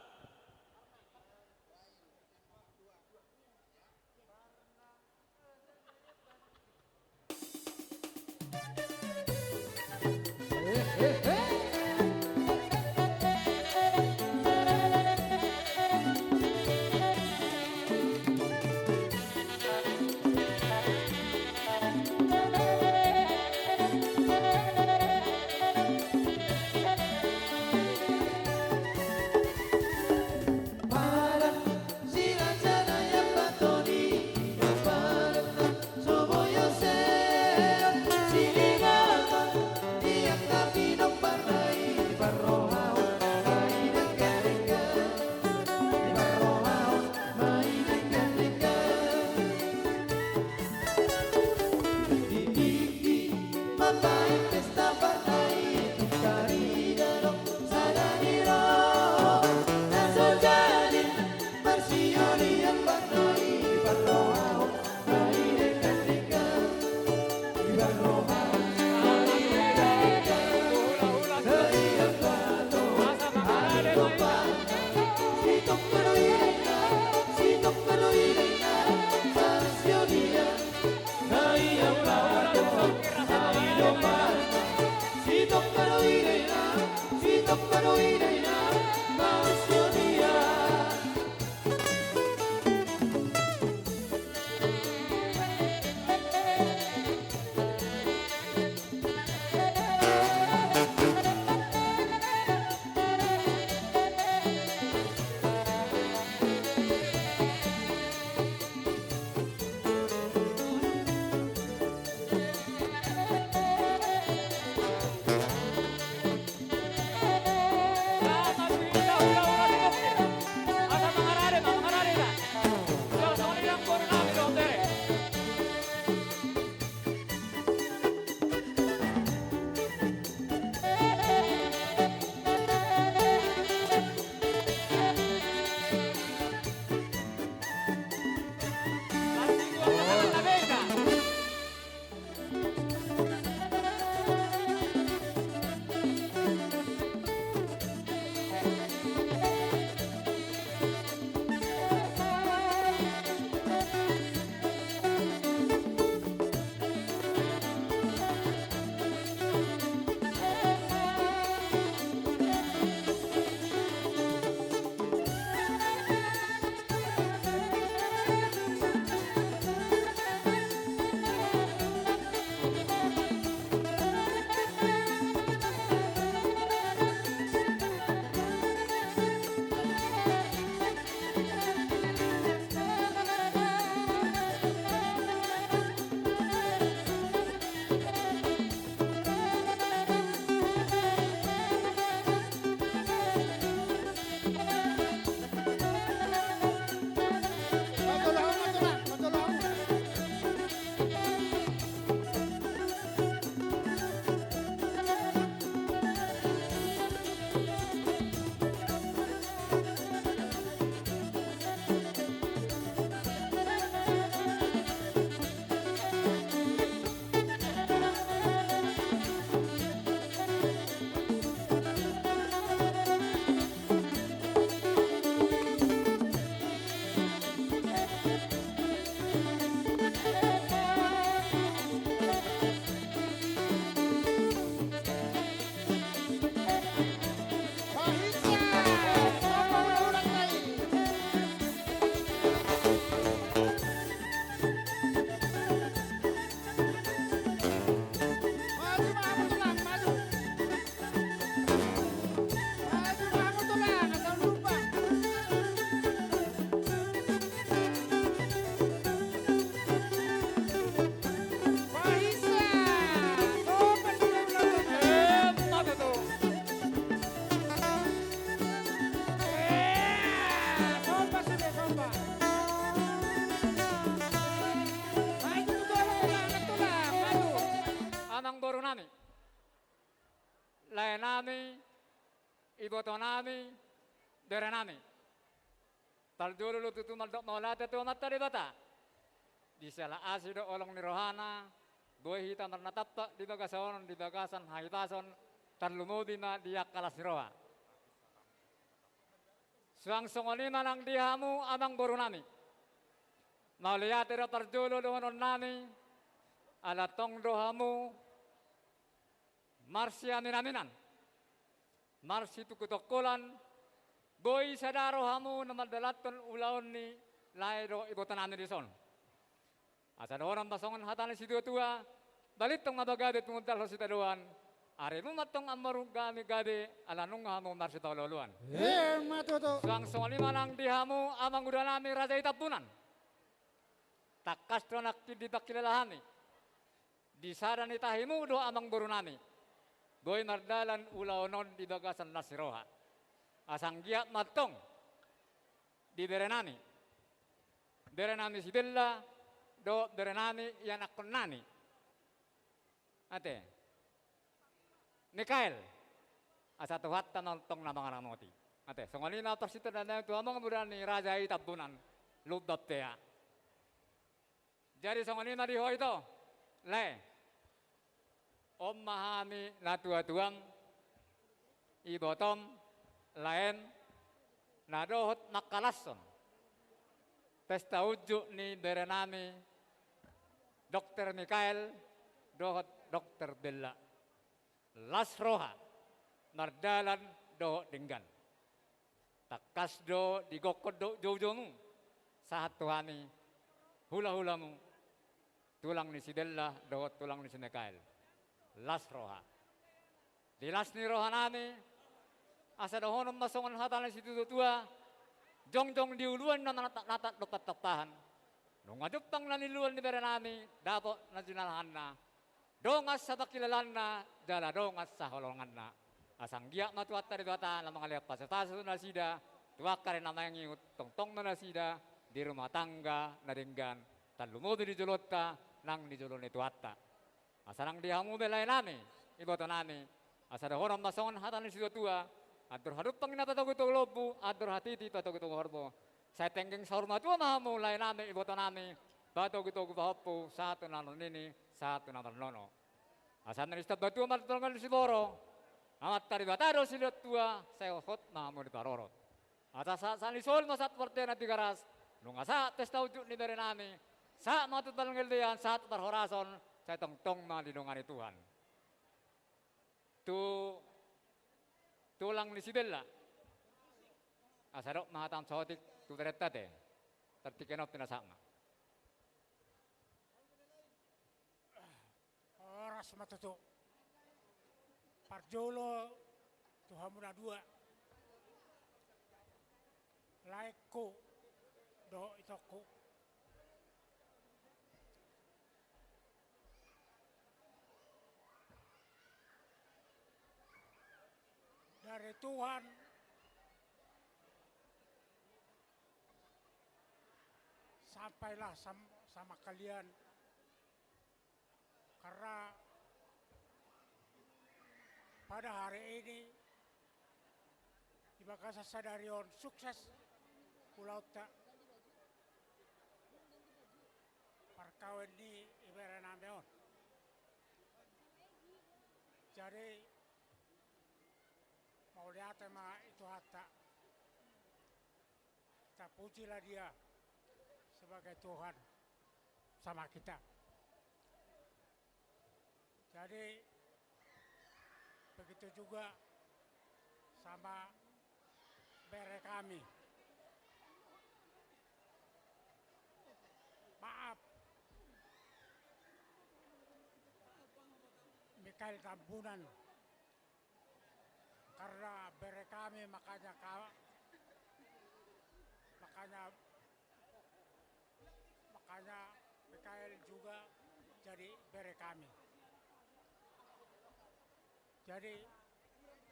laenami, ibotonami, berenami. Parjolo do tutu mandok mauliate tu Amanta Debata. Di siala asi dohot holong ni rohana, boi hita marnatampak di bagasan on, di bagasan hahipason, tarlumobi ma di angka las ni roha. Suang songon i ma nang di hamu amangborunami. Mauliate do parjolo dohononnami, ala tong do hamu marsiaminaminan, marsitungkotungkolan, boi sada rohamu na mandalanhon ulaon ni lae dohot ibotonami dison. Asa dohonon ma songon hata ni situatua, balintong ma pagabe pangundalhon sitadoan, arimu ma antong amangborungami gabe, ala nunga hamu marsipaolooloan. Emma tutu. Suang songon i ma nang di hamu amangudanami Raja i Tambunan. Tangkas do nangkin dipangkilala hami. Di sada ni tahimu do amangborunami. Boi mardalan ulaon on di bagasan las ni roha. Asa anggiat ma antong di berenami. Berenami si Bella, dohot berenami ianakkonnami. Ate. Mikael. Asa Tuhanta ma antong na mangaramoti. Ate, songon i ma parsitandaan tu amanguda ni Raja i Tambunan, Lumban Pea. Jadi songon i ma di ho ito, lae. On ma hami natuatuam, ibotom, laem, na dohot mangkalashon pesta unjuk ni berenami Dokter Mikael dohot Dokter Bella. Las roha, mardalan dohot denggan. Tangkas do digokhon do joujoumu, sahat tu hami, hulahulamu, tulang ni si Bella dohot tulang ni si Mikael. Las roha. Di las ni rohanami, asa dohonon ma songon hata ni situatua, jongjong di uluan na manataknatak dohot pantampahan. Nunga jumpang na niluluan ni berenami, dapot na jinalahanna. Dongan sapangkilalaanna, jala dongan saholonganna. Asa anggiat ma Tuhanta Debata na mangalehon pasupasu tu nasida, tu angka ari na mangihut tongtong ma nasida, di rumah tangga na denggan, tarlumobi di jolonta, nang di jolo ni Tuhanta. Asa nang di hamu be laenami, ibotonami, asa dohonon ma songon hata ni situatua, andor hadumpang na patogutogu lombu, andor hatiti patogutogu horbo. Sai tenggeng saur matua ma hamu laenami, ibotonami, patogutogu pahompu, sahat tu na marnini, sahat tu na marnono. Asa na sitambatua ma tu dongan ni siboro, Amanta Debata do silehon tua, sai hothot ma hamu diparorot. Asa sahat, sahat ni solu ma sahat tu parteanan Tigaras, nunga sahat pesta unjuk ni berenami, sahat ma tu pargellean, sahat tu parhorason, sai tongtong ma didongani Tuhan. Tu tulang ni si Bella. Asa dok ma hatam saotik tu berenta te. Tartingkian on pinasahat ma. Horas ma tutu. Parjolo tu hamu na dua. Laengku dohot itongku. Dari Tuhan sampailah sam-, sama kalian. Karena pada hari ini, di bagasan sadari on sukses ulaonta, parkawen ni iberenami on. Jadi, mauliate ma i Tuhanta. Kita pujilah Dia sebagai Tuhan sama kita. Jadi, begitu juga sama bere kami. Maaf, Mikael Tambunan. Karena bere kami, makanya ka-, makanya, makanya Mikael juga jadi bere kami. Jadi,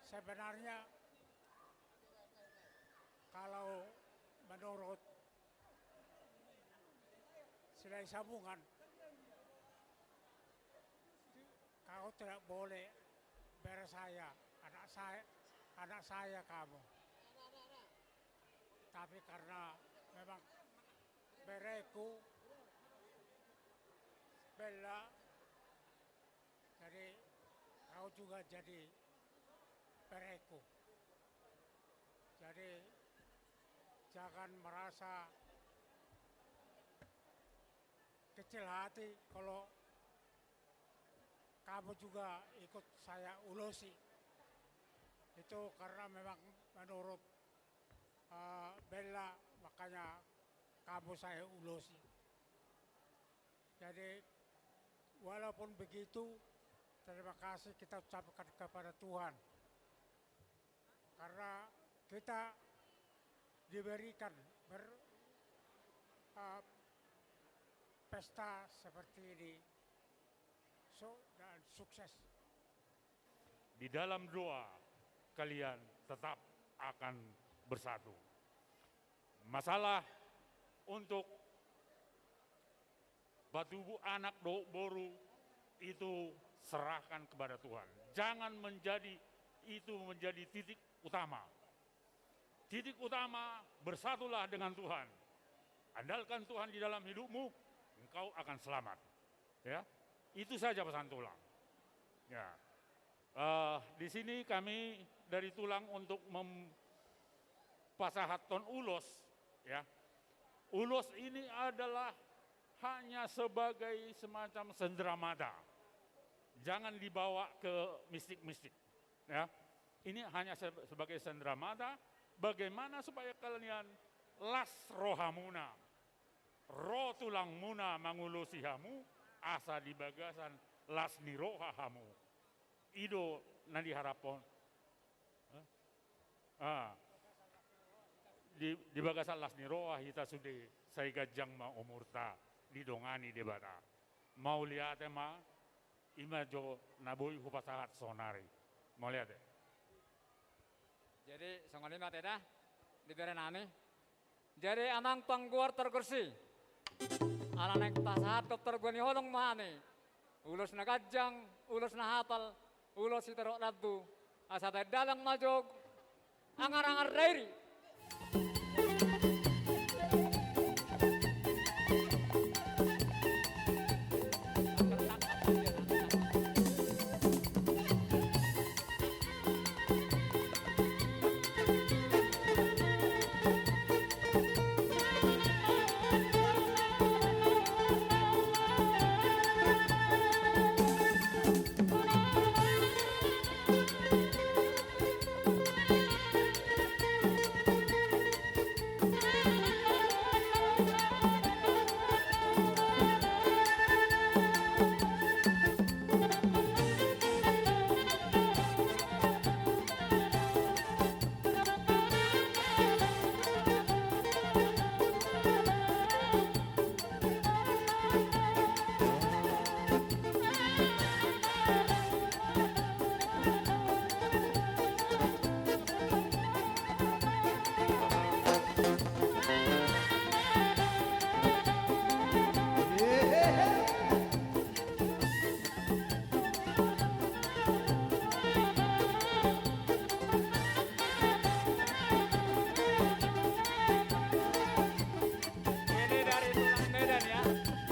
sebenarnya kalau menurut Silahisabungan, kau tidak boleh bere saya, ada Saya, anak saya kamu. Tapi karena memang bereku, Bella, jadi kau juga jadi bereku. Jadi jangan merasa kecil hati kalau kamu juga ikut saya ulosi. Itu karena memang menurut, eh, Bella, makanya kamu saya ulosi. Jadi, walaupun begitu, terima kasih kita ucapkan kepada Tuhan. Karena kita diberikan ber-, eh, pesta seperti ini. So, dan sukses. Di dalam doa, kalian tetap akan bersatu. Masalah untuk patubu anak dohot boru itu serahkan kepada Tuhan. Jangan menjadi, itu menjadi titik utama. Titik utama, bersatulah dengan Tuhan. Andalkan Tuhan di dalam hidupmu, engkau akan selamat. Ya, itu saja pesan tulang. Ya. Eh, di sini kami dari tulang untuk mem-, pasahathon ulos, ya. Ulos ini adalah hanya sebagai semacam sendera mata. Jangan dibawa ke mistik-mistik, ya. Ini hanya se-, sebagai sendera mata, bagaimana supaya kalian las rohamuna, ro tulangmuna mangulosi hamu, asa di bagasan las ni roha hamu. I do na diharaphon. Hah? Ah. Di, di bagasan las ni roha hita sude, sai ganjang ma umurta, didongani Debata. Mauliate ma, i ma jo na boi hupasahat saonari. Mauliate. Jadi, songon i ma, Teddy, di bere nami. Jadi, amang pangguar Torgorsi, ala naeng pasahathon parbue ni holong ma hami. Ulos na ganjang, ulos na hapal, ulos sitorop rambu, asa bahen dalan ma jolo, angar-angar dairi. Ini dari tulang Medan, ya.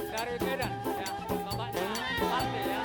Dari Medan, ya. Bapaknya Parti, ya.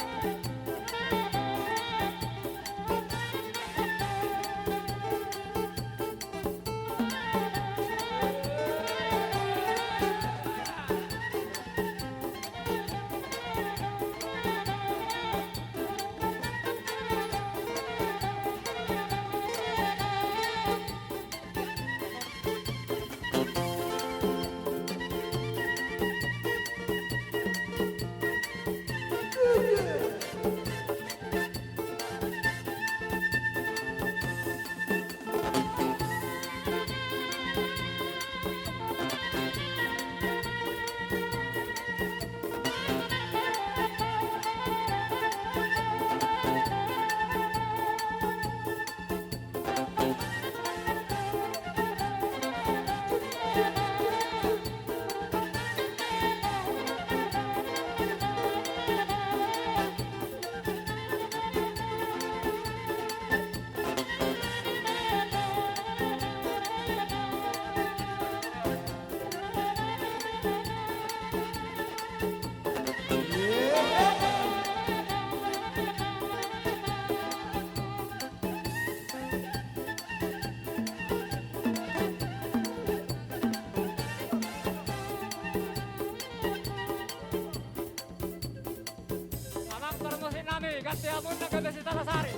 Ganti hamuna gabe si Talasari.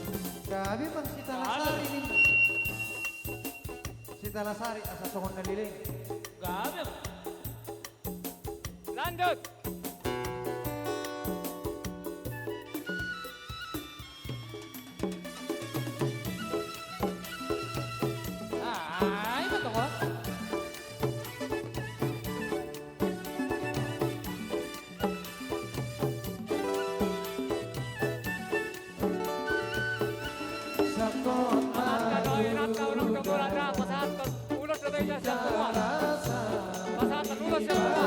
Gabe ma si Talasari ninna. Si Talasari asa songon na leleng. Gabe. Lanjut. Ah, ima tong on. Pasahathon ulos do tubu, pasahathon ulos do tubu. Pasahathon ulos do tubu.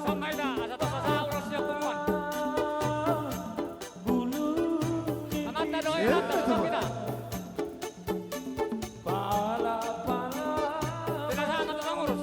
Songon i da, asa tong pasahat ulos sian punguan. Amanta dohot inanta, songon i da. Pala, pala. Pinasahat ma tu pangurus.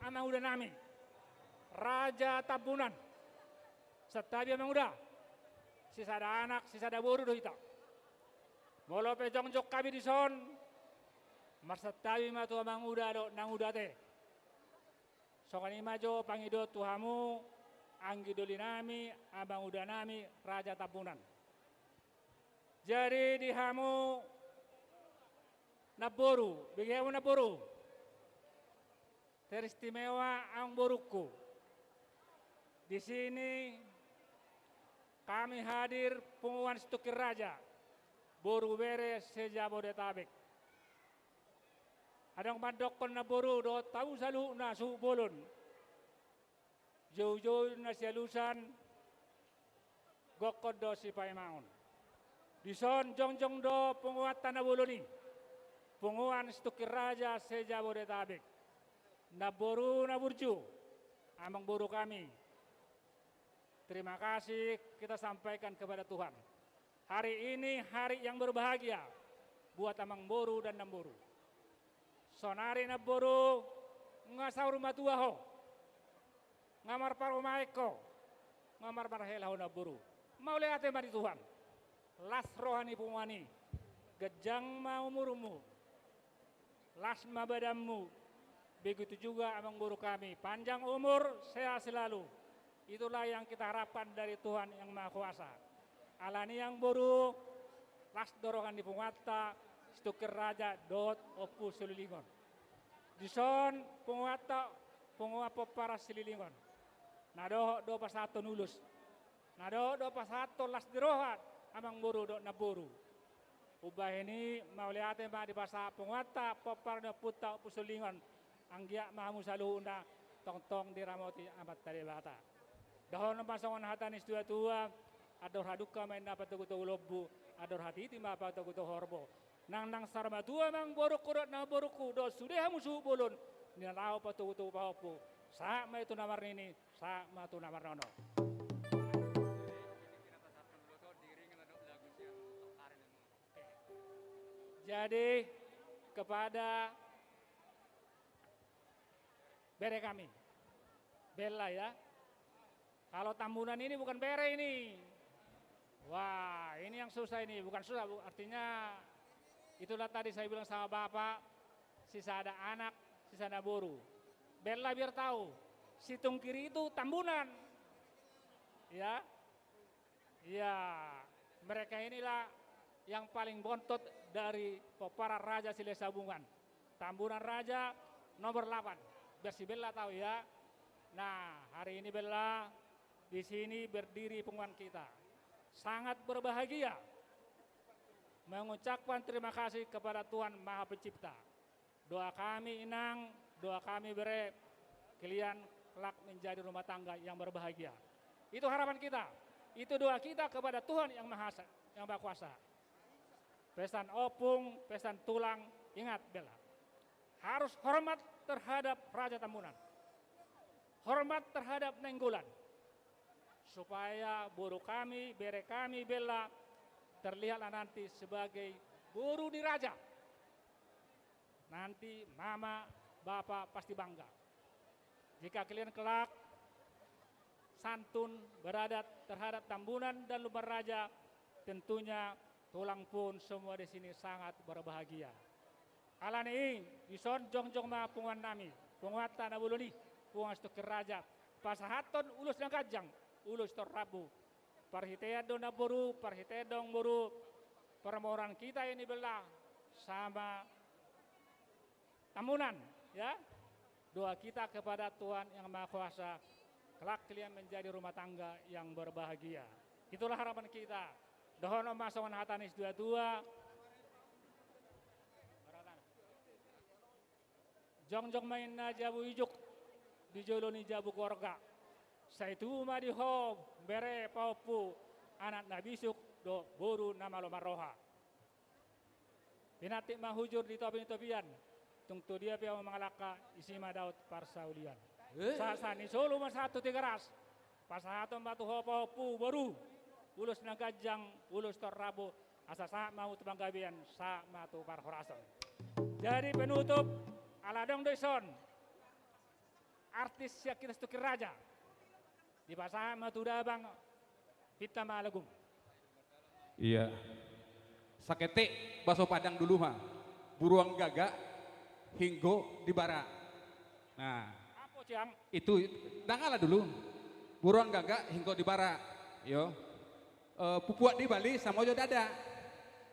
Amanguda nami, Raja Tambunan. Santabi amanguda, sisada anak, sisada boru do hita. Molo pe jongjong hami dison, marsantabi ma tu amanguda dohot nanguda ate. Songon i ma jo pangidoan tu hamu, anggi doli nami, amanguda nami, Raja Tambunan. Jadi di hamu namboru, bege hamu namboru. Teristimewa amangborungku. Di sini kami hadir punguan Situngkir Raja, boru bere se-Jabodetabek. Adong mandokkon namboru dohot hamu saluhutna suhut bolon. Joujou na sialusan, gokkon do sipaimaon. Dison jongjong do punguanta na bolon i, punguan Situngkir Raja se-Jabodetabek. Namboru na burju, amangboru kami. Terima kasih kita sampaikan kepada Tuhan. Hari ini hari yang berbahagia buat amangboru dan namboru. Sonari namboru, nga saur matua ho, nga marparumaen ho, nga marmarhela ho namboru. Mauliate ma di Tuhan. Las roha ni punguan i, ganjang ma umurmu, las ma badanmu. Begitu juga amangboru kami, panjang umur, sehat selalu. Itulah yang kita harapkan dari Tuhan Yang Maha Kuasa. Alani i amangboru, las do roha ni punguanta Situngkir Raja dohot Ompu Silulingon. Dison punguanta, punguan pomparan Silulingon. Na dohot do pasahathon ulos. Na dohot do pasahathon las ni roha amangboru dohot namboru. Umbahen i mauliate ma dipasahat punguanta pomparan ni ompunta Ompu Silulingon. Anggiat ma hamu saluhutna tongtong diramoti Amanta Debata. Dohonon ma songon hata ni situatua, andor hadungka ma inna patogutogu lombu, andor hatiti ma patogutogu horbo. Nang nang saur matua amangborungku dohot namborungku dohot sude hamu suhut bolon, di na laho patogutogu pahompu, sahat ma i tu na marnini, sahat ma tu na marnono. Jadi kepada bere kami, Bella ya. Kalau Tambunan ini bukan bere ini. Wah, ini yang susah ini, bukan susah, Bu. Artinya itulah tadi saya bilang sama Bapak, sisada anak, sisada boru. Bella biar tahu, Situngkir itu Tambunan. Ya. Iya, mereka inilah yang paling bontot dari pomparan Raja Silahisabungan. Tambunan Raja nomor delapan. Biar si Bella tahu ya. Nah, hari ini Bella, di sini berdiri punguan kita. Sangat berbahagia mengucapkan terima kasih kepada Tuhan Maha Pencipta. Doa kami inang, doa kami bere, kalian kelak menjadi rumah tangga yang berbahagia. Itu harapan kita. Itu doa kita kepada Tuhan Yang Maha Esa, Yang Maha Kuasa. Pesan ompung, pesan tulang, ingat Bella. Harus hormat terhadap Raja Tambunan. Hormat terhadap Nainggolan. Supaya boru kami, bere kami Bella, terlihatlah nanti sebagai boru ni raja. Nanti mama, bapa pasti bangga. Jika kalian kelak santun beradat terhadap Tambunan dan Lumban Raja, tentunya tulang pun semua di sini sangat berbahagia. Alani i, dison jongjong ma punguan nami, punguanta na bolon i, punguan Situngkir Raja, pasahathon ulos na ganjang, ulos tor rambu. Parhitean do namboru, parhitean do amangboru, permohonan kita ini Bella sama Tambunan, ya. Doa kita kepada Tuhan Yang Maha Kuasa, kelak kalian menjadi rumah tangga yang berbahagia. Itulah harapan kita. Dohonon ma songon hata ni situatua. Jongjong ma inna jabu ijuk di jolo ni jabu gorga. Sai tubu ma di ho bere pahompu, anak na bisuk dohot boru na malo marroha. Pinantik ma hujur di topi ni topian, tung tu dia pe hamu mangalangka, disi ma daot parsaulian. Eh. Sahat-sahat ni solu ma sahat tu Tigaras. Pasahaton ma tu ho pahompu boru, ulos na ganjang, ulos tor rambu, asa sahat ma hamu tu panggabean, sahat ma tu parhorasan. Jadi penutup, ala adong do dison artis sian hita Situngkir Raja, dipasahat ma tu damang, pinta ma lagu. Iya. Saketek baso Padang dulu ha. Buruan gaga, hinggo di bara. Nah. Apo, Cang? Itu, dangala dulu. Buruan gaga, hinggo di bara. Yo. Eh, pupuak di Bali, samojo dada.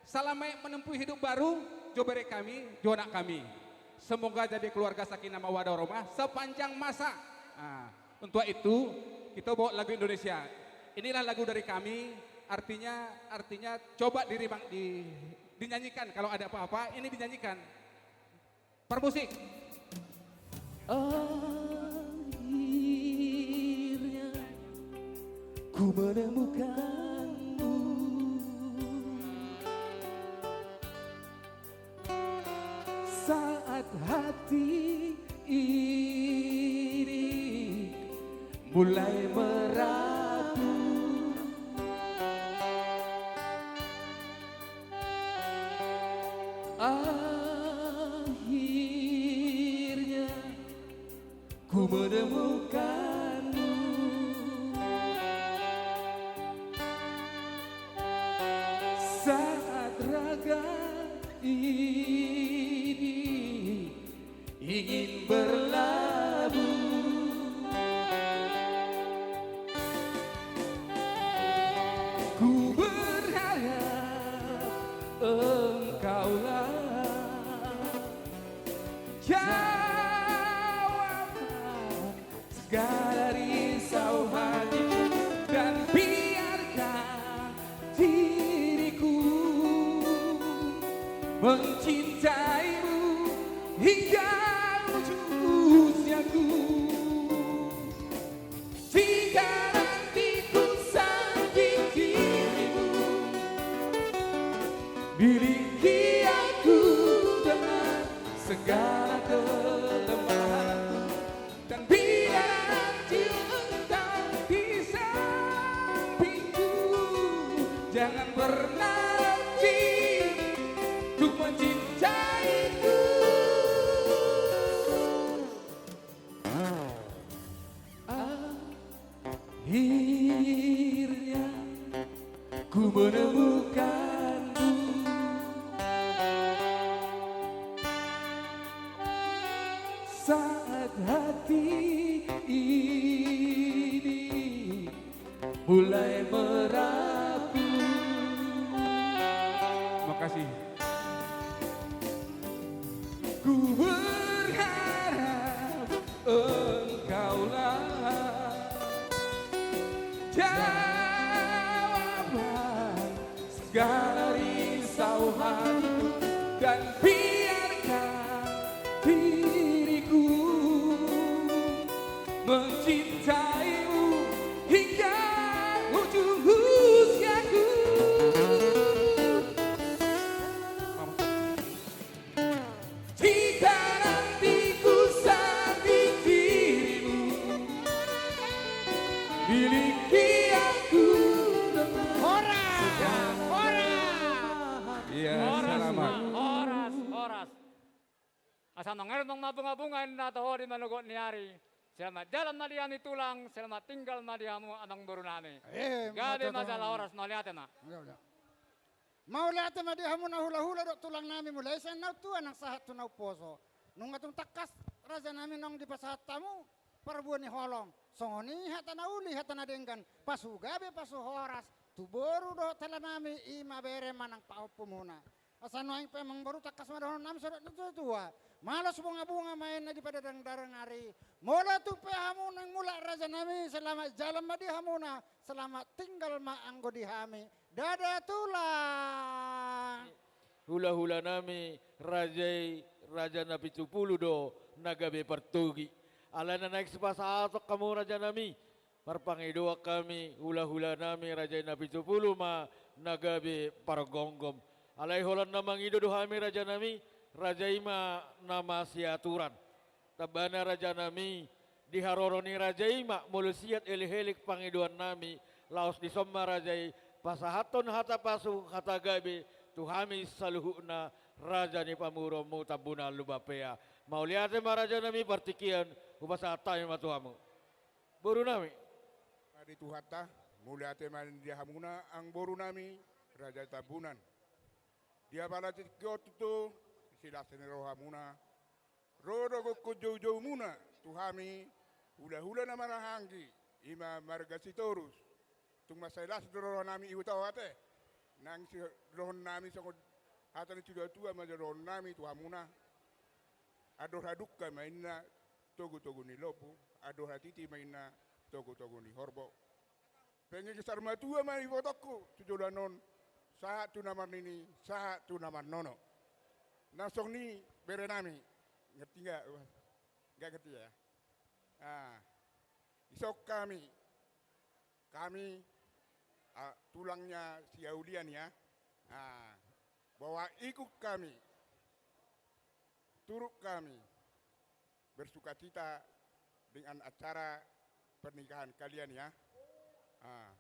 Selamat menempuh hidup baru, jo bere kami, jo anak kami. Semoga jadi keluarga sakinah mawadah warahmah sepanjang masa. Nah, untuk itu, kita bawa lagu Indonesia. Inilah lagu dari kami, artinya, artinya coba diri, di, dinyanyikan, kalau ada apa-apa, ini dinyanyikan. Permusik. Akhirnya ku menemukanmu. Saat hati ini mulai merapu. Akhirnya ku menemukanmu. Saat raga ini ingin berlabuh. Ku berharap engkaulah jawaban segala risau hatiku, dan biarkan diriku mencintaimu hingga ujung usiaku. Jika nanti ku sanding dirimu, miliki aku dengan segala kelemahanku. Dan bila nanti engkau di sampingku, jangan pernah ragu untuk mencintaiku. Akhirnya ku menemukanmu. Saat hati ini mulai merapu. Makasih. Ku berharap engkaulah jawaban segala risau hatiku, dan biarkan diriku mencintaimu hingga ujung usiaku. Jika nanti ku sanding dirimu, miliki aku dengan... Horas! Horas! Iya, horas, selamat. Horas, horas. Asa mangarap nang mabunga-bunga inna toho di manogot ni ari. Selamat jalan ma di hami tulang, selamat tinggal ma di hamu amangboru nami. Eh, gabe ma jala horas, mauliate ma. Udah, udah. Mauliate ma di hamu na hula-hula dohot tulang nami, mulai sian na tua nang sahat tu na umposo. Nunga tung tangkas raja nami naung dipasahat hamu parbue ni holong. Songon i hata na uli, hata na denggan, pasu gabe, pasu horas tu boru dohot hela nami, i ma bere manang pahompumuna. Asa nuaeng pe amangboru, tangkas ma dohonon nami songon na tua-tua. Malos bunga-bunga ma inna di padadang-dadang ari. Molo tung pe hamu naeng mulak raja nami, selamat jalan ma di hamuna, selamat tinggal ma anggo di hami. Dada tulang. Hula-hula nami, raja i, raja na pitu pulu do na gabe partogi. Alai na naeng sipasahaton hamu raja nami, marpangidoan hami, hula-hula nami, raja i na pitu pulu ma na gabe pargomgom. Alai holan na mangido do hami raja nami, raja i ma na masiaturan. Tambana raja nami, di haroro ni raja i ma molo siat elek-elek pangidoan nami, laos dison ma raja i pasahathon hata pasu, hata gabe tu hami saluhutna, raja ni pamoruonmu Tambunan Lumban Pea. Mauliate ma raja nami, partingkian hupasahat hami ma tu hamu. Boru nami. Di Tuhanta, mauliate ma di hamuna anggo boru nami, raja Tambunan. Di apala tingki on tutu, silas ni rohamuna, ro do gokhon jou-joumuna tu hami hula-hula na marhahaanggi, i ma marga Sitorus. Tung mansai las do roha nami i, huta ho ate. Nang sidohonon nami songon hata ni situa-tua ma dohonon nami tu hamuna. Andor hadungka ma inna togu-togu ni lombu, andor hatiti ma inna togu-togu ni horbo. Pengekesan matua ma ibotongku tu joloan on, sahat tu na marnini, sahat tu na marnono. Na songon i bere nami, ngerti nggak? Nggak ngerti ya? Ah, dison hami, kami, ah, tulangnya si Aulian ya. Ah, bahwa ikut kami, turut kami bersukacita dengan acara pernikahan kalian ya. Ah,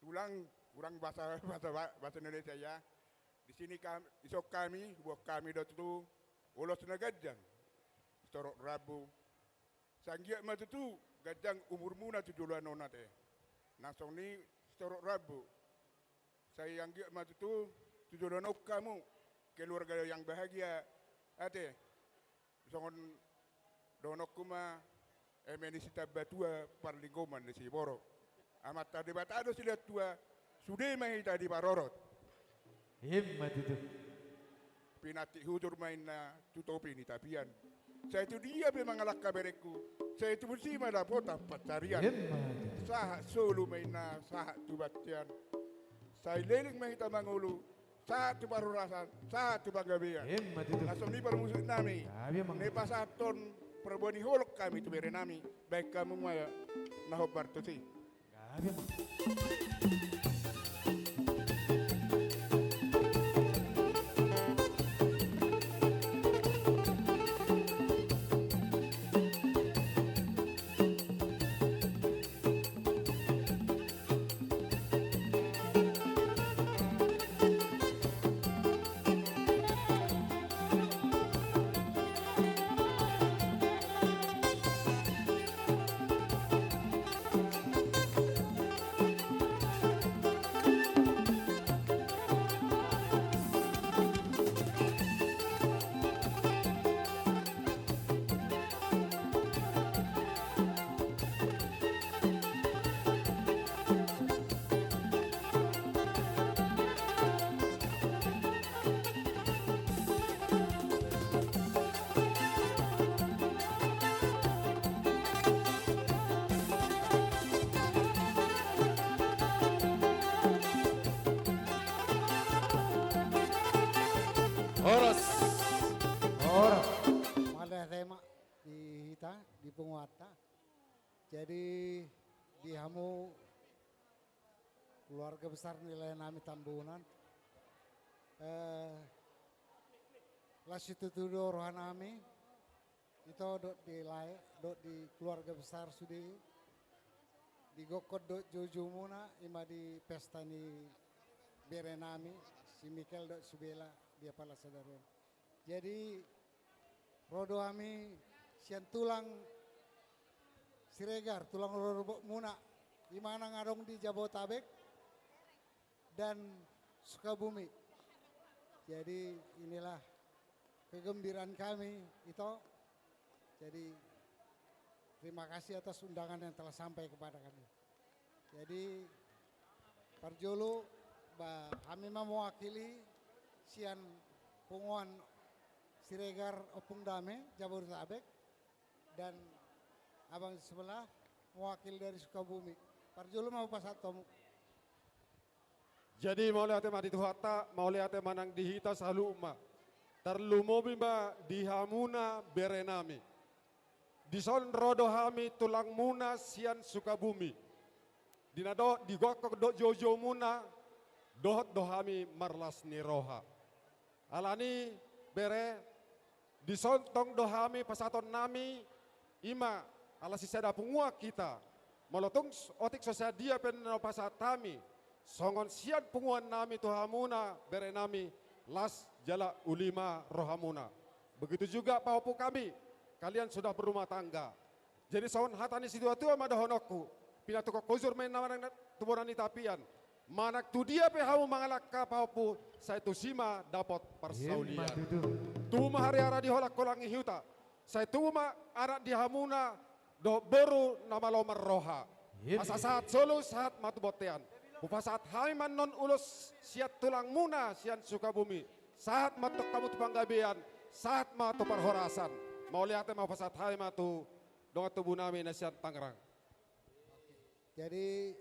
tulang, kurang bahasa, bahasa, bahasa Indonesia ya. Di sini kami, dison hami, buat kami do tutu, ulos na ganjang, sitorop rambu. Sai anggiat ma tutu ganjang umurmuna tu joloan on ate. Na songon i sitorop rambu. Sai anggiat ma tutu tu joloan on hamu keluarga yang bahagia ate. Songon dohononku ma, eme ni Sitambatua parlinggoman ni siborok. Amanta Debata do silehon tua, sude ma hita diparorot. Ima tutu. Pinantik hujur ma inna tu topi ni tapian. Sai tu dia pe mangalangka berengku, sai tusi ma dapotan pansarian. Ima tutu. Sahat solu ma inna sahat tu bontean. Sai leleng ma hita mangolu, sahat tu parhorasan, sahat tu panggabean. Ima tutu. Na songon i parmusik nami. Gabe ma. Nunga pasahathon parbue ni holong hami tu bere nami. Baen hamu ma na hombar tusi. Gabe ma. Horas. Horas. Mauliate ma di hita, di punguanta. Jadi, di hamu keluarga besar ni lae nami Tambunan, eh, las situtu do roha nami, ito dohot di lae, dohot di keluarga besar sude, di gokkon dohot joujoumuna, ima di pesta ni bere nami, si Mikel dohot si Bela, di apala sadari on. Jadi, ro do hami sian tulang Siregar, tulang rorobotmuna, ima na adong di Jabotabek dan Sukabumi. Jadi, inilah kegembiraan kami, ito. Jadi, terima kasih atas undangan yang telah sampai kepada kami. Jadi, parjolo, ba, hami ma mewakili sian punguan Siregar Ompung Dame, Jabodetabek, dan abang sebelah mewakili dari Sukabumi. Parjolo ma hupasahat tu hamu. Jadi, mauliate ma di Tuhanta, mauliate ma nang di hita saluhutna. Tarlumobi ma di hamuna bere nami. Dison ro do hami tulangmuna sian Sukabumi. Di na do, di gokkon dohot joujoumuna, dohot do hami marlas ni roha. Alani, bere, dison tong do hami pasahaton nami, ima, ala sisada punguan hita. Molo tung s-, otik so sadia pe na pasahat hami, songon sian punguan nami tu hamuna, bere nami, las jala uli ma rohamuna. Begitu juga pahompu kami, kalian sudah berumah tangga. Jadi songon hata ni situatua ma dohononku, pinatupa hujur ma inna manang tu bona ni tapian. Manang tu dia pe hamu mangalangka pahompu, sai tusi ma dapot parsaulian. Ima tutu. Tubu ma hariara di holang-holang ni huta. Sai tubu ma anak di hamuna, dohot boru na malo marroha. Ima. Asa sahat solu, sahat ma tu bontean. Hupasahat hami ma annon ulos sian tulangmuna sian Sukabumi. Sahat ma antong hamu tu panggabean, sahat ma tu parhorasan. Mauliate ma hupasahat hami ma tu dongan tubunami na sian Tangerang. Jadi,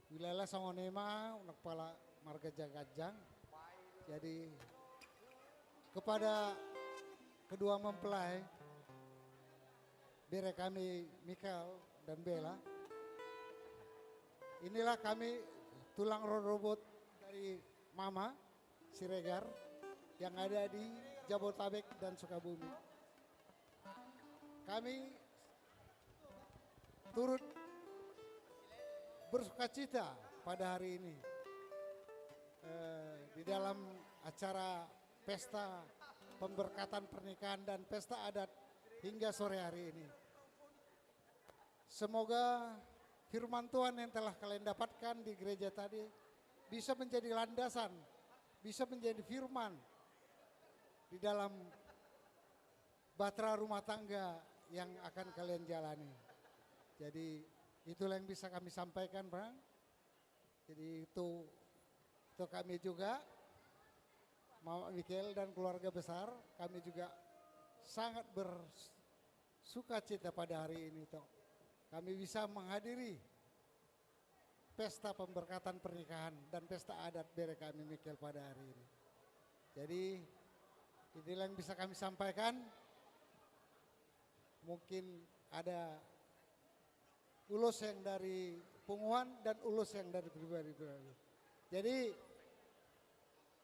wilayah songon i ma, unang pola marganjang-ganjang. Jadi, kepada kedua mempelai, bere kami Michael dan Bella, inilah kami tulang rorobot dari Mama Siregar yang ada di Jabodetabek dan Sukabumi. Kami turut bersukacita pada hari ini, eh, di dalam acara pesta pemberkatan pernikahan dan pesta adat hingga sore hari ini. Semoga firman Tuhan yang telah kalian dapatkan di gereja tadi bisa menjadi landasan, bisa menjadi firman di dalam bahtera rumah tangga yang akan kalian jalani. Jadi, itulah yang bisa kami sampaikan, Bang. Jadi, itu, itu kami juga, Mama Michael dan keluarga besar, kami juga sangat bersukacita pada hari ini, toh. Kami bisa menghadiri pesta pemberkatan pernikahan dan pesta adat bere kami Michael pada hari ini. Jadi, inilah yang bisa kami sampaikan. Mungkin ada ulos yang dari punguan dan ulos yang dari pribadi-pribadi. Jadi,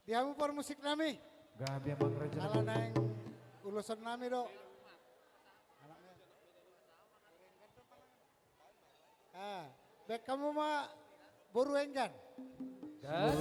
di hamu parmusik nami. Gabe ma raja. Ala naeng uloson nami do. Ah, baen hamu ma boru Enggan. Dan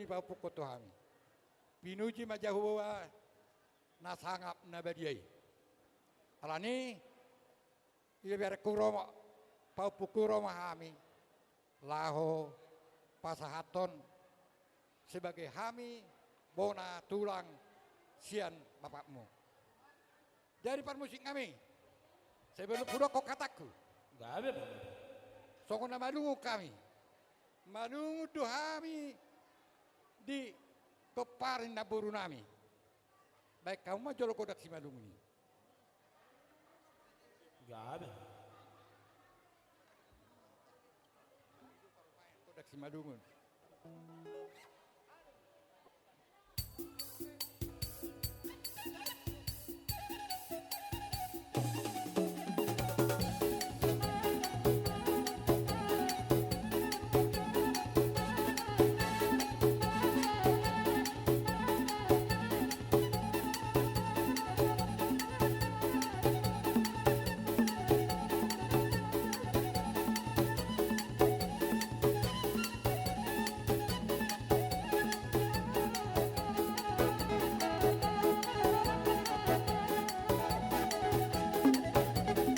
dipahompuhon tu hami. Pinuji ma Jahowa na sangap na badia i. Alani i, iberengku ro ma, pahompungku, ro ma hami laho pasahathon sebagai hami bona tulang sian bapakmu. Jadi parmusik nami, sebelum hudokkon hatangku, gabe, Pak. Songon na malungun hami, malungun do hami di pomparan ni namboru nami. Baen hamu ma jolo godang simalungun i. Gabe. Godang simalungun.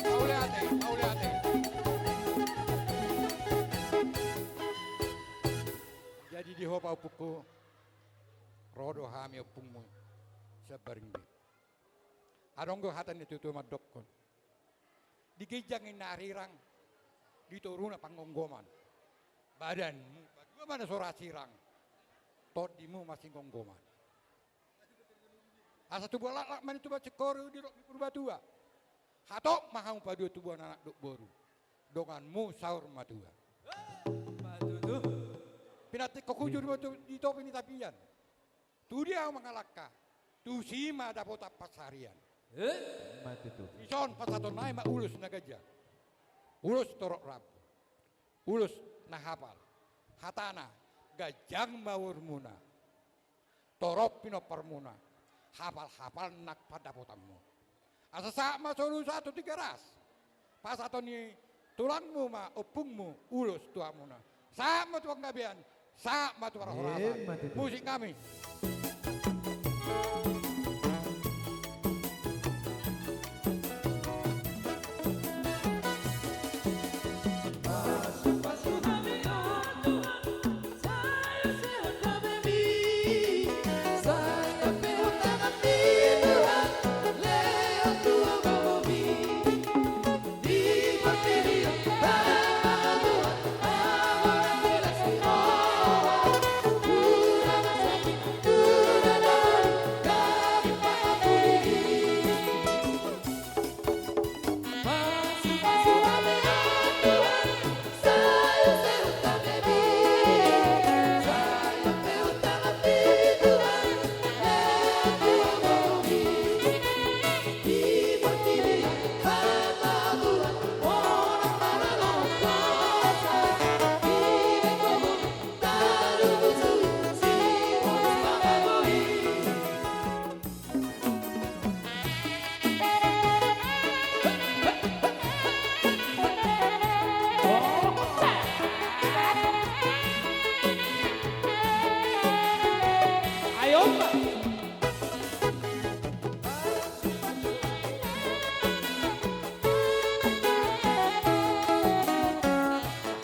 Mauliate, mauliate. Jadi di ho pahompungku, ro do hami ompungmu Siambaring be. Adong do hata ni natuatua mandokkon: Di ginjang ninna arirang, di toruna panggomgoman. Badanmu padua ma na so ra sirang, tondimu ma singgomgoman. Asa tubuan laklak ma ni tubuan singkoru, didok ni Purbatua: Hatop ma hamu padua tubuan anak dohot boru, donganmu saur matua. Pinantikhon hujur ma tu, di topi ni tapian. Tudia hamu mangalangka, tusi ma dapotan pansarian. Eh, ima tutu. Dison pasahatonnami ma ulos na ganjang, ulos torop rambu, ulos na hapal. Hatana: Ganjang ma umurmuna, torop pinomparmuna, hapalhapal nang pandapotanmu. Asa sahat ma solu sahat tu Tigaras, pasahaton ni tulangmu ma ompungmu ulos tu hamuna. Sahat ma tu panggabean, sahat ma tu parhorasan. Ima tutu. Musik nami.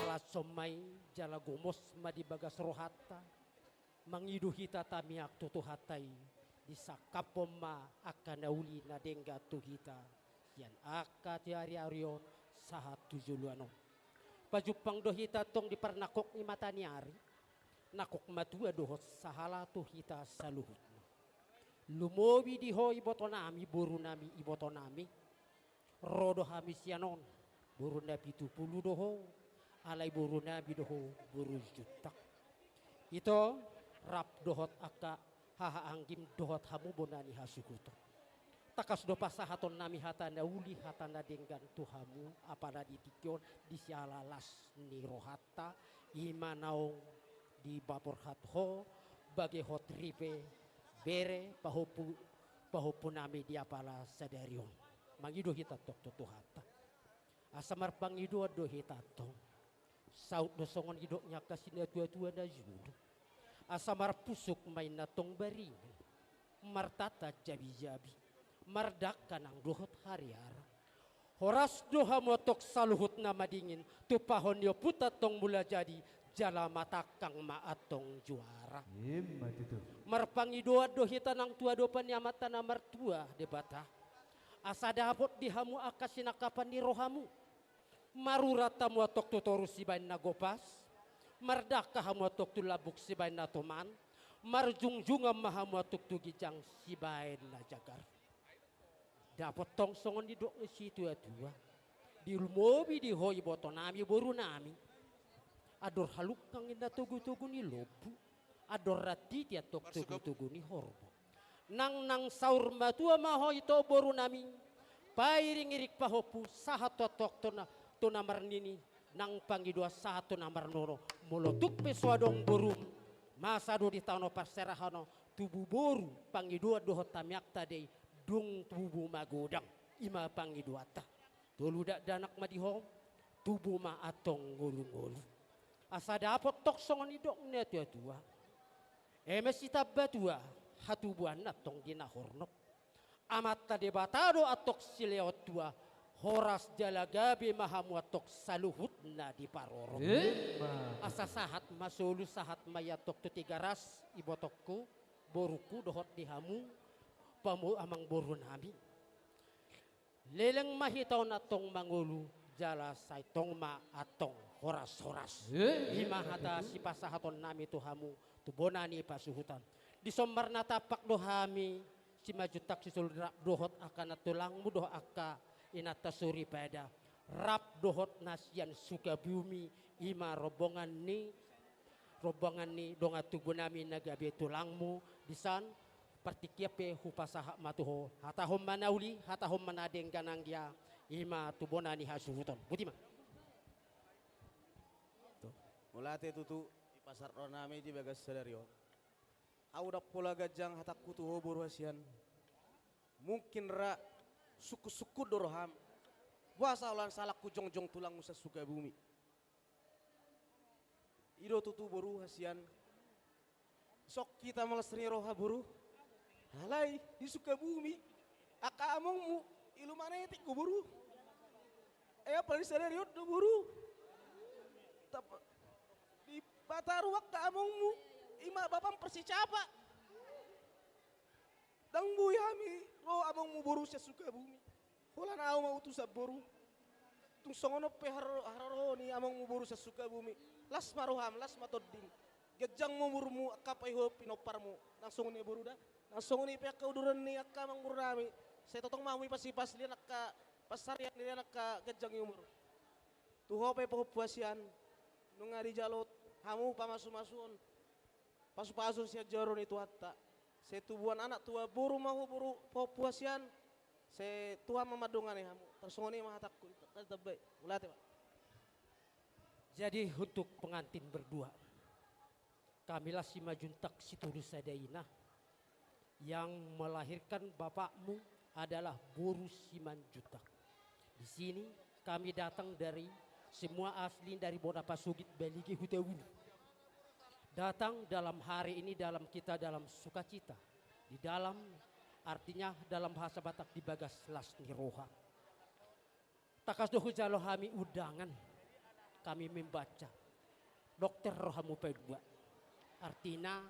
Lashon ma i jala gomos ma di bagas rohanta. Mangido hita tamiang tu Tuhanta i, disangkaphon ma angka na uli na denggan tu hita, sian angka tu ari-ari on sahat tu joloan on. Pajumpang do hita antong di parnangkok ni mata ni ari, nangkok matua dohot sahala tu hita saluhutna. Lumobi di ho ibotonami, borunami, ibotonami, ro do hami sian on, boru na pitu pulu do ho, alai borunami do ho boru Juntak. Ito, rap dohot angka hahaanggim dohot hamu bona ni hasuhuton. Tangkas do pasahatonnami hata na uli, hata na denggan tu hamu, apala di tingki on, di siala las ni rohanta, ima naung dipaborhat ho, bage hot ripe, bere, pahompu, pahompunami di apala sadari on. Mangido hita antong tu Tuhanta. Asa marpangidoan do hita antong. Saut do songon nidok ni angka sinatuatua na jolo. Asa marpusuk ma inna tong baringan, martata jabijabi, mardangka nang dohot hariara. Horas do hamu antong saluhut na madingin, tumpahon ni ompunta antong Mulajadi, jala matangkang ma antong juara. Ima tutu. Marpangidoan do hita nang tu adopan ni Amanta na martua Debata, asa dapot di hamu angka sinangkapan ni rohamu. Marurat hamu antong tu toru sibaen na gopas, mardangka hamu antong tu lambung sibaen na toman, marjungjungan ma hamu antong tu ginjang sibaen na jagar. Dapot tong songon nidok ni situatua, di lumobi di ho ibotonami borunami, andor halungkang inna togutogu ni lombu, andor rantiti antong togutogu ni horbo. Nang nang saur matua ma ho ito borunami, pairingiring pahompu sahat tu antong tu na, tu na marnini, nang pangidoan sahat tu na marnono. Molo tung pe so adong borum, masa do di tano parserahan on, tubu boru pangidoan dohot tamiangta do i, dung tubu magodang, ima pangidoanta. Tolu dakdanak ma di ho, tubu ma antong ngolungolu. Asa dapot tong songon nidok ni natuatua, eme sitamba tua, hatubuanna antong di na hornop. Amanta Debata do antong silehon tua, horas jala gabe ma hamu antong saluhutna diparorot. Ima. Asa sahat ma solu, sahat ma i antong tu Tigaras, ibotongku, borungku, dohot di hamu, pamu-, amang borunami. Leleng ma hita on antong mangolu, jala sai tong ma antong horas-horas. Eh, ima hata sipasahatonnami tu hamu, tu bona ni pasuhuton. Dison marnatampak do hami, Simanjuntak, Sisoluntulang, dohot angka nantulangmu, dohot angka inanta soripada, rap dohot na sian Sukabumi, ima rombongan ni, rombongan ni dongan tubunami na gabe tulangmu, disan, partingkian pe hupasahat ma tu ho, hatahon ma na uli, hatahon ma na denggan, anggia, ima tu bona ni hasuhuton. Boti ma. Mauliate tutu, di pasahat rohanami di bagasan sadari on. Ahu ndang pola ganjang hatangku tu ho boru hasian. Mungkin ra sungkun-sungkun do roham. Boasa holan salangku jongjong tulangmu sian Sukabumi. I do tutu boru hasian. Songon hita malas ni roha boru. Alai di Sukabumi, angka amongmu, i Lumban Etek do boru. Ai apala di sadari on do boru. Tap-, di Pataru angka amongmu, ima bapam parsicapa. Ndang boi hami ro amongmu boru sian Sukabumi. Holan ahu ma utusan boru. Tung songon on pe har-, haroro ni amongmu boru sian Sukabumi. Las ma roham, las ma tondim. Ganjang ma umurmu, angka paiho pinomparmu. Nang songon i boru da. Nang songon i pe angka uduran ni angka amang borunami. Sai tongtong ma hamu i pasipas, lian angka pansarian, lian angka ganjang ni umur. Tu ho pe pahompu hasian, nunga dijalo hamu pamasumasuon, pasupasu sian joro ni Tuhanta. Sai tubuan anak tubuan boru ma ho boru pahompu hasian, sai Tuhan ma mandongani hamu. Tarsongon i ma hatangku, ditambai. Mauliate ma. Jadi untuk pengantin berdua, kami lah Simanjuntak Situru Sada Ina, yang melahirkan bapakmu adalah boru Simanjuntak. Di sini kami datang dari, semua asli dari Bona Pasogit, Balige, Hutaulu. Datang dalam hari ini, dalam kita, dalam sukacita. Di dalam, artinya dalam bahasa Batak, di bagas las ni roha. Tangkas do hujalo hami undangan, kami membaca. Dokter rohamu paidua. Artinya,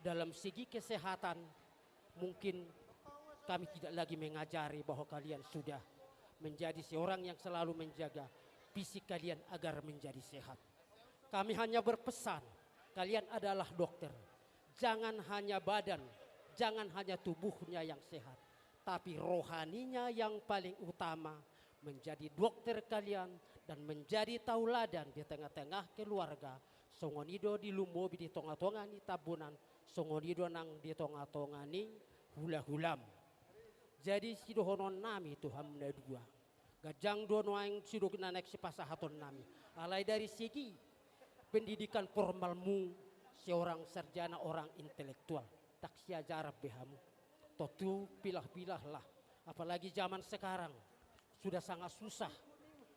dalam segi kesehatan, mungkin kami tidak lagi mengajari bahwa kalian sudah menjadi seorang yang selalu menjaga fisik kalian agar menjadi sehat. Kami hanya berpesan, kalian adalah dokter. Jangan hanya badan, jangan hanya tubuhnya yang sehat, tapi rohaninya yang paling utama, menjadi dokter kalian dan menjadi tauladan di tengah-tengah keluarga. Songon i do di lumobi di tonga-tonga ni tambunan, songon i do nang di tonga-tonga ni hulahulam. Jadi sidohononnami tu hamu na dua. Ganjang do nuaeng sidok na naeng sipasahatonnami. Alai dari segi pendidikan formalmu, seorang sarjana, orang intelektual. Ndang siajaran be hamu. Tontu pilah-pilahlah. Apalagi zaman sekarang. Sudah sangat susah.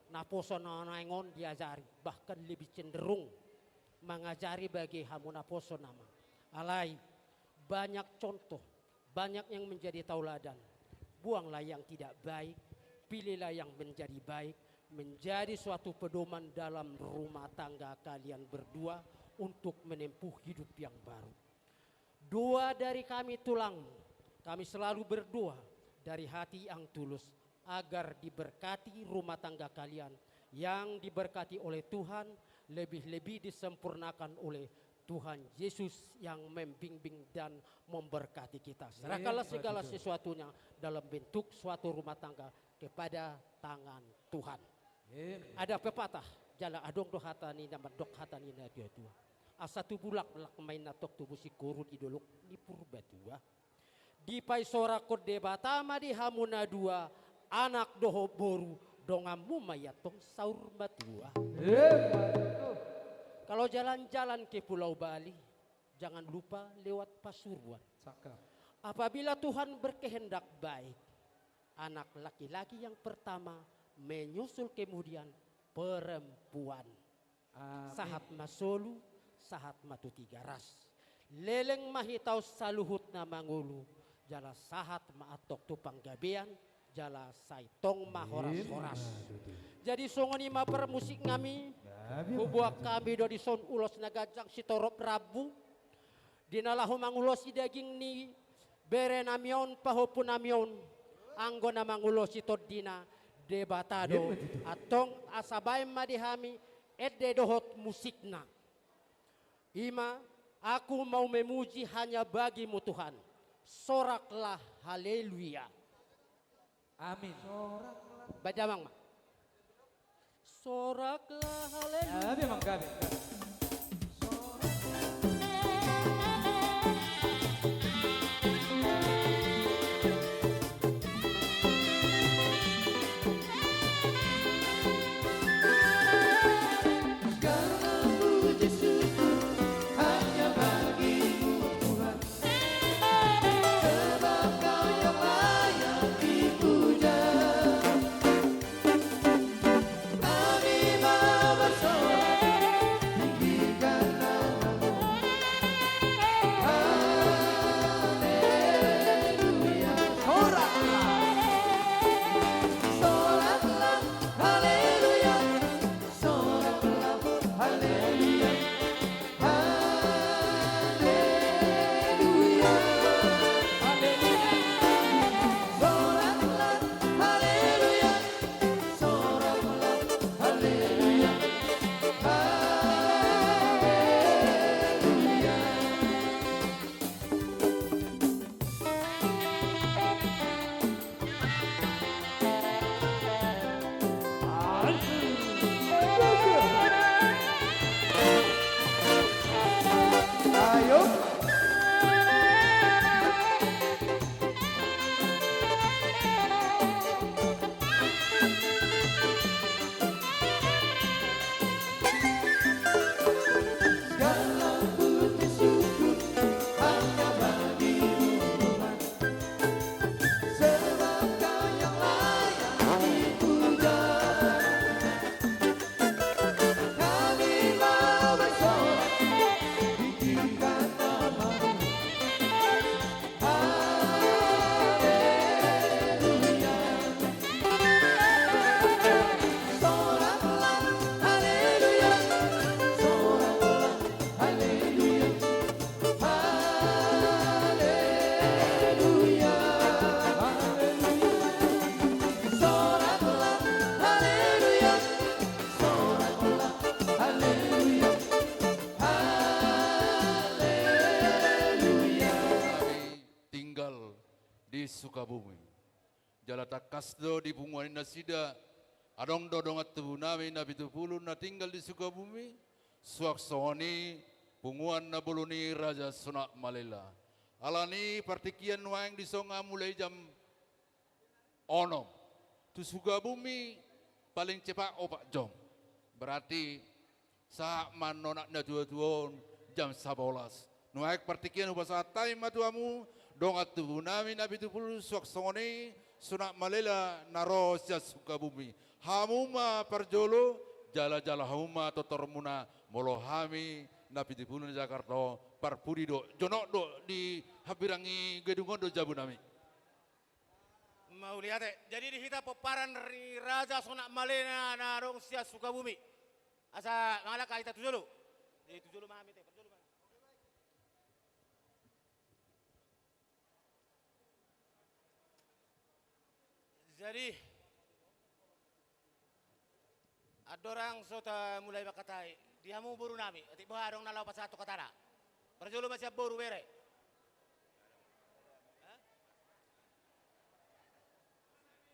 Naposo na naeng on diajari. Bahkan lebih cenderung mangajari bagi hamu naposo nama. Alai, banyak contoh, banyak yang menjadi tauladan. Buanglah yang tidak baik, pilihlah yang menjadi baik, menjadi suatu pedoman dalam rumah tangga kalian berdua untuk menempuh hidup yang baru. Doa dari kami, tulang, kami selalu berdoa dari hati yang tulus agar diberkati rumah tangga kalian, yang diberkati oleh Tuhan, lebih-lebih disempurnakan oleh Tuhan Yesus yang membimbing dan memberkati kita. Serahkanlah segala sesuatunya dalam bentuk suatu rumah tangga kepada tangan Tuhan. Ada pepatah, jala adong do hata ni na mandok hata ni na tua-tua. Asa tubu laklak ma inna tong, tubu singkoru di dolok ni Purbatua. Dipaisorakkon Debata ma di hamu na dua, anak dohot boru, donganmu ma i antong saur matua. Kalau jalan-jalan ke Pulau Bali, jangan lupa lewat Pasuruan. Apabila Tuhan berkehendak baik, anak laki-laki yang pertama menyusul kemudian perempuan. Sahat ma solu, sahat ma tu Tigaras. Leleng ma hita on saluhutna mangolu, jala sahat ma antong tu panggabean, jala sai tong ma horas-horas. Jadi songon i ma parmusik nami, huboan hami do dison ulos na ganjang sitorop rambu. Di na laho mangulosi daging ni bere nami on, pahompu nami on, anggo na mangulosi tondina Debata do. Antong asa baen ma di hami ende dohot musikna. I ma, Aku mau memuji hanya bagi-Mu Tuhan. Soraklah haleluya. Amin. Baen damang ma. Soraklah haleluya. Gabe, Amang, gabe, gabe. Segala puji syukur hanya bagi-Mu Tuhan. Sebab Kau yang layak dipuja. Kami mau bersorak, tinggikan nama-Mu. Haleluya. Soraklah. Soraklah, haleluya. Soraklah, haleluya. Haleluya. Haleluya. Soraklah, haleluya. Soraklah, haleluya. Haleluya. Segala puji syukur hanya bagi-Mu Tuhan. Sebab Kau yang layak dipuja. Kami mau bersorak, tinggikan nama-Mu. Haleluya. Soraklah, haleluya. Soraklah, haleluya. Haleluya. Haleluya. Soraklah, haleluya. Soraklah, haleluya. Haleluya. Tinggal di Sukabumi. Jala tangkas do di punguan i nasida, adong do dongan tubu nami na pitu pulu na tinggal di Sukabumi, suang songon i punguan na bolon i Raja Sunak Malela. Alani partingkian nuaeng dison nga mulai jam onom. Tu Sukabumi paling cepat opat jam. Berarti sahat ma annon anak na tua-tua on jam sabolas. Nuaeng partingkian hupasahat hami ma tu hamu, dongan tubu nami na pitu pulu suang songon i Sunak Malela na ro sian Sukabumi. Hamu ma parjolo, jala-jala hamu ma tortormuna, molo hami Na pitupulu na Jakarta on, parpudi do, jonok do di hambirang ni gedung on do jabu nami. Mauliate. Jadi di hita pomparan ni Raja Sonak Malila na adong sian Sukabumi. Asa mangalangka hita tu jolo. Di tu jolo ma hami te, parjolo ma. Jadi, andorang so tamulai mangkatai, di hamu boru nami, atik boha adong na laho pasahat tu hatana. Parjolo ma sian boru, bere. Hah?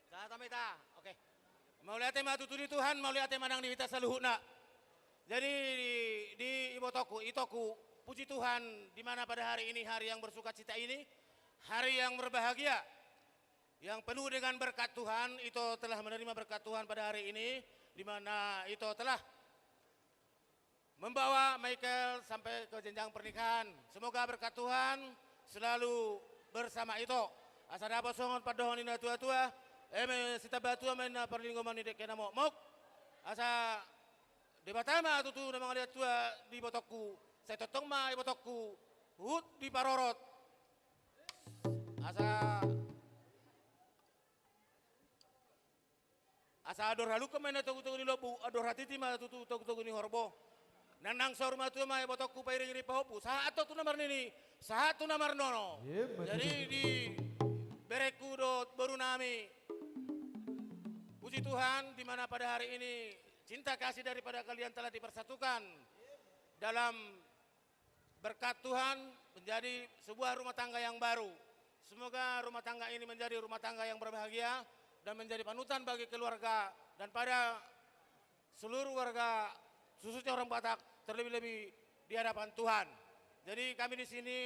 Sahat ma hita. Oke. Mauliate ma tutu di Tuhan, mauliate ma nang di hita saluhutna. Jadi di, di ibotongku, itongku, puji Tuhan, di mana pada hari ini hari yang bersukacita ini, hari yang berbahagia, yang penuh dengan berkat Tuhan, ito telah menerima berkat Tuhan pada hari ini, di mana ito telah membawa Michael sampai ke jenjang pernikahan. Semoga berkat Tuhan selalu bersama ito. Asa dapot songon pandohan ni na tua-tua, eme sitamba tua ma inna parlinggoman ni dengke na mokmok. Asa Debata ma tutu na mangalean tua di ibotongku, sai tongtong ma ibotongku huhut diparorot. Asa Asa andor halungkon ma inna togu-togu ni lombu, andor hatiti ma tutu togu-togu ni horbo. Nang, nang saur matua ma ibotongku pairing-iring pahompu, sahat antong tu na marnini, sahat tu na marnono. Jadi di berengku dohot boru nami, puji Tuhan, di mana pada hari ini cinta kasih daripada kalian telah dipersatukan dalam berkat Tuhan menjadi sebuah rumah tangga yang baru. Semoga rumah tangga ini menjadi rumah tangga yang berbahagia dan menjadi panutan bagi keluarga dan pada seluruh warga, khususnya orang Batak, terlebih-lebih di hadapan Tuhan. Jadi kami di sini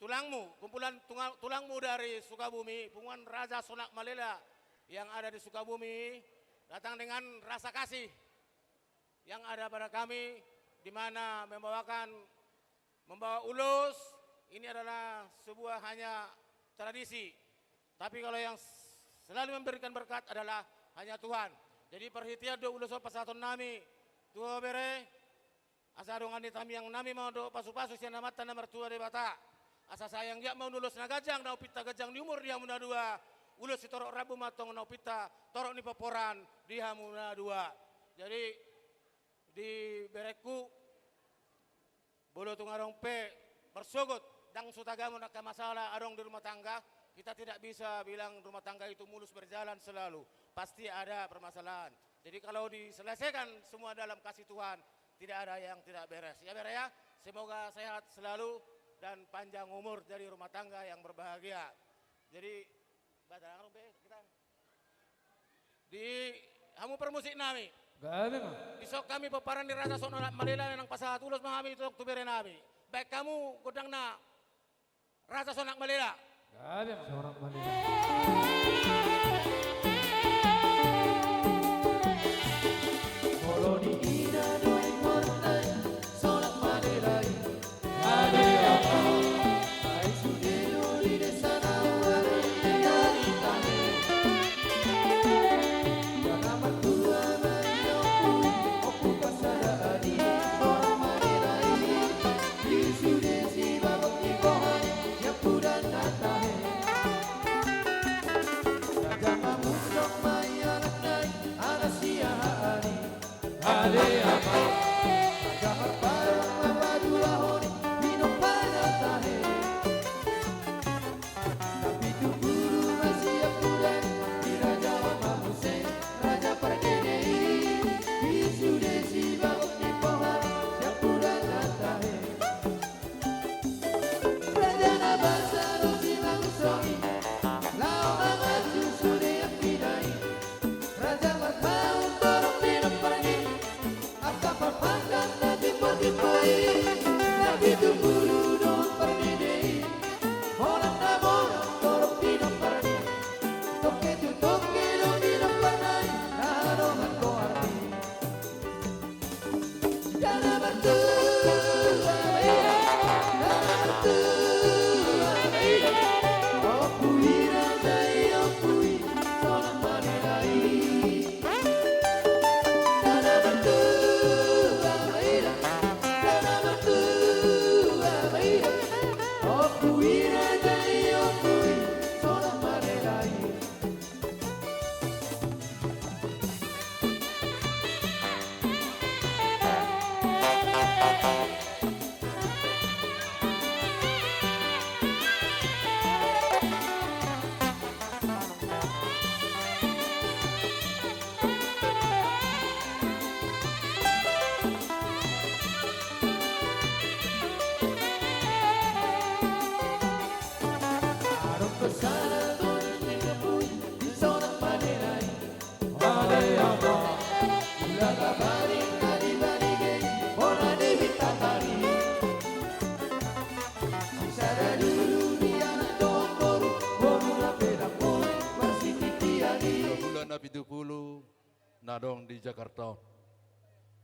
tulangmu, kumpulan tunga-, tulangmu dari Sukabumi, punguan Raja Sonak Malila yang ada di Sukabumi, datang dengan rasa kasih yang ada pada kami, di mana membawakan, membawa ulos, ini adalah sebuah hanya tradisi. Tapi kalau yang selalu memberikan berkat adalah hanya Tuhan. Jadi parhitean do ulos on pasahaton nami tu ho bere, asa dongan ni tamiang nami ma dohot pasu-pasu sian Amanta na martua Debata. Asa sai anggiat ma ulos na ganjang, na umpinta ganjang ni umur di hamu na dua, ulos sitorop rambu ma antong na umpinta torop ni pomporan di hamu na dua. Jadi di berengku, molo tung adong pe marsogot, ndang so tagamon angka masalah adong di rumah tangga, kita tidak bisa bilang rumah tangga itu mulus berjalan selalu. Pasti ada permasalahan. Jadi kalau diselesaikan semua dalam kasih Tuhan, tidak ada yang tidak beres. Ya, bere ya. Semoga sehat selalu dan panjang umur jadi rumah tangga yang berbahagia. Jadi, Batalangkon pe kita. Di hamu parmusik nami. Gabe ma. Dison hami pomparan ni Raja Sonak Malila, nang pasahat ulos ma hami tu, tu bere nami. Baen hamu gondang na Raja Sonak Malila. Gabe ma. Sonak Malila. Molo diida do i Sonak Malila, Sonak Malila i. Ale apa? Tagamar parang ma paduahon i, minum pada tahe. Tapi tu guru masih muda, di raja ma muse, raja parkede i, di sude si babok ni pohon, siap muda na tahe. Raja na basa do simangunsong i, laho mangacu sude angkina i. Raja parpaun torop minum parni. pitu pulu na adong di Jakarta on.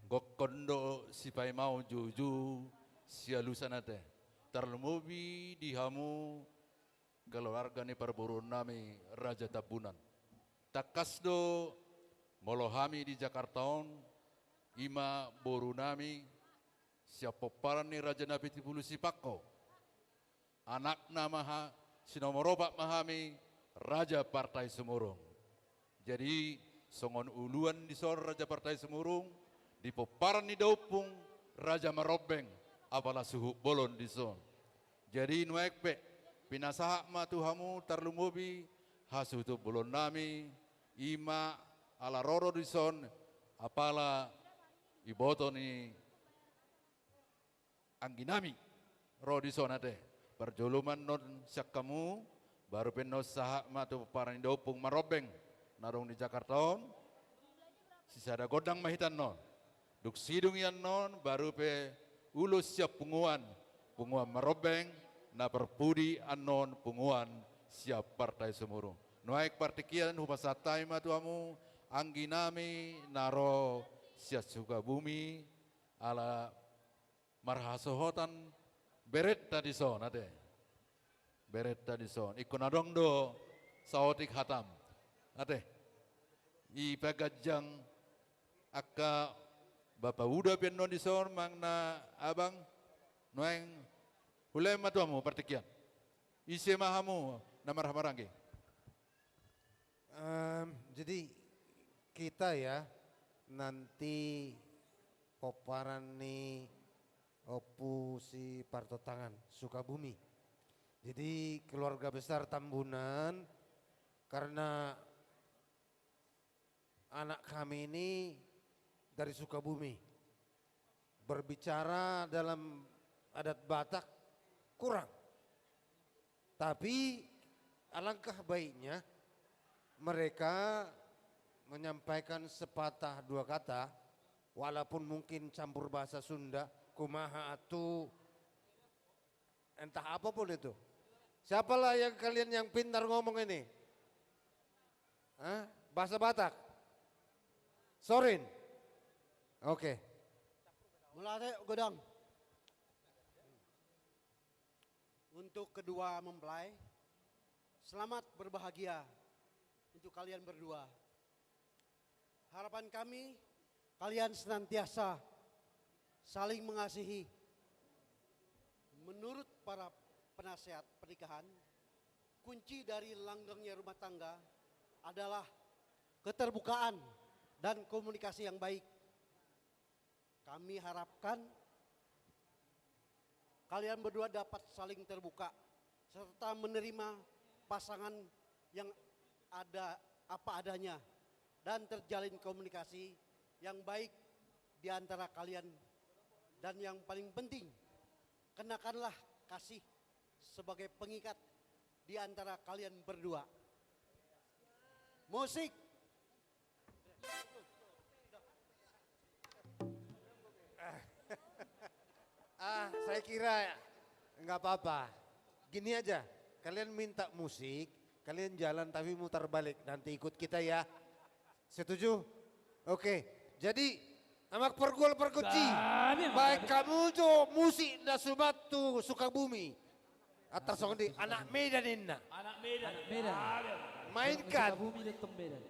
Gokhon do sipaimaon juju sialusan ate. Tarlumobi di hamu keluarga ni parboruon nami Raja Tambunan. Tangkas do molo hami di Jakarta on, i ma boru nami sian pomparan ni Raja Napitupulu Sipangko. Anakna ma ha, si nomor opat ma hami, Raja Partai Sumurung. Jadi songon uluan dison Raja Partai Sumurung, di pomparan ni daompung Raja Marombeng, apala suhut bolon dison. Jadi nuaeng pe pinasahat ma tu hamu tarlumobi hasuhuton bolon nami, i ma ala ro do dison apala iboto ni anggi nami ro dison ate. Parjolo ma annon sian hamu, baru pe annon sahat ma tu pomparan ni daompung Marombeng na adong di Jakarta on. Sisada gondang ma hita annon. Dung sidung i annon baru pe ulos sian punguan, punguan Marombeng, na parpudi annon punguan sian Partai Sumurung. Nuaeng partingkian hupasahat hami ma tu hamu anggi nami na ro sian Sukabumi, ala marhasohotan berenta dison ate. Berenta dison. Ingkon adong do saotik hatam ate. I paganjang angka bapa uda pe annon dison, amang na abang, nuaeng hulean ma tu hamu partingkian. Ise ma hamu na marhahamaranggi? Em, jadi kita ya nanti pomparan ni Ompu Sipartontangan, Sukabumi. Jadi keluarga besar Tambunan, karena anak kami ini dari Sukabumi. Berbicara dalam adat Batak kurang. Tapi alangkah baiknya mereka menyampaikan sepatah dua kata, walaupun mungkin campur bahasa Sunda, kumaha atu, entah apapun itu. Siapalah yang kalian yang pintar ngomong ini? Hah? Bahasa Batak? Sorin? Oke. Mauliate godang. Untuk kedua mempelai, selamat berbahagia untuk kalian berdua. Harapan kami, kalian senantiasa saling mengasihi. Menurut para penasehat pernikahan, kunci dari langgengnya rumah tangga adalah keterbukaan dan komunikasi yang baik. Kami harapkan kalian berdua dapat saling terbuka serta menerima pasangan yang ada apa adanya dan terjalin komunikasi yang baik di antara kalian. Dan yang paling penting, kenakanlah kasih sebagai pengikat di antara kalian berdua. Musik. Ah, saya kira nggak apa-apa. Gini aja, kalian minta musik, kalian jalan tapi mutar balik, nanti ikut kita ya. Setuju? Oke. Jadi, Amang Pargual Pargonsi, baen hamu jo musik na suman tu Sukabumi. Atau songon dia, anak Medan ninna. Anak Medan. Anak Medan. Mainkan. Sukabumi dan Medan.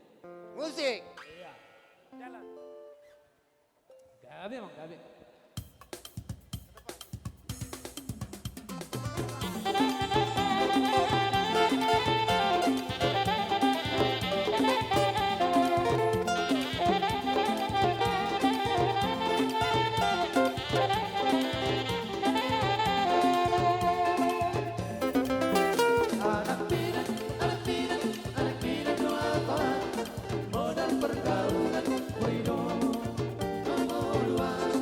Musik. Iya. Jalan. Gabe, Amang, gabe. Anak Medan, anak Medan, anak Medan do ahu, modal pergaulan boi do mangolu ahu.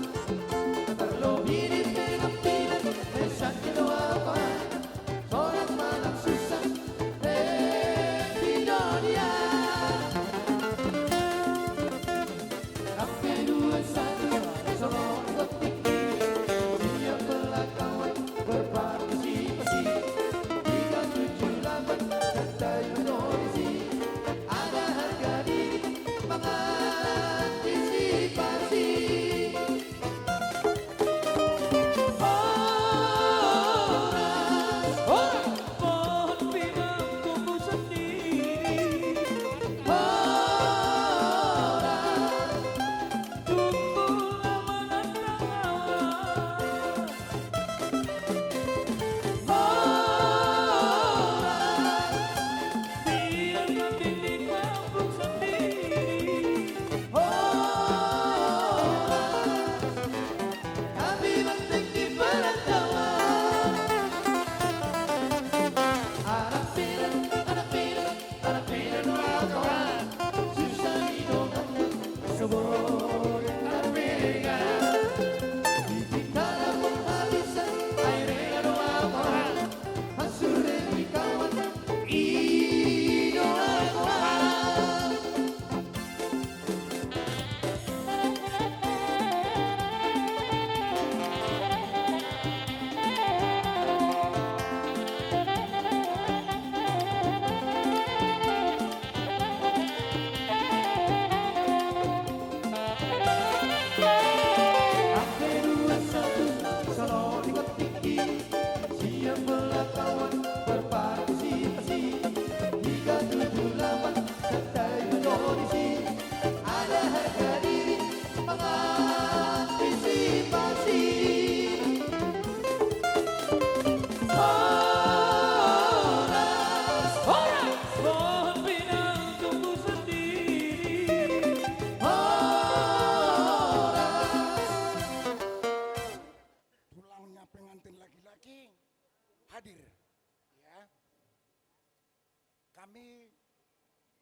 Kami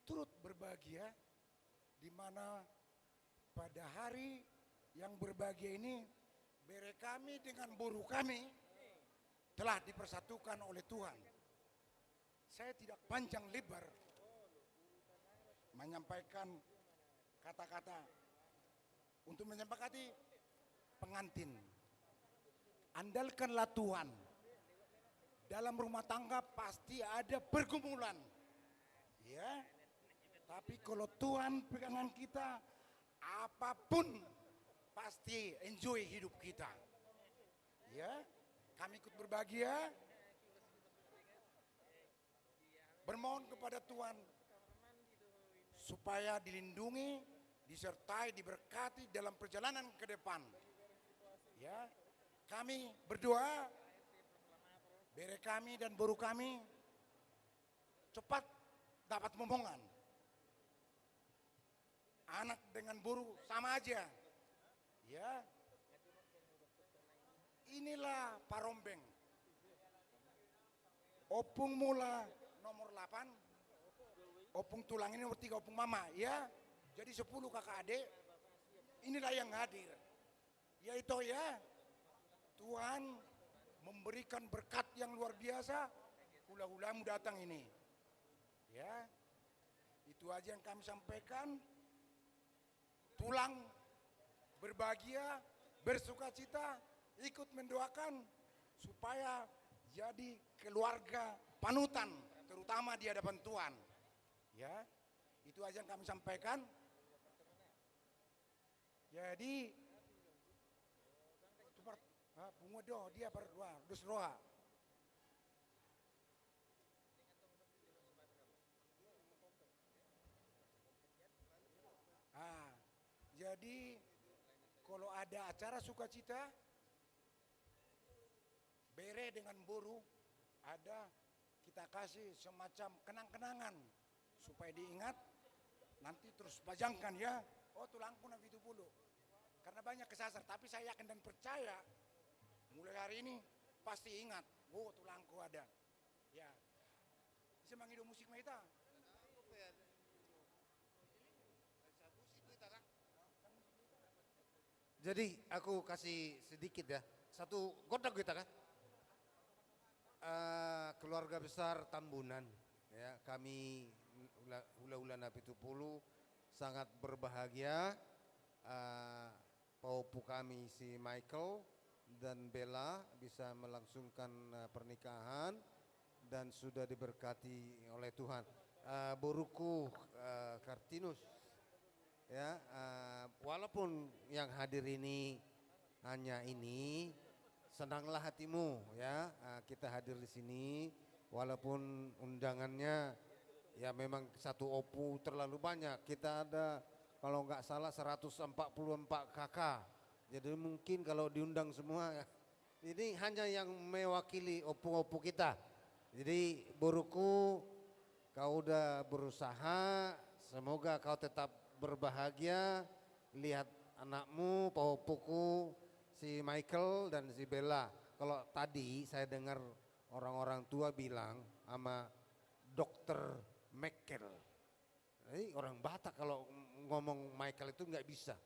turut berbahagia di mana pada hari yang berbahagia ini bere kami dengan boru kami telah dipersatukan oleh Tuhan. Saya tidak panjang lebar menyampaikan kata-kata untuk menyepakati pengantin. Andalkanlah Tuhan. Dalam rumah tangga pasti ada pergumulan. Ya. Tapi kalau Tuhan pegangan kita, apapun pasti enjoy hidup kita. Ya. Kami ikut berbahagia. Bermohon kepada Tuhan supaya dilindungi, disertai, diberkati dalam perjalanan ke depan. Ya, kami berdoa bere kami dan boru kami cepat dapat momongan. Anak dengan boru sama aja. Ya. Inilah Parombeng. Ompung Mula nomor delapan. Ompung Tulang ini nomor tiga, Ompung Mama, ya. Jadi sepuluh kakak adik. Inilah yang hadir. Ya itu ya. Tuhan memberikan berkat yang luar biasa. Hula-hulamu datang ini. Ya. Itu aja yang kami sampaikan. Tulang berbahagia, bersukacita, ikut mendoakan supaya jadi keluarga panutan, terutama di hadapan Tuhan. Ya, itu aja yang kami sampaikan. Jadi, itu part-, ah, pungut do, dia part dua, dus roha. Ah, jadi kalau ada acara sukacita, bere dengan boru, ada kita kasih semacam kenang-kenangan supaya diingat, nanti terus pajangkan ya. Oh, tulangku na pitu pulu. Karena banyak kesasar, tapi saya yakin dan percaya mulai hari ini pasti ingat, oh, tulangku ada. Ya. Bisa mangido musik ma hita. Jadi aku kasih sedikit ya. Satu gondang kita kan. Eh, keluarga besar Tambunan, ya, kami hula-, hula-hula na pitu pulu sangat berbahagia. Eh, pahompu kami si Michael dan Bella bisa melangsungkan, eh, pernikahan dan sudah diberkati oleh Tuhan. Eh, boruku, eh, Kartinus, ya, eh, walaupun yang hadir ini hanya ini, senanglah hatimu, ya, eh, kita hadir di sini, walaupun undangannya, ya, memang satu ompu terlalu banyak. Kita ada, kalau nggak salah, seratus empat puluh empat K K. Jadi mungkin kalau diundang semua, ya, ini hanya yang mewakili ompu-ompu kita. Jadi boruku, kau udah berusaha, semoga kau tetap berbahagia. Lihat anakmu, pahompuku, si Michael dan si Bella. Kalau tadi saya dengar orang-orang tua bilang sama dokter Michael. Jadi orang Batak kalau ngomong Michael itu nggak bisa.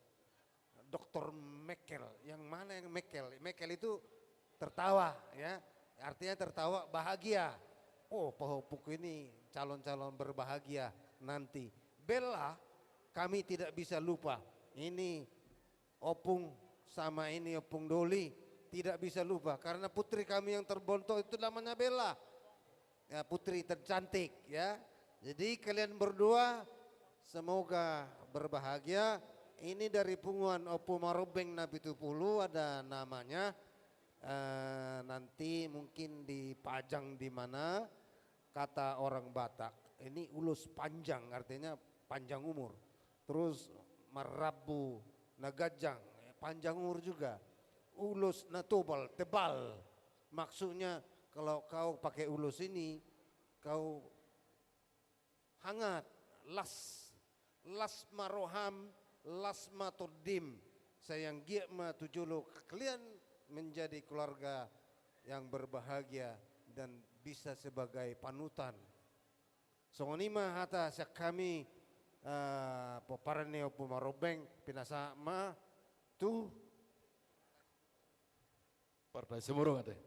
Dokter Mekel, yang mana yang Mekel? Mekel itu tertawa, ya. Artinya tertawa bahagia. Oh, pahompuku ini calon-calon berbahagia nanti. Bella, kami tidak bisa lupa. Ini Opung sama ini Opung Doli tidak bisa lupa karena putri kami yang terbontok itu namanya Bella. Ya, putri tercantik, ya. Jadi kalian berdua semoga berbahagia. Ini dari punguan Ompu Marombeng na pitu pulu ada namanya. Eh, nanti mungkin dipajang di mana, kata orang Batak. Ini ulos panjang, artinya panjang umur. Terus marrambu na ganjang, panjang umur juga. Ulos na tobal, tebal. Maksudnya, kalau kau pakai ulos ini, kau hangat, las, las ma roham, las ma tondim. Sai anggiat ma tu jolo kalian menjadi keluarga yang berbahagia dan bisa sebagai panutan. Songon i ma hata sian hami, eh, pomparan ni Ompu Marombeng, pinasahat ma tu Partai Simurung ate.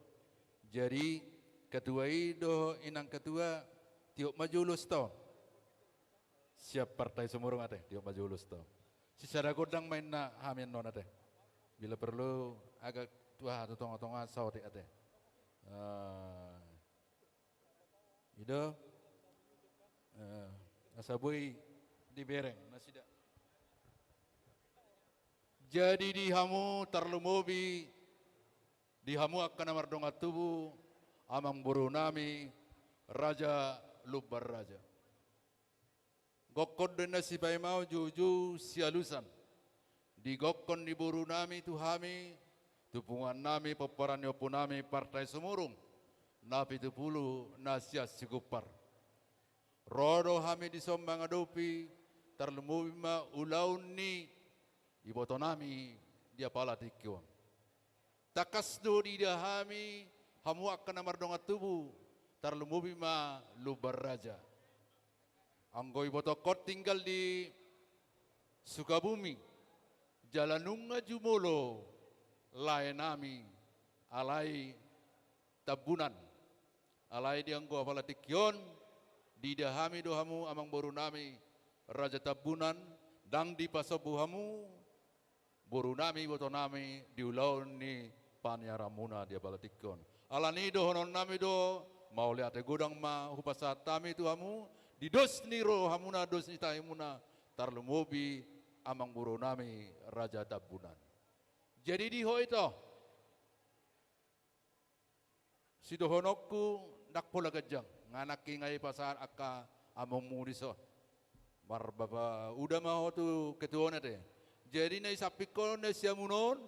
Jadi, ketua i dohot inang ketua, tiop ma jolo sito. Siap Partai Simurung ate, tiop ma jolo sito. Sisada gondang ma inna hami annon ate. Bila perlu agak tu aha tu tonga-tonga saotik ate. Eh, I do, eh, asa boi dibereng nasida. Jadi di hamu tarlumobi, di hamu angka na mardongan tubu, amangboru nami, Raja Lumban Raja. Gokhon do inna sipaimaon joujou sialusan. Di gokhon ni boru nami tu hami, tu punguan nami, pomparan ni ompu nami, Partai Simurung, Napitupulu na sian Sigumpar. Ro do hami dison mangadopi, tarlumobi ma ulaon ni iboto nami di apala tingki on. Tangkas do diida hami, hamu angka na mardongan tubu, tarlumobi ma Lumban Raja. Anggo ibotongkon tinggal di Sukabumi, jala nunga jumolo lae nami, alai Tambunan. Alai di anggo apala tingki on, diida hami do hamu amangboru nami, Raja Tambunan, ndang dipasombu hamu, boru nami, iboto nami, di ulaon ni paniaranmuna di apala tingki on. Alani i dohonon nami do, mauliate godang ma hupasahat hami tu hamu, di dos ni rohamuna, dos ni tahimuna, tarlumobi amangboru nami, Raja Tambunan. Jadi di ho ito, sidohononku ndang pola ganjang, nga nangkin nga i pasahat angka amongmu dison. Marbapa uda ma ho tu ketua on ate. Jadi na di sampingkon na siamun on,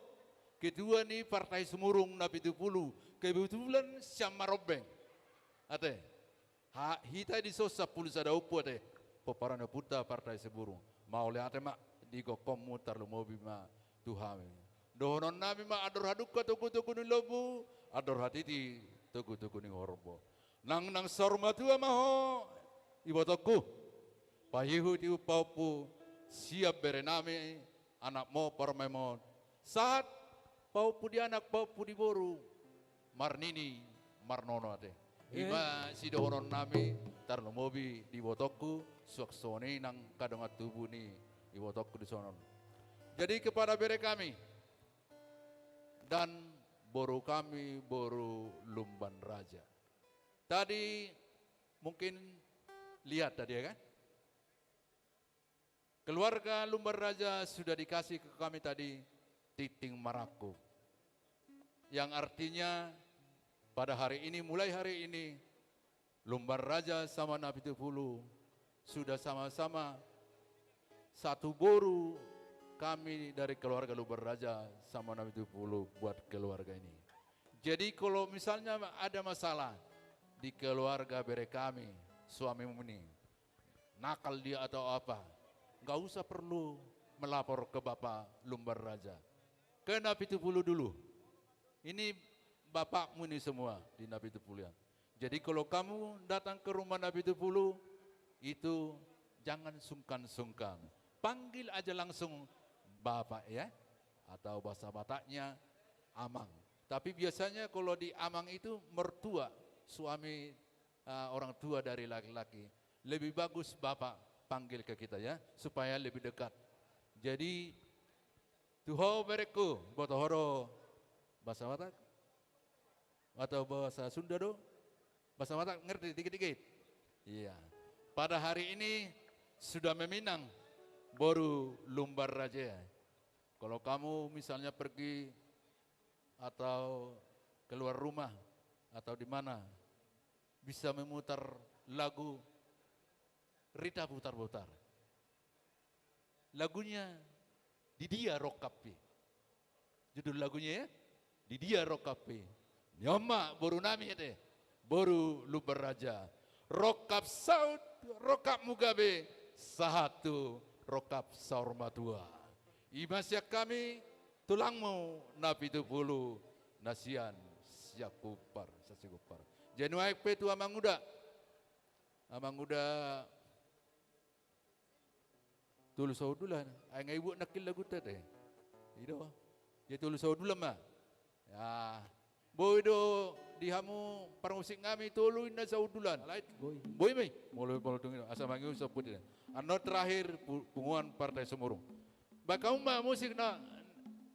ketua ni Partai Simurung Napitupulu, kebetulan sian Marombeng. Ate. Ha, hita dison sampulu sada ompu ate, pomparan ni ompunta Partai Simurung. Mauliate ma di gokhonmu tarlumobi ma tu hami. Dohonon nami ma andor hadungka togu-togu ni lombu, andor hatiti togu-togu ni horbo. Nang, nang saur matua ma ho ibotongku. Paihut-ihut pahompu sian bere nami, anakmu parumaenmu on. Sahat pahompu di anak, pahompu di boru, marnini marnono ate. Eh. I ma sidohonon nami tarlumobi di ibotongku, suang songon i nang angka dongan tubu ni ibotongku dison on. Jadi kepada bere kami dan boru kami, boru Lumban Raja. Tadi mungkin lihat tadi ya kan? Keluarga Lumban Raja sudah dikasih ke kami tadi tingting marangkup. Yang artinya pada hari ini, mulai hari ini, Lumban Raja sama Napitupulu sudah sama-sama satu boru kami dari keluarga Lumban Raja sama Napitupulu buat keluarga ini. Jadi kalau misalnya ada masalah di keluarga bere kami, suamimu ini, nakal dia atau apa, nggak usah perlu melapor ke Bapak Lumban Raja. Ke Napitupulu dulu. Ini bapakmu ini semua di Napitupulu ya. Jadi kalau kamu datang ke rumah Napitupulu, itu jangan sungkan-sungkan. Panggil aja langsung Bapak ya. Atau bahasa Bataknya Amang. Tapi biasanya kalau di Amang itu mertua, suami, eh, orang tua dari laki-laki. Lebih bagus Bapak panggil ke kita ya, supaya lebih dekat. Jadi, tu ho berengku, boto ho do bahasa Batak? Atau bahasa Sunda do? Bahasa Batak ngerti dikit-dikit? Iya. Pada hari ini sudah meminang boru Lumban Raja. Kalau kamu misalnya pergi atau keluar rumah atau di mana, bisa memutar lagu Rita Putar-putar. Lagunya Di Dia Rongkap i. Judul lagunya ya, Di Dia Rongkap i. Ni on ma boru nami ate, boru Lumban Raja. Rongkap saut, rongkap muna gabe, sahat tu rongkap saur matua. I ma sian hami, tulangmu Napitupulu, na sian Sigumpar, sian Sigumpar. Jadi nuaeng pe tu amanguda, Amanguda Tolu Sahundulan. Ai nga ibuat nangkin laguta te. I do. Jadi Tolu Sahundulan ma. Ya. Boi do di hamu parmusik nami tolu inna sahundulan. Alai. Boi. Boi ma i. Molo, molo dung i do. Asa mangihut samput i. Annon terakhir pu-, punguan Partai Sumurung. Bahen hamu ma musik na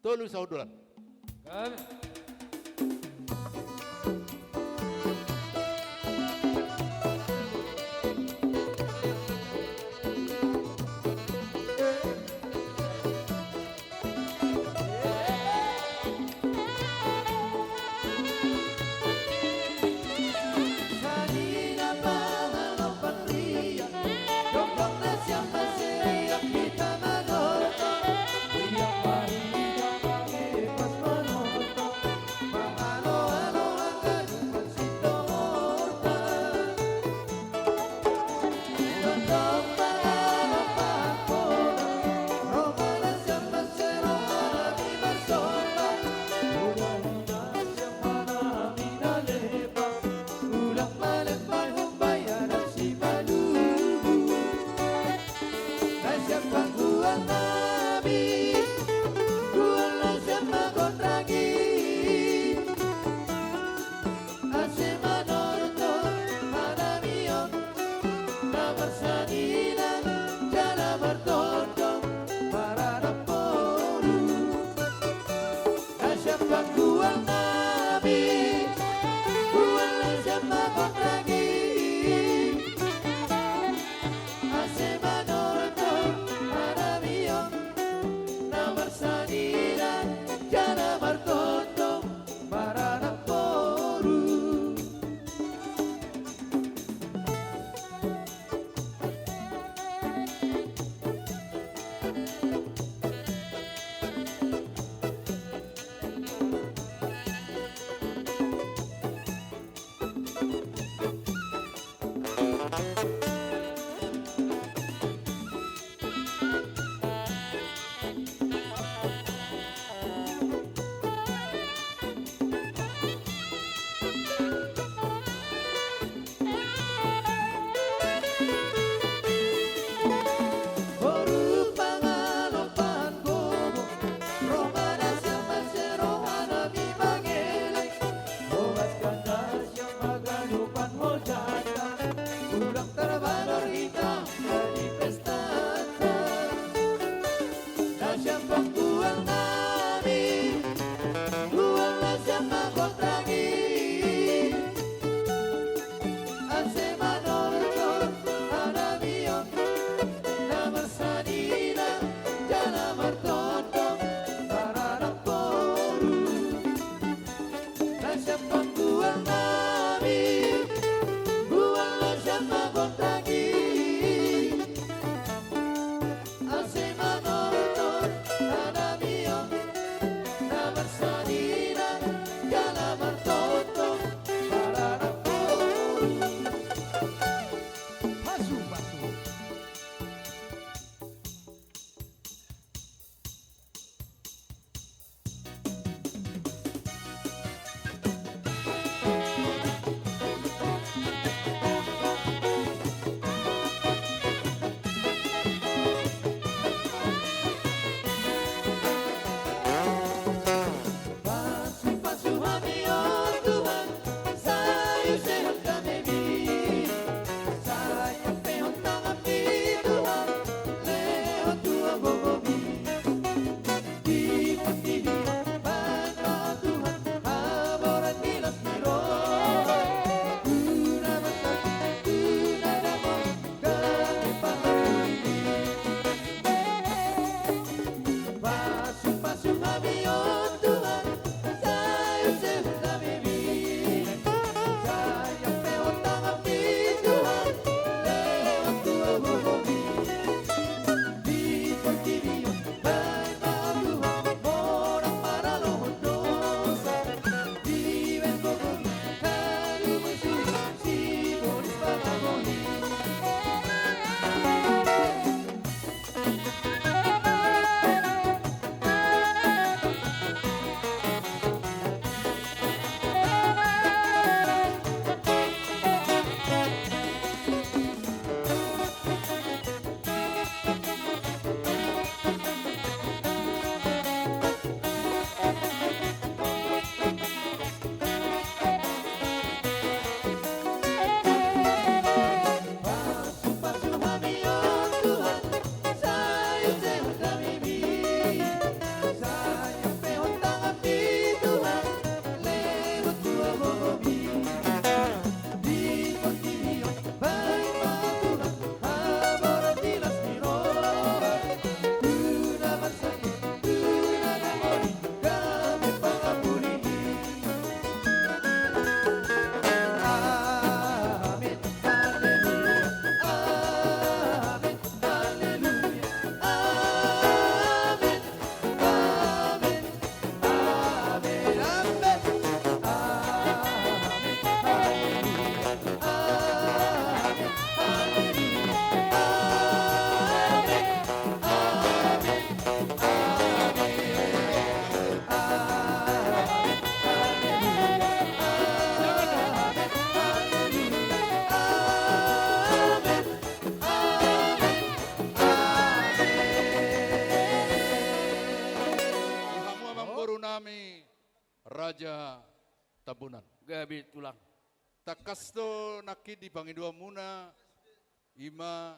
Tolu Sahundulan. Kan. Raja Tambunan. Gabe tulang. Tangkas do nangkin di pangidoanmuna, i ma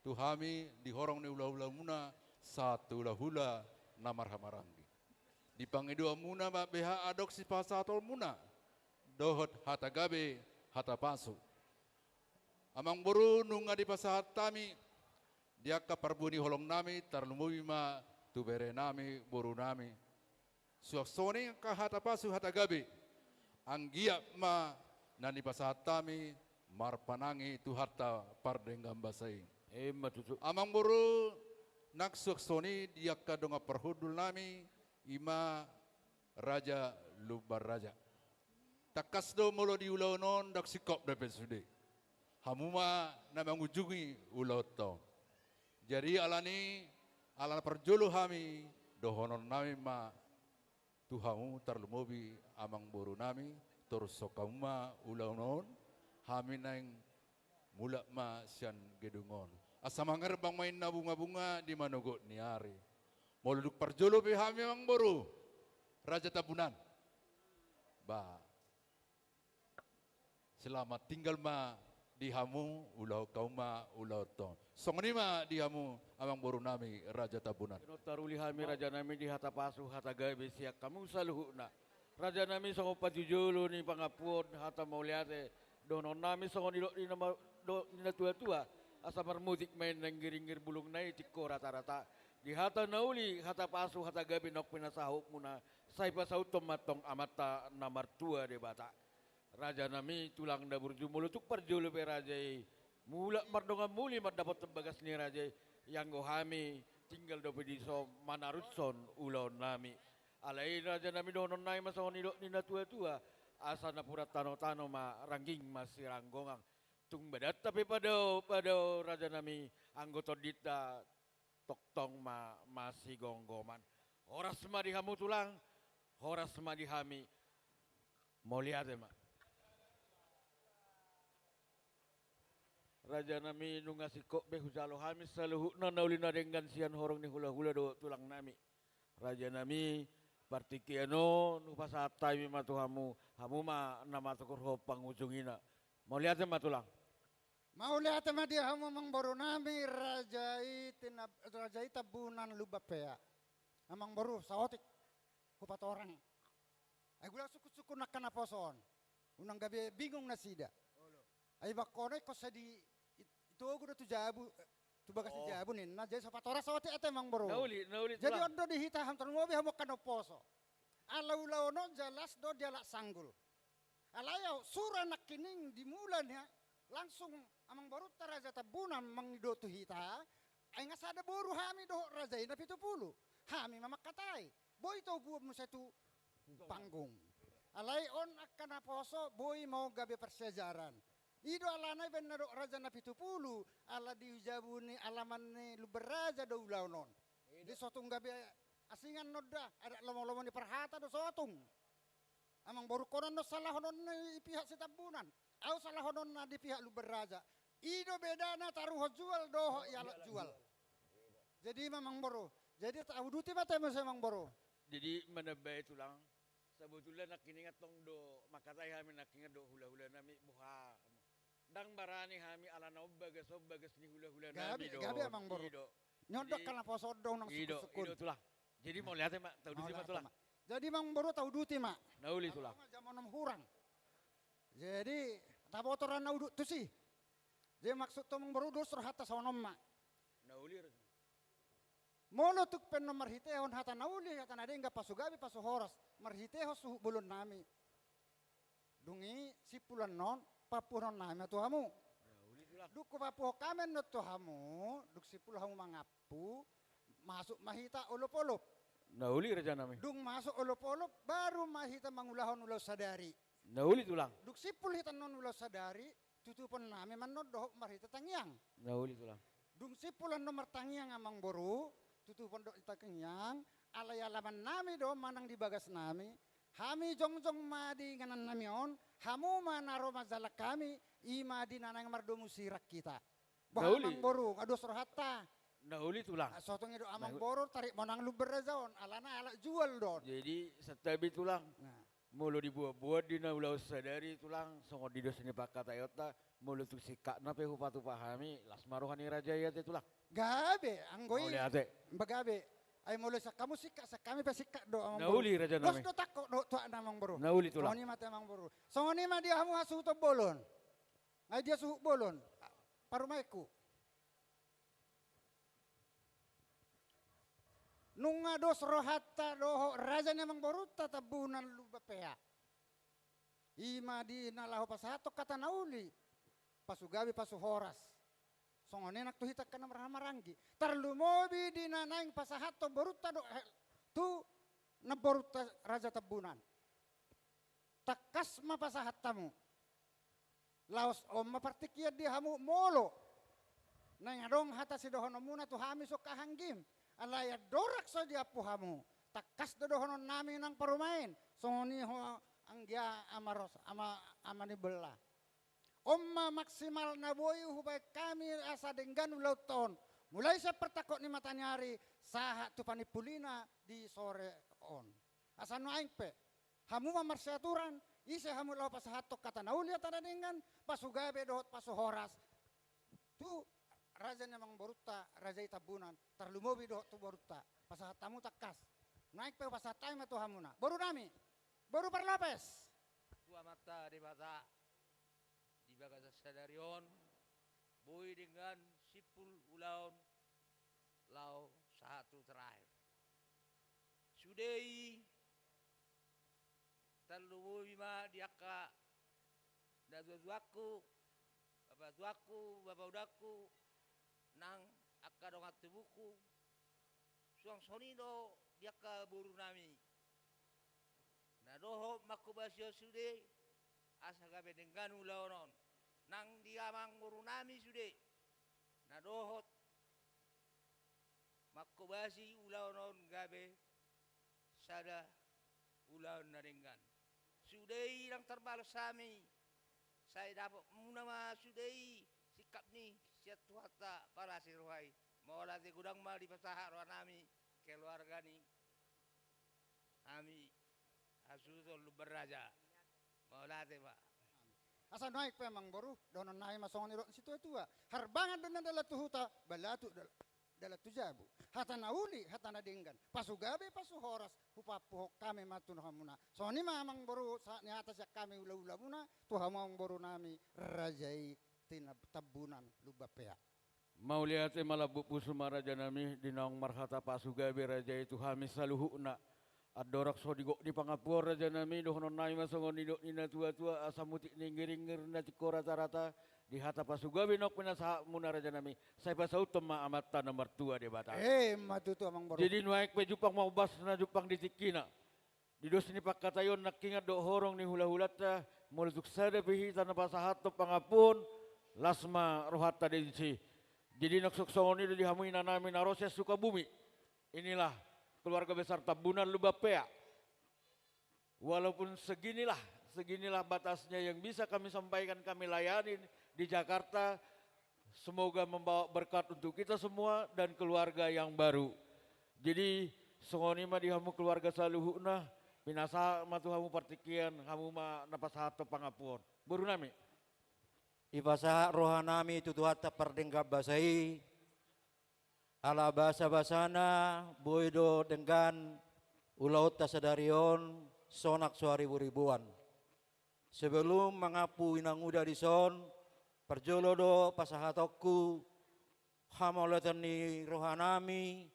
tu hami di horong ni hulahulamuna, sahat tu hulahula na marhahamaranggi. Di pangidoanmuna ma beha adong sipasahatonmuna dohot hata gabe, hata pasu. Amangboru, nunga dipasahat hami di angka parbue ni holongnami, tarlumobi ma tu berenami, borunami. Suang songon i angka hata pasu, hata gabe, anggiat ma na nipasahat hami marpanangi Tuhanta pardenggan basa i. Ima tutu. Amangboru, nang suang songon i di angka dongan parhundulnami, i ma Raja Lumban Raja. Tangkas do molo di ulaon on ndang singkop dope sude. Hamu ma na mangujungi ulaonta on. Jadi alani, ala na parjolo hami, dohononnami ma tu hamu tarlumobi amangborunami, torushon hamu ma ulaon on, hami naeng mulak ma sian gedung on. Asa mangerbang ma inna bungabunga di manogot ni ari. Molo dung parjolo pe hami, amangboru, Raja Tambunan, ba, selamat tinggal ma di hamu, ulahon hamu ma ulaonta on. Songon i ma di hamu, amangborunami, Raja Tambunan. Taruli hami, rajanami, di hata pasu, hata gabe sian hamu saluhutna. Rajanami, songon parjolo ni pangampuon, hata mauliate, dohononnami songon nidok ni na ma-, do-, ni natuatua, asa marmutik ma inna inggiringgir, bulungna i tingko ratarata. Di hata na uli, hata pasu, hata gabe naung pinasahutmuna, sai pasauthon ma antong Amanta na martua Debata. Rajanami, tulang na burju, molo tung parjolo pe raja i mulak mardongan muli mandapothon bagas ni raja i, ianggo hami tinggal dope dison manarushon ulaonnami. Alai rajanami, dohononnami ma songon nidok ni natuatua, asa napuran tanotano ma, rangging ma siranggongan. Tung badanta pe padaopadao, rajanami, anggo tondinta tongtong ma masigomgoman. Horas ma di hamu, tulang, horas ma di hami. Mauliate ma. Rajanami, nunga singkop be hujalo hami saluhutna na uli na denggan sian horong ni hulahula dohot tulangnami. Rajanami, partingkian on hupasahat hami ma tu hamu, hamu ma na mangkorhon pangujungina. Mauliate ma, tulang. Mauliate ma di hamu, amangborunami, raja i Tina-, raja i Tambunan Lumban Pea. Amangboru, saotik hupatorang. Ai gula sungkunsungkun angka naposo on, unang gabe bingung nasida. Ai bangkono ingkon sai di, it-, itogu do tu jabu, eh, tu bagas ni jabu ninna, jadi so patorang saotik ate, amangboru. Na uli, na uli, tulang. Jadi on do di hita, hamu tarlumobi hamu angka naposo. Ala ulaon on jelas do dialap sanggul. Alai ahu sura nangkining dimula nian langsung amangborunta Raja Tambunan mangido tu hita, ai nga sada boru hami dohot raja i na pitu pulu. Hami ma mangkatai. Boi toguon muse tu panggung. Alai on angka naposo, boi ma on gabe parsiajaran. I do alana i baen na dok raja na pitu pulu, ala di jabu ni alaman ni Lumban Raja do ulaon on. Jadi so tung gabe asingan on da, adat lomolomo ni parhata do so tung. Amangboru, ingkon on do salahononna di pihak Sitambunan, ahu salahononna di pihak Lumban Raja. I do bedana taruhon jual dohot ialap jual. Jadi ma, amangboru, jadi tauduti ma ate muse, amangboru. Jadi manambai, tulang, sabotulna nangkining antong do mangkatai hami nangkining dohot hulahulanami, boha. Ndang barani hami alana on bagas, on bagas ni hulahulanami do. Gabe, gabe, amangboru. I do. Ni on do angka naposo on do unang sungkunsungkun. I do, tulang. Jadi mauliate ma, tauduti ma, tulang. Jadi, amangboru, tauduti ma. Na uli, tulang. Jam onom hurang. Jadi taboto ra na udut tusi. Jadi maksudhu, amangboru, dos rohanta songon on ma. Na uli. Molo tung pe annon marhitehon hata na uli, hata na denggan, pasu gabe, pasu horas, marhitehon suhut bolonnami, dung i simpul annon pampuhononnami ma tu hamu. Na uli, tulang. Dung hupampuhon hami annon tu hamu, dung simpul hamu mangampu, masuk ma hita olopolop. Na uli, rajanami. Dung masuk olopolop, baru ma hita mangulahon ulaon sadari. Na uli, tulang. Dung simpul hita annon ulaon sadari, tutuponnami ma annon dohot marhite tangiang. Na uli, tulang. Dung simpul annon martangiang, amangboru, tutupon dohot tangiang, alai alamannami do manang di bagasnami, hami jongjong ma di inganannami on, hamu ma na ro manjalang hami, i ma di na naeng mardomu sirang hita. Boha, amangboru, nga dos rohanta? Na uli, tulang. So tung i do, amangboru, tarik ma unang Lumban Raja on, alana alap jual do on. Jadi santabi, tulang. Nah. Molo dibuat-buat di na ulaon sadari, Tulang, songon di dos ni pangkataionta, molo tung singkatna pe hupatupa hami, las ma roha ni raja i ate, Tulang. Gabe, anggo i. Mauliate. Ba gabe. Ai molo sian hamu singkat, sian hami pe singkat do, Amangboru. Na uli, Raja nami. Dos do tangkok dohot tuak na, Amangboru. Na uli, Tulang. Songon i ma ate, Amangboru. Songon i ma di hamu hasuhuton bolon. Ai dia suhut bolon. Parumaenku. Nunga dos rohanta dohot raja ni amangborunta Tambunan Lumban Peak. I ma di na laho pasahathon hata na uli, pasu gabe, pasu horas. Songon i nang tu hita angka na marhahamaranggi. Tarlumobi di na naeng pasahathon borunta dohot tu namborunta Raja Tambunan. Tangkas ma pasahat hamu. Laos on ma partingkian di hamu molo naeng adong hata sidohononmuna tu hami songon anggi. Alai andorang so diampu hamu, tangkas do dohonon nami nang parumaen. Songon i ho anggia ama ros, ama, ama ni bela. On ma maksimal na boi hubaen hami asa denggan ulaonta on. Mulai sian partangkok ni mataniari sahat tu panimpulina di sore on. Asa nuaeng pe hamu ma marsiaturan, ise hamu laho pasahathon hata na uli, hata na denggan, pasu gabe dohot pasu horas tu raja ni amangborunta, raja i Tambunan, tarlumobi dohot tu borunta. Pasahat hamu tangkas. Nuaeng pe hupasahat hami ma tu hamuna. Boru nami, boru parlapes. Tu Amanta Debata, di bagasan sadari on, boi denggan simpul ulaon laho sahat tu terakhir. Sude i tarlumobi ma di angka natuatuangku, bapatuangku, bapaodangku, nang angka dongan tubungku, suang songon i do di angka boru nami. Na dohot manghobasi on sude, asa gabe denggan ulaon on. Nang di amangboru nami sude, na dohot manghobasi ulaon on gabe sada ulaon na denggan. Sude i ndang tarbalos hami, sai dapotmuna ma sude i singkat ni sian Tuhanta parasi roha i. Mauliate godang ma dipasahat roha nami keluarga ni hami hasuhuton Lumban Raja. Mauliate ma. Asa nuaeng pe, Amangboru, dohonon nami ma songon nidok ni situatua: Harbangan do na dalan tu huta, balatu dal-, dalan tu jabu. Hata na uli, hata na denggan, pasu gabe, pasu horas, hupaampuhon hami ma tu hamuna. Songon i ma, Amangboru, sahat ni hata sian hami hulahulamuna tu hamu, Amangboru nami, raja i Tina-, Tambunan Lumban Peak. Mauliate, malambok pusu ma, raja nami, di naung marhata pasu gabe raja i tu hami saluhutna. Andorang so digok ni pangampuon, raja nami, dohonon nami ma songon nidok ni natuatua: Asa mutik ni inggiringgir na tingko ratarata, di hata pasu gabe naung pinasahatmuna, raja nami, sai pasauthon ma Amanta na martua Debata. Emma tutu, Amangboru. Jadi nuaeng pe jumpang ma umbasna, jumpang di tingkina. Di dos ni pangkataion nangkiningan dohot horong ni hulahulanta, molo tung sada pe hita na pasahathon pangampuon, las ma rohanta disi. Jadi nang songon i do di hamu inanami na ro sian Sukabumi. Inilah keluarga besar Tambunan Lumban Peak. Walaupun seginilah, seginilah batasnya yang bisa kami sampaikan, kami layani di Jakarta, semoga membawa berkat untuk kita semua dan keluarga yang baru. Jadi, songon i ma di hamu keluarga saluhutna, pinasahat ma tu hamu partingkian, hamu ma na pasahathon pangampuon. Boru nami. Dipasahat roha nami tu Tuhanta pardenggan basa i, ala basabasana boi do denggan ulaonta sadari on, sonang so hariboriboan. Sebelum mangampu inanguda dison, parjolo do pasahatonku hamauliateon ni roha nami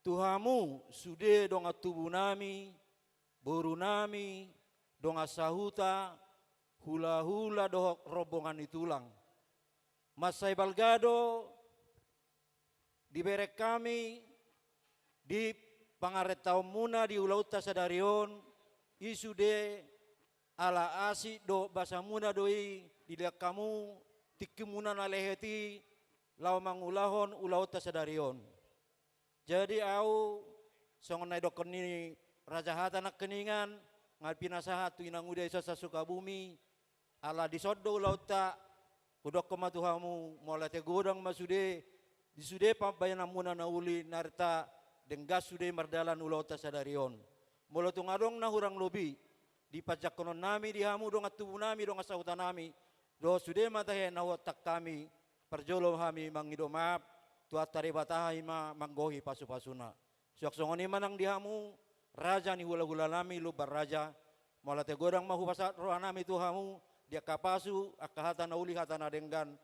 tu hamu sude dongan tubu nami, boru nami, dongan sahuta, hulahula dohot rombongan ni tulang. Mansai balga do dibereng hami di pangarentaonmuna di ulaonta sadari on, i sude ala asik dohot basamuna do i dilean hamu tingkimuna na lehet i laho mangulahon ulaonta sadari on. Jadi ahu, songon na nidokkon ni raja hata nangkiningan, nga pinasahat tu inanguda i sian Sukabumi, ala dison do ulaonta, hudokkon ma tu hamu, mauliate godang ma sude, di sude pambahenanmuna na uli, na renta denggan sude mardalan ulaonta sadari on. Molo tung adong na hurang lobi, Di panjangkonon nami di hamu dongan tubu nami, dongan sahuta nami, dohot sude ma tahe na huontang hami, parjolo hami mangido maaf, Tuhanta Debata i ma manggohi pasupasuna. Suang songon i ma nang di hamu, raja ni hulahula nami Lumban Raja, mauliate godang ma hupasahat roha nami tu hamu, di angka pasu, angka hata na uli, hata na denggan,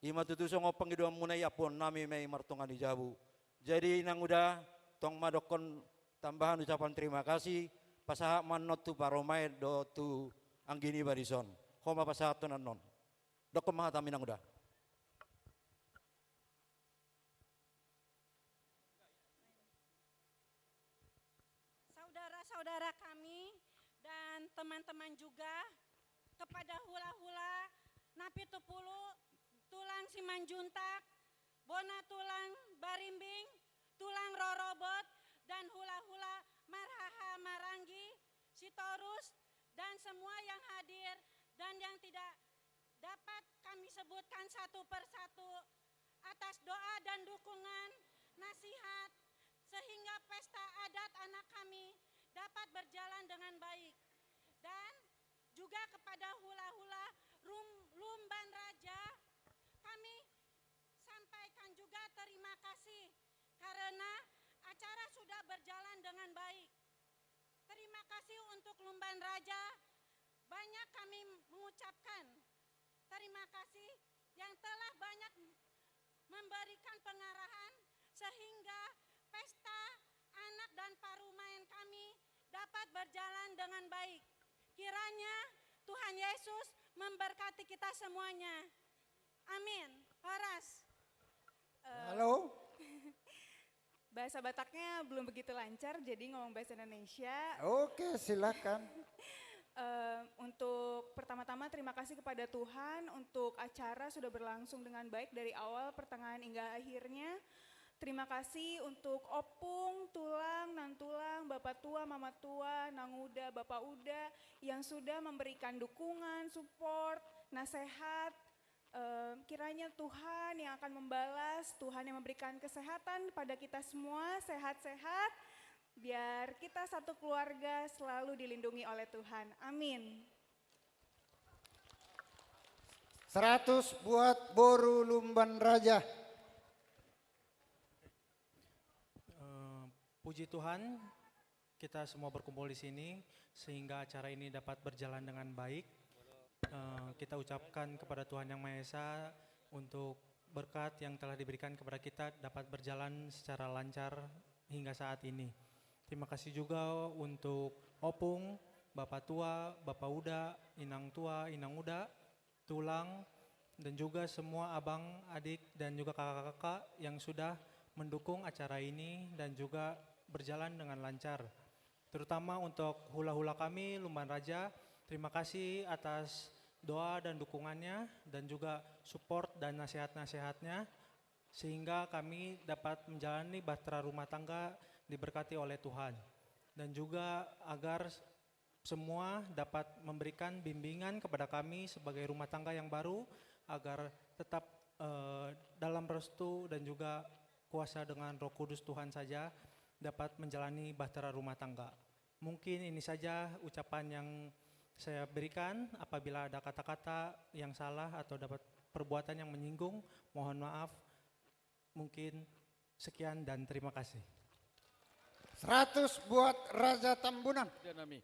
i ma tutu songon pangidoanmuna i, ampuon nami ma i martonga ni jabu. Jadi, Inang Uda, tong ma dokkon tambahan ucapan terima kasih, pasahat ma annon tu parumaen dohot tu anggi niba dison. Ho ma pasahathon annon. Dokkon ma hatam, Inang Uda. Saudara-saudara kami dan teman-teman juga, kepada hulahula Napitupulu, tulang Simanjuntak, bona tulang Barimbing, tulang Rorobot, dan hulahula marhaha maranggi Sitorus, dan semua yang hadir dan yang tidak dapat kami sebutkan satu per satu, atas doa dan dukungan, nasihat, sehingga pesta adat anak kami dapat berjalan dengan baik. Dan juga kepada hulahula Rum-, Lumban Raja, kami sampaikan juga terima kasih karena acara sudah berjalan dengan baik. Terima kasih untuk Lumban Raja, banyak kami mengucapkan terima kasih yang telah banyak memberikan pengarahan sehingga pesta anak dan parumaen kami dapat berjalan dengan baik. Kiranya Tuhan Yesus memberkati kita semuanya. Amin. Horas. Eh, halo? Bahasa Bataknya belum begitu lancar, jadi ngomong bahasa Indonesia. Oke, silakan. Eh, untuk pertama-tama, terima kasih kepada Tuhan untuk acara sudah berlangsung dengan baik dari awal, pertengahan, hingga akhirnya. Terima kasih untuk opung, tulang, nantulang, bapak tua, mama tua, nang uda, bapak uda, yang sudah memberikan dukungan, support, nasihat, Em, kiranya Tuhan yang akan membalas, Tuhan yang memberikan kesehatan pada kita semua, sehat-sehat, biar kita satu keluarga selalu dilindungi oleh Tuhan. Amin. Seratus buat boru Lumban Raja. Eh, puji Tuhan, kita semua berkumpul di sini sehingga acara ini dapat berjalan dengan baik. Eh, kita ucapkan kepada Tuhan Yang Maha Esa untuk berkat yang telah diberikan kepada kita dapat berjalan secara lancar hingga saat ini. Terima kasih juga untuk opung, bapak tua, bapak uda, inang tua, inang uda, tulang, dan juga semua abang, adik, dan juga kakak-kakak yang sudah mendukung acara ini dan juga berjalan dengan lancar. Terutama untuk hula-hula kami, Lumban Raja, terima kasih atas doa dan dukungannya dan juga support dan nasihat-nasihatnya, sehingga kami dapat menjalani bahtera rumah tangga diberkati oleh Tuhan. Dan juga agar semua dapat memberikan bimbingan kepada kami sebagai rumah tangga yang baru, agar tetap, eh, dalam restu dan juga kuasa dengan Roh Kudus Tuhan saja dapat menjalani bahtera rumah tangga. Mungkin ini saja ucapan yang saya berikan. Apabila ada kata-kata yang salah atau dapat perbuatan yang menyinggung, mohon maaf. Mungkin sekian dan terima kasih. Seratus buat Raja Tambunan. Raja nami,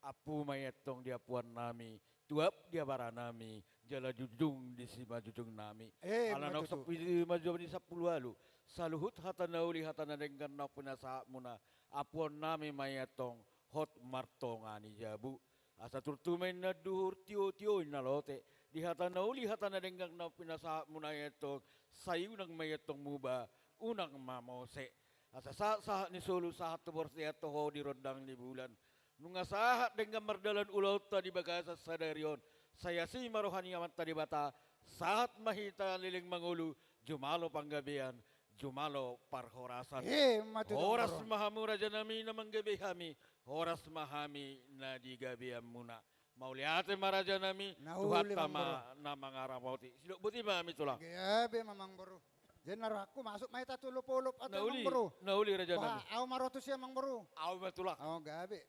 ampu ma i antong di ampuan nami, tuap di abara nami, jala jujung di simanjujung nami. Eh, ala na tutu. Sapu-, i ma jua di sampulu ualu. Saluhut hata na uli, hata na denggan naung pinasahatmuna, ampuon nami ma i antong hot martonga ni jabu. Asa turtu ma inna duhur, tio-tio inna lote. Di hata na uli, hata na denggan naung pinasahatmuna i antong, sai unang ma i antong muba, unang ma mose. Asa sahat-sahat ni solu, sahat tu bortean, toho di rondang ni bulan. Nunga sahat denggan mardalan ulaonta di bagasan sadari on, sai asi ma roha ni Amanta Debata, sahat ma hita leleng mangolu, jumalo panggabean, jumalo parhorasan. Eh, ma tutu. Horas ma hamu raja nami na manggabe hami, horas ma hami na digabeanmuna. Mauliate ma raja nami, na uli Tuhanta ma na mangaramoti. Sidok boti ma hami tulang. Gabe ma amangboru. Jadi na rohangku masuk ma hita tu olop-olop ate amangboru. Na uli raja nami. Bah, au ma ro tusi amangboru. Au ma tulang. Au gabe.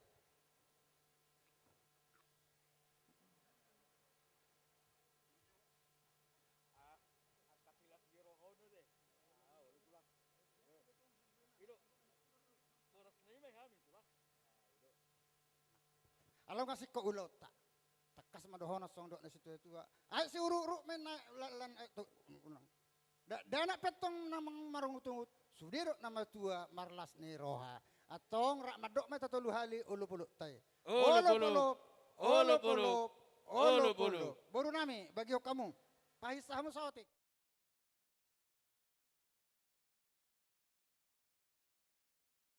Alai nga singkop ulaonta. Tangkas ma dohonon songon dok ni situatua. Ai siuruturut ma na lalan, eh, tu, unang. Da-, dakdanak pe antong na mang-, marungutungut, sude do na matua marlas ni roha. Antong rap mandok ma hita tolu hali olopolopta i. Olopolop, olopolop, olopolop. Boru nami, bagihon hamu. Pahinsa hamu saotik.